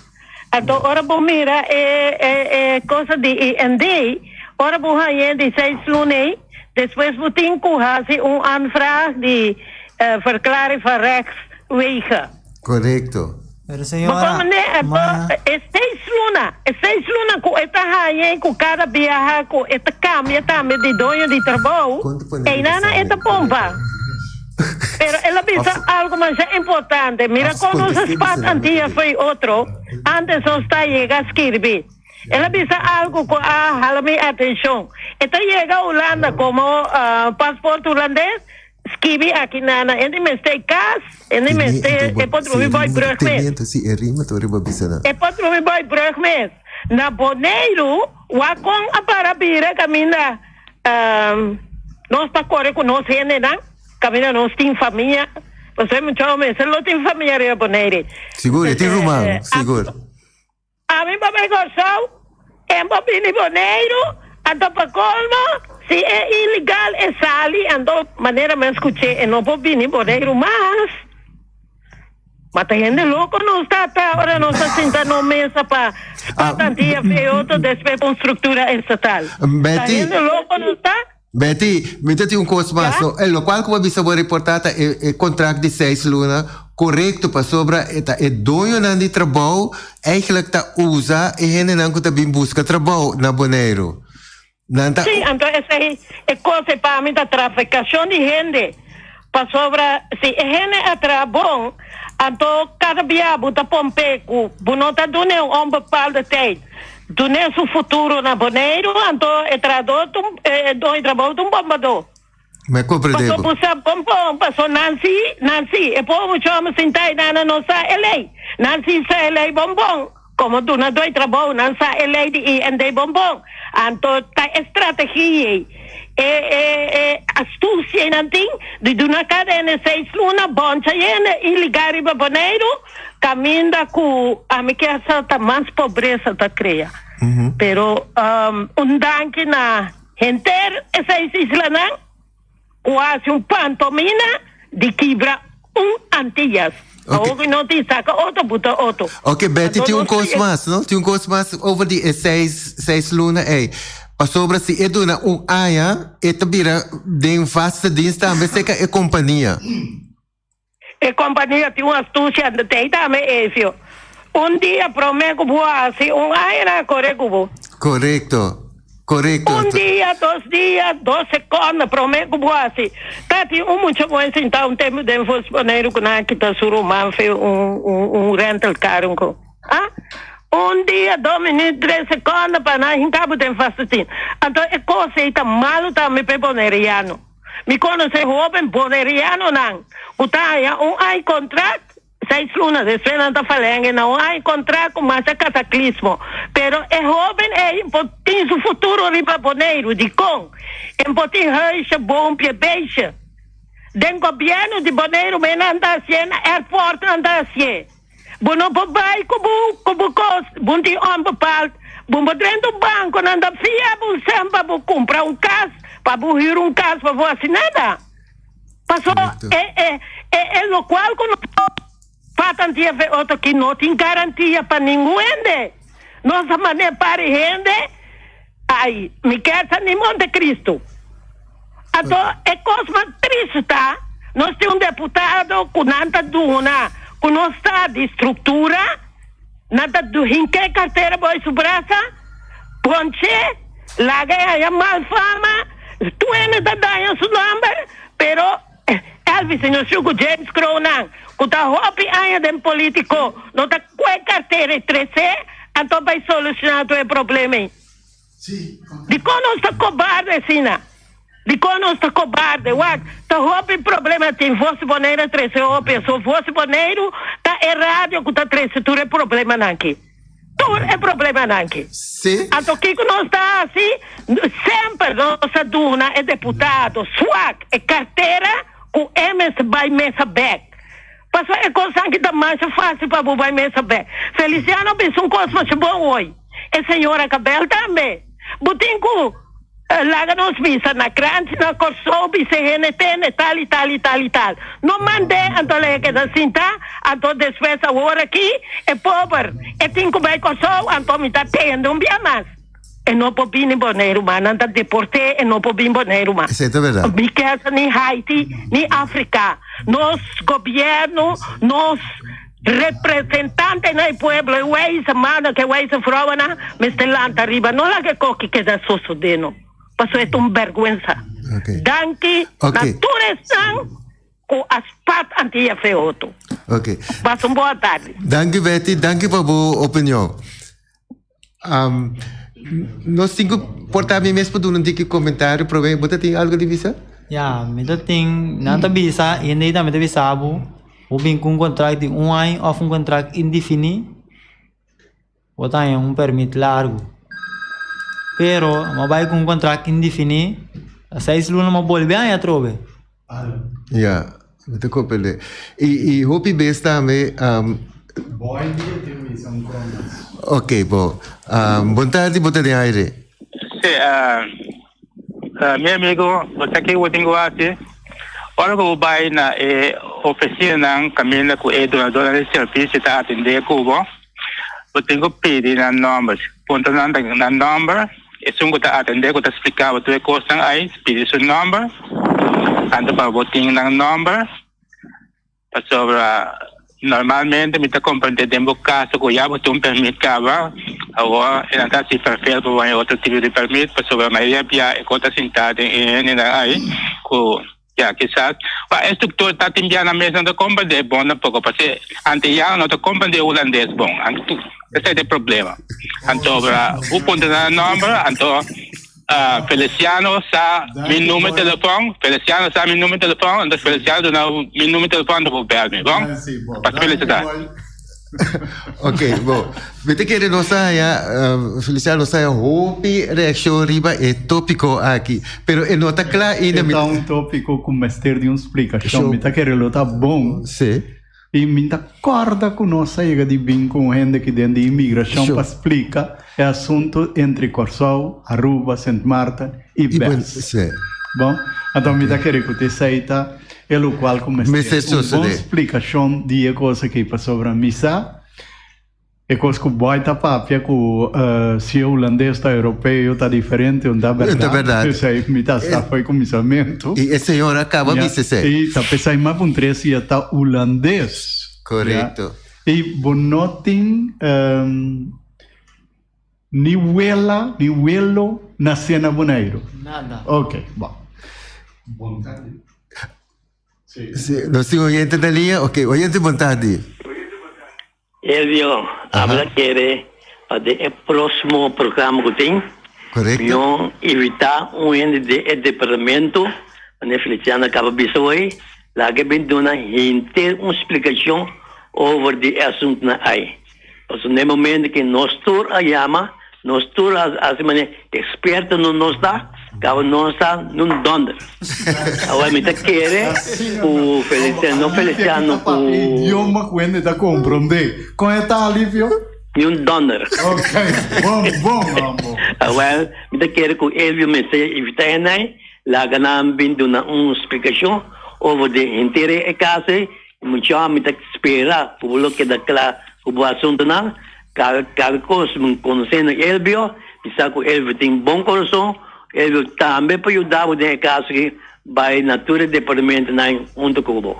Anto ora bo mira e e e cosa di IND, ora bo hañ'é di seis luna ei, despues bo tin cu haci un aanvraag di verklaring van rechtswege. Correcto. Pero Bo señora, komende ma. e seis luna, e seis luna ku e ta haña i ku kada biaha ku e ta kambia tambe di doño di trabou, einanan e ta pompa. Pero el a bisa algu masha importante, mira kon nos a spat Antillas fo'i otro, antes nos ta yega skirbi. El a bisa algu ku a hala mi atenshon. E ta yega Hulanda komo pasport hulandes, Skibi aki nana e di mester kas, e di mester e por drumi boy brug mes. E por drumi boy brug mes. Na Boneiru wak kon a para bira kaminda nos ta kore ku nos hendenan, kaminda nos tin famia, pasobra mucha mester lo tin famia riba Bonaire. Sigur, e tin ruman, sigur. Ami pa bai Kòrsou, en pa bini Boneiru, anto pa kolmo si e ilegal e sali, anto manera mi a skuch'é e no por bini Boneiru mas. Ma ta hende loko nos ta ta ora nos ta sinta nos mesa pa spat Antia fe otro despues pa un struktura estatal. Ta hende loko nos ta? Betty, mi ta tin un kos mas. No, e lokual ku bo a bisa bo reportá ta e e kontrakt di seis luna, korekto, pasobra e ta e doñonan di trabou eigenlijk ta usa e hendenan ku ta bin buska trabou na Boneiru. Nan ta. Sí, anto esei e kos ei pa mi ta trafikashon di hende, pasobra si e hende a traha bon, anto kada bia bo ta pomp'é ku bo no ta dun'é un onbepaalde tijd. Dun'é su futuro na Boneiru, anto e trahadó ta un, e doño di trabou ta un bombadó. Mi a comprende Paso bo. bo sa bon bon, paso nan si, nan si, e pobo mucho hombres sinta ei nan no sa e ley. Nan si sa e ley bon bon, como dunadó di trabou nan sa e ley di IND bon bon. Anto ta e strategia ei, e e e astucia ei nan tin di duna cada hende seis luna boncha hende ilegal riba Boneiru, Caminda cu ami kier sa ta mas pobresa ta crea. Pero un danki na henter e seis islanan cu a haci un pantomina di kibra un Antillas. Awor cu no tin saca otro buta otro. Ok Betty tin un cos mas no tin un cos mas over di e seis seis luna ey pasobra si e duna un aña e ta bira den vaste dienst tambe seca e compania. E kompania tin un astusia, tei tambe Ezio. Un dia promé ku bo hasi un aña nan a kore ku bo. Korekto, korekto. Un dia, dos dia, dos sekonda promé ku bo hasi. Ta tin un mucha muhé sintá un tempu den Vos Boneiru ku nan a kita su ruman fe un un rental car un ko. Ah? Un dia, dos minüt, tres sekonda pa nan hinka bo den vaste tien. Anto e kos ei ta malu tambe pa e boneriano. Mi konosé hóben bonerianonan ku ta haña un aña kontrakt Seis luna despues nan ta falenge na un aña kontra ku masha kataklismo. Pero e hoben ei por tin su futuro riba Boneiru. Dikon? E por tin huisje, boompje, beestje. Den gobièrnu di Boneiru men nan ta hasié, na airport nan ta hasié. Bo no por bai ku bo ku bo kos, bo tin onbepaald. Bo por drenta un banko, nan ta fia bo un sèn pa bo kumpra un kas, pa bo hür un kas, pa bo hasi nada. Paso e e e e locual cu nos fatan tin efe otro ki no tin garantia pa ningun hende. Nos a mane pari hende ay mi kier sa ni Monte Cristo. Anto e cos mas triste ta nos tin un deputado cu nan ta duna cu nos ta di structura nan ta hinca e cartera boy su brasa ponche laga e haya mal fama Tuene ta daña su nomber, pero Elvis señor Shu cu James Cronan cu ta hopi aña den politico no ta cue cartera y trece anto bay soluciona tur e problema ey. Dicon nos ta cobarde asina? Dicon nos ta cobarde? Wak, ta hopi problema tin Voz di Bonaire a trece hopi, so Voz di Boneiru ta e radio cu ta trece tur e problemanan aki. Tur e problemanan aki. Sí. Anto kiko nos ta hasi? Semper nos a duna e deputado swak e kartera ku e mester bai mesa bek. Pasobra e kosnan aki ta masha fásil pa bo bai mesa bek. Feliciano a bisa un kos masha bon hoy. E señora Cabel tambe. Bo tin ku laga nos bisa na kranchi na Kòrsou bisa e hende tende tal i tal i tal i tal. No mand'é anto laga keda sinta anto despues awor aki e pober e tin ku bai Kòrsou anto mi ta tende un bia mas. E no por bini Boneiru mas nan ta deport'é e no por bini Boneiru mas. Esei ta bèrdat. Mi kesa ni Haiti ni Afrika. Nos gobièrnu nos. Representantenan e pueblo, e wijze mannen ku e wijze vrouwennan mester lanta riba, no laga e koki keda sosodé no, pasobra e ta un bèrgwensa. Danki na tur esnan ku a spat anti e fe oto. Pasa un boa tardi. Danki Betty, danki pa bo opinion. Nos tin ku por ta mi mes por duna un tiki komentario promé. Bo ta tin algu di bisa? Ya, mi ta tin, nan ta bisa, hende ei tambe ta bisa bo, bo bin ku un kontrakt di un aña òf un kontrakt indefiní, bo ta haña un pèrmit largu. Pero, bo bai ku un kontrakt indefiní, a seis luna bo bolbe haña atrobe. Ya, mi ta comprende. Y, y hopi bes tambe... Um, ok, bo. Um, bon tardi, bo ta den aire. Sí, uh, uh, mi amigo, bo sa ke bo tin ku hasi? Ora ku bo bai na e ofisinanan kaminda ku e dunadornan di servisio ta atendé ku bo, bo tin ku pidi nan nòmber. Puntra nan nan nòmber, esun ku ta atendé ku ta splika bo tur e kosnan ai, pidi su nòmber, anto pa bo tin nan nòmber, pasobra normalmente mi ta komprendé den bo kaso ku ya bo tin un pèrmit kaba, awor e nan ta hasi ferfel pa bo haña otro tipo di pèrmit, pasobra mayoria bia e kos ta sintá den e hendenan ai ku. Ya, kisas. Pa e struktur ta tin bia na mes no ta komprendé bon tampoco, pasobra antiyano no ta komprendé hulandes bon. Anto esei ta e problema. Anto ora bo puntra nan nomber, anto Feliciano sa mi numero di telefon, Feliciano sa mi numero di telefon, anto Feliciano duna mi numero di telefon anto bo bel mi, bon? Pasa felicitat. Ok, bo. Mi ta kere nos a haya, Feliciano, nos a haya hopi reaccion riba e topico aki. Pero e no ta cla ainda. E ta un topico cu mester di un splicacion. Mi ta kere lo ta bon. Sí. Y mi ta corda cu nos a yega di bin cu un hende aki den di inmigracion pa splica e asunto entre Corsou, Aruba, Sint Maarten y Bes. Sí. Bon, anto mi ta kere cu t'esey ta e locual cu mester un bon splicacion di e cos aki, pasobra mi sa e cos cu boy ta papia cu si e hulandes ta europeo ta diferente, un ta berdad, esey mi ta sa fo'i cuminsamento. Y e señor a caba bisa esey. Y ta pesey mas puntra si e ta hulandes. Correcto. I bo no tin ni wela ni welo nasé na Boneiru? Nada. Ok, bon. Bon tardi. Si, nos tin oyente na liña? Ok, oyente bon tardi. Elvio, ami ta kere pa den e próximo programa ku tin, mi invitá un hende di e departamento, manera Feliciano a kaba bisa hoy, laga e bin duna henter un splikashon over di e asuntunan ai. Pasobra na e momento ku nos tur a yama, nos tur a hasi manera experto no nos ta, caba nos ta nun donder. Awor mi ta kere cu Feliciano, no Feliciano cu. Idioma cu hende ta comprende. Con e ta Alivio? Ni un donder. Ok, bon, bon ambo. Awel, mi ta kere cu Elvio mester invita henai, laga nan bin duna un splicacion over di henter e caso ei. Mucha mi ta spera cu bo lo keda cla cu bo asuntonan. Kal kal kos mi konosé na Elvio, mi sa ku Elvio tin bon koroson, Elvio tambe por yuda bo den e kaso aki bai na tur e departamentonan hunto ku bo.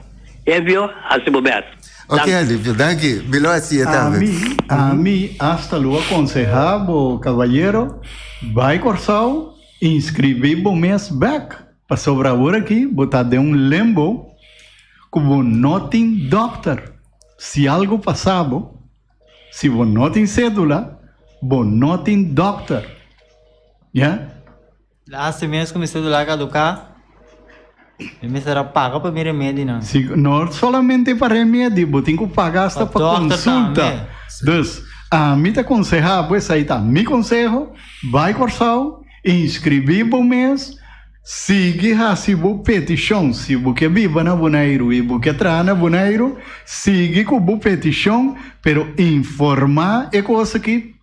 Elvio, hasi bo bèst. Ok Alivio, danki. Mi lo hasi e tambe. Ami, ami hasta lo akonsehá bo kabayero, bai Kòrsou, inskribí bo mes bèk, pasobra awor aki bo ta den un limbo ku bo no tin dòkter. Si algu pasa bo, Si bo no tin cédula, bo no tin dokter. Ya? Laatste mes ku mi cédula a kaduká, mi mester a paga pa mi remedinan. Si, no solamente pa remedi, bo tin ku paga hasta pa konsulta. Dus, ami ta konsehá bo, esei ta mi konseho, bai Kòrsou, inskribí bo mes, Sigui hasi bo petishon. Si bo ke biba na Boneiru i bo ke traha na Boneiru, sigui ku bo petishon, pero informá e kos aki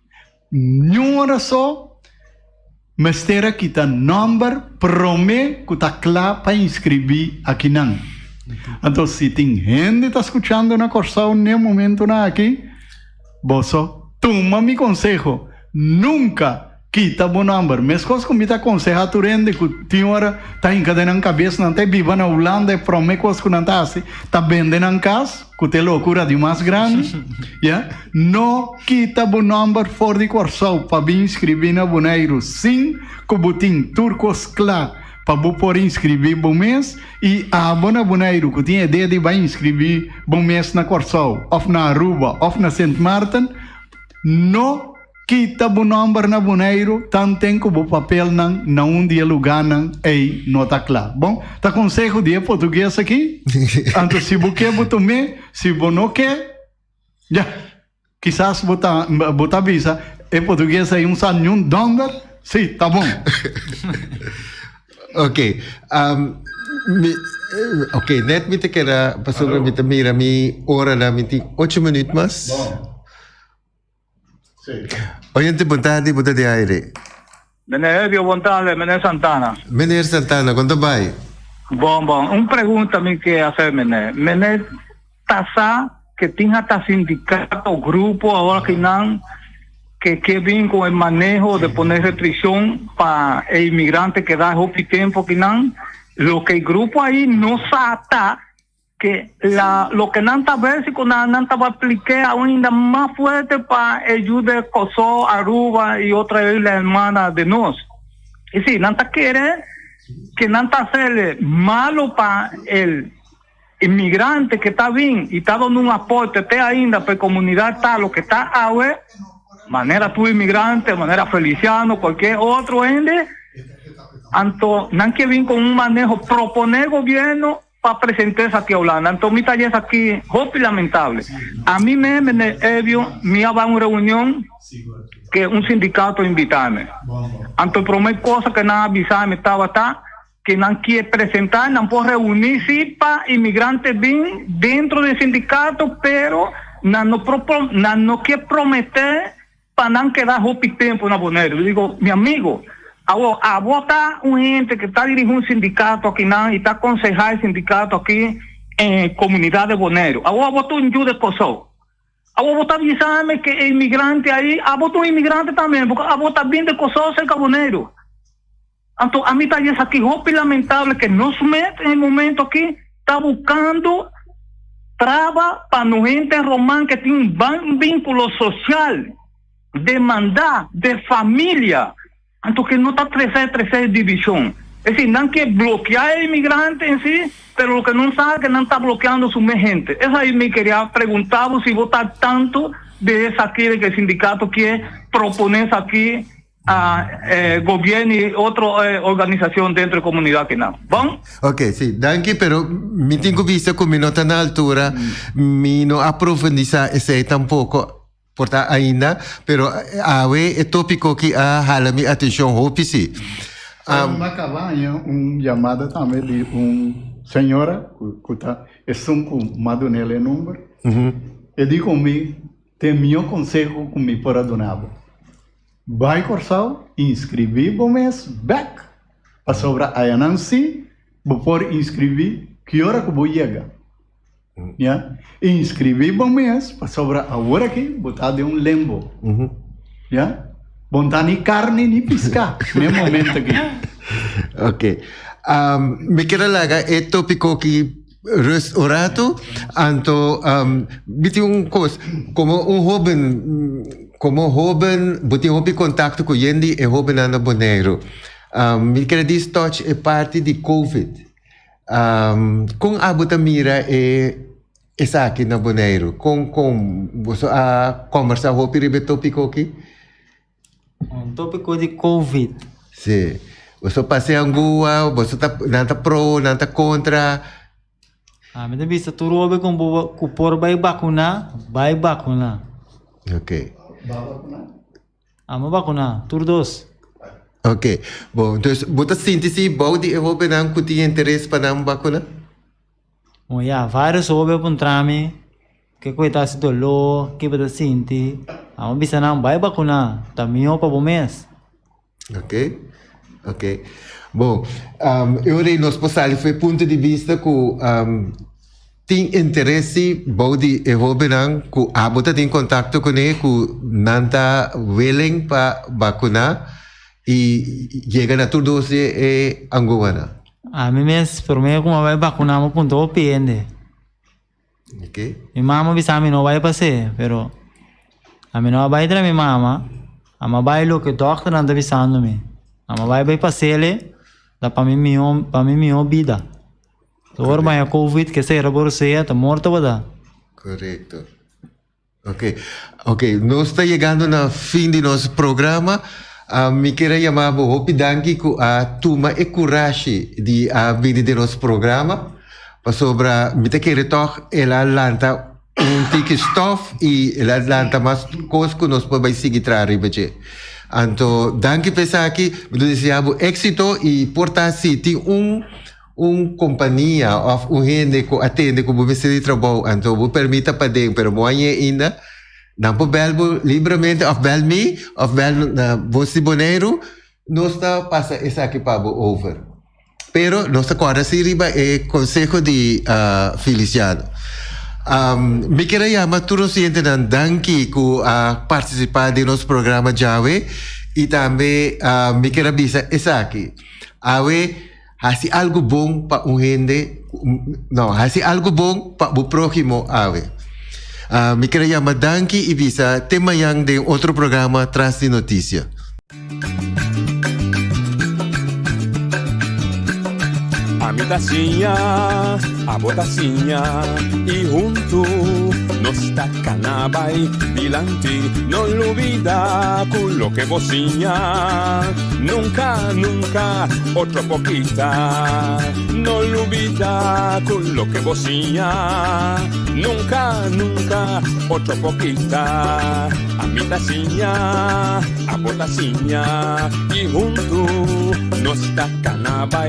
niun ora so mester a kita nòmber promé ku ta kla pa inskribí akinan. Anto si tin hende ta skuchando na Kòrsou n'e momentunan aki, boso tuma mi konseho, nunka Kita bo nomber. Meskos ku mi ta konsehá tur hende ku tin ora ta hinka den nan kabes nan ta e biba na Hulanda e promé kos ku nan ta hasi ta bende nan kas, ku ta e lokura di mas grandi, ya. No kita bo nomber for di Kòrsou pa bin inskribí na Boneiru sin ku bo tin tur kos kla pa bo por inskribí bo mes i abo na Boneiru ku tin idea di bai inskribí bo mes na Kòrsou òf na Aruba òf na Sint Maarten no Kita bo nomber na Boneiru tanten ku bo papelnan na un di e lugánan ei no ta kla. Bon, ta konseho di e portugues aki. Anto si bo ke bo tum'é, si bo no ke, ya, kisas bo ta bo ta bisa e portugues ei un sa niun dònder, si, ta bon. Ok, mi, ok, net mi ta keda pasobra mi ta mira mi oranan, mi tin ocho minuut mas. Oyente bon tardi, bo ta di aire. Meneer Elvio, bon tarde, meneer Santana. Meneer Santana, kon ta bai? Bon, bon. Un pregunta mi ke hacer, meneer. Meneer, ta sa ke tin hasta sindicato, grupo awor akinan ke ke bin con e maneho de poner restriccion pa e inmigrante keda hopi tempo akinan? Loke e grupo ahi no sa ta Ke la loke nan ta ber si ku nan nan taba aplik'é ainda mas fuerte pa e yu de Kòrsou, Aruba i otro isla hermana de nos. I si, nan ta kere ke nan ta hasel'e malo pa el inmigrante ke ta bin i ta duna un aporte te ainda pa e komunidat ta loke ta awe, manera tur inmigrante, manera Feliciano, kualke otro hende. Anto nan ke bin ku un maneho proponé gobierno. Pa present'é esaki a Hulanda. Anto mi ta haña esaki hopi lamentable. Ami mes, meneer Evio, mi a bai un reunion ke un sindikato a invitá mi. Anto e promé cosa ke nan a bisa mi tabata ke nan kier presentá, nan por reuní sí pa inmigrante bin dentro di e sindikato, pero nan no propo, nan no kier prometé Pa nan keda hopi tempu na Boneiru. Mi digo, mi amigo, awor abo ta un hende ke ta dirigi un sindikato akinan i ta konsehá e sindikato aki en komunidat di Boneiru. Awor abo ta un yu di Kòrsou. Awor bo ta bisa mi ke e imigrante ai, abo ta un imigrante tambe, porque abo ta bin di Kòrsou serka Boneiru. Anto ami ta haña esaki hopi lamentable ke nos mes en e momento aki ta bukando. Traba pa no hende ruman ke tin un ban vínculo social, demanda de familia, anto ke no ta trese trese divishon. Es decir, nan ke blokea e inmigrante en si, pero loke nan sa ke nan ta blokeando su mes hende. Esai mi keria pregunta bo si bo ta al tanto de esaki de ke sindicato kie propone esaki a gobierno y otro organisacion dentro e comunidad kinan. Bon? Ok, si, danki, pero mi tin cu bisa cu mi no ta na altura, mi no a profundisa esey tampoco, por ta ainda, pero awe e topico aki a hala mi atencion hopi si. Um, a cabaña un llamada tambe di un señora cu ta esun cu m'a dunel e number. E di cu mi, Te mihó konseho ku mi por a duna bo. Bai Kòrsou, inskribí bo mes bèk, pasobra ayanan sí bo por inskribí ki ora ku bo yega. Ya, inskribí bo mes pasobra awor aki bo ta den un limbo. Ya, bo no ta ni karni ni piská n'e momento aki. Oké. Mi kier a laga e tópiko aki Rust un ratu, anto mi tin un kos, komo un hoben, komo hoben bo tin hopi kontakto ku yen di e hobennan na Boneiru. Mi kere dis touch e parti di covid. Kon abo ta mira e esaki na Boneiru? Kon kon boso a kombersa hopi riba e topiko aki? Un tópiko di covid. Sí. Boso pasa e angua, boso ta, nan ta pro, nan ta kontra. Ah, mi ta bisa tur hopi ku bo ku por bai bakuná, bai bakuná. Ok. Amo bakuná, tur dos. Ok. Bon, dus bo ta sinti si bou di e hobennan ku tin interes pa nan bakuná? Bon ya, varios hopi a puntra mi ke ku e ta hasi doló, ke bo ta sinti. Amo bisa nan bai bakuná, ta mihó pa bo mes. Ok, ok. Bon, e ora ei nos por sali for e punto di bista ku tin interes si bou di e hobennan ku abo ta tin kontakto kuné ku nan ta willing pa bakuná i yega na tur dos di e anguanan. Ami mes prome ku mi a bai bakuna mi a punta hopi hende. Mi mama a bisa mi no bai pas'é pero ami no a bai tra mi mama, ami a bai loke dòkternan ta bisando mi. Ami a bai bai pas'é ta pa mi mihó pa mi mihó bida. Ora baña covid ke sera bo rosea ta morto bo ta. Korekto. Ok, ok, nos ta yegando na fin di nos programa. Ah, mi kier a yama bo hopi danki ku a tuma e kurashi di a bini den nos programa, pasobra mi ta kere tòg el a lanta un tiki stòf i el a lanta mas kos ku nos por bai sigui traha riba dje. Anto, danki pa esaki, mi ta desea bo éksito i por ta si tin un Un kompania òf un hende ku a tende ku bo mester di trabou, anto bo pèrmit ta paden, pero bo a ñe ainda, nan por bèl bo libremente òf bèl mi òf bèl na Bos di Boneiru, nos ta pasa esaki pa bo over. Pero nos ta kòrda si riba e konseho di Feliciano. Mi kier a yama tur nos oyentenan danki ku a partisipá den nos programa djawe i tambe mi kier a bisa esaki, awe Hasi algu bon pa un hende, no, hasi algu bon pa bo próhimo awe. Mi kere yama danki i bisa te mañan den otro programa Tras di Notisia. Ami ta siña, abo ta siña i huntu nos ta cana bai dilanti. No lubida cu loke bo siña nunca, nunca otro por kita. No lubida cu loke bo siña nunca, nunca otro por kita. Ami ta siña, abo ta siña i huntu nos ta cana bai.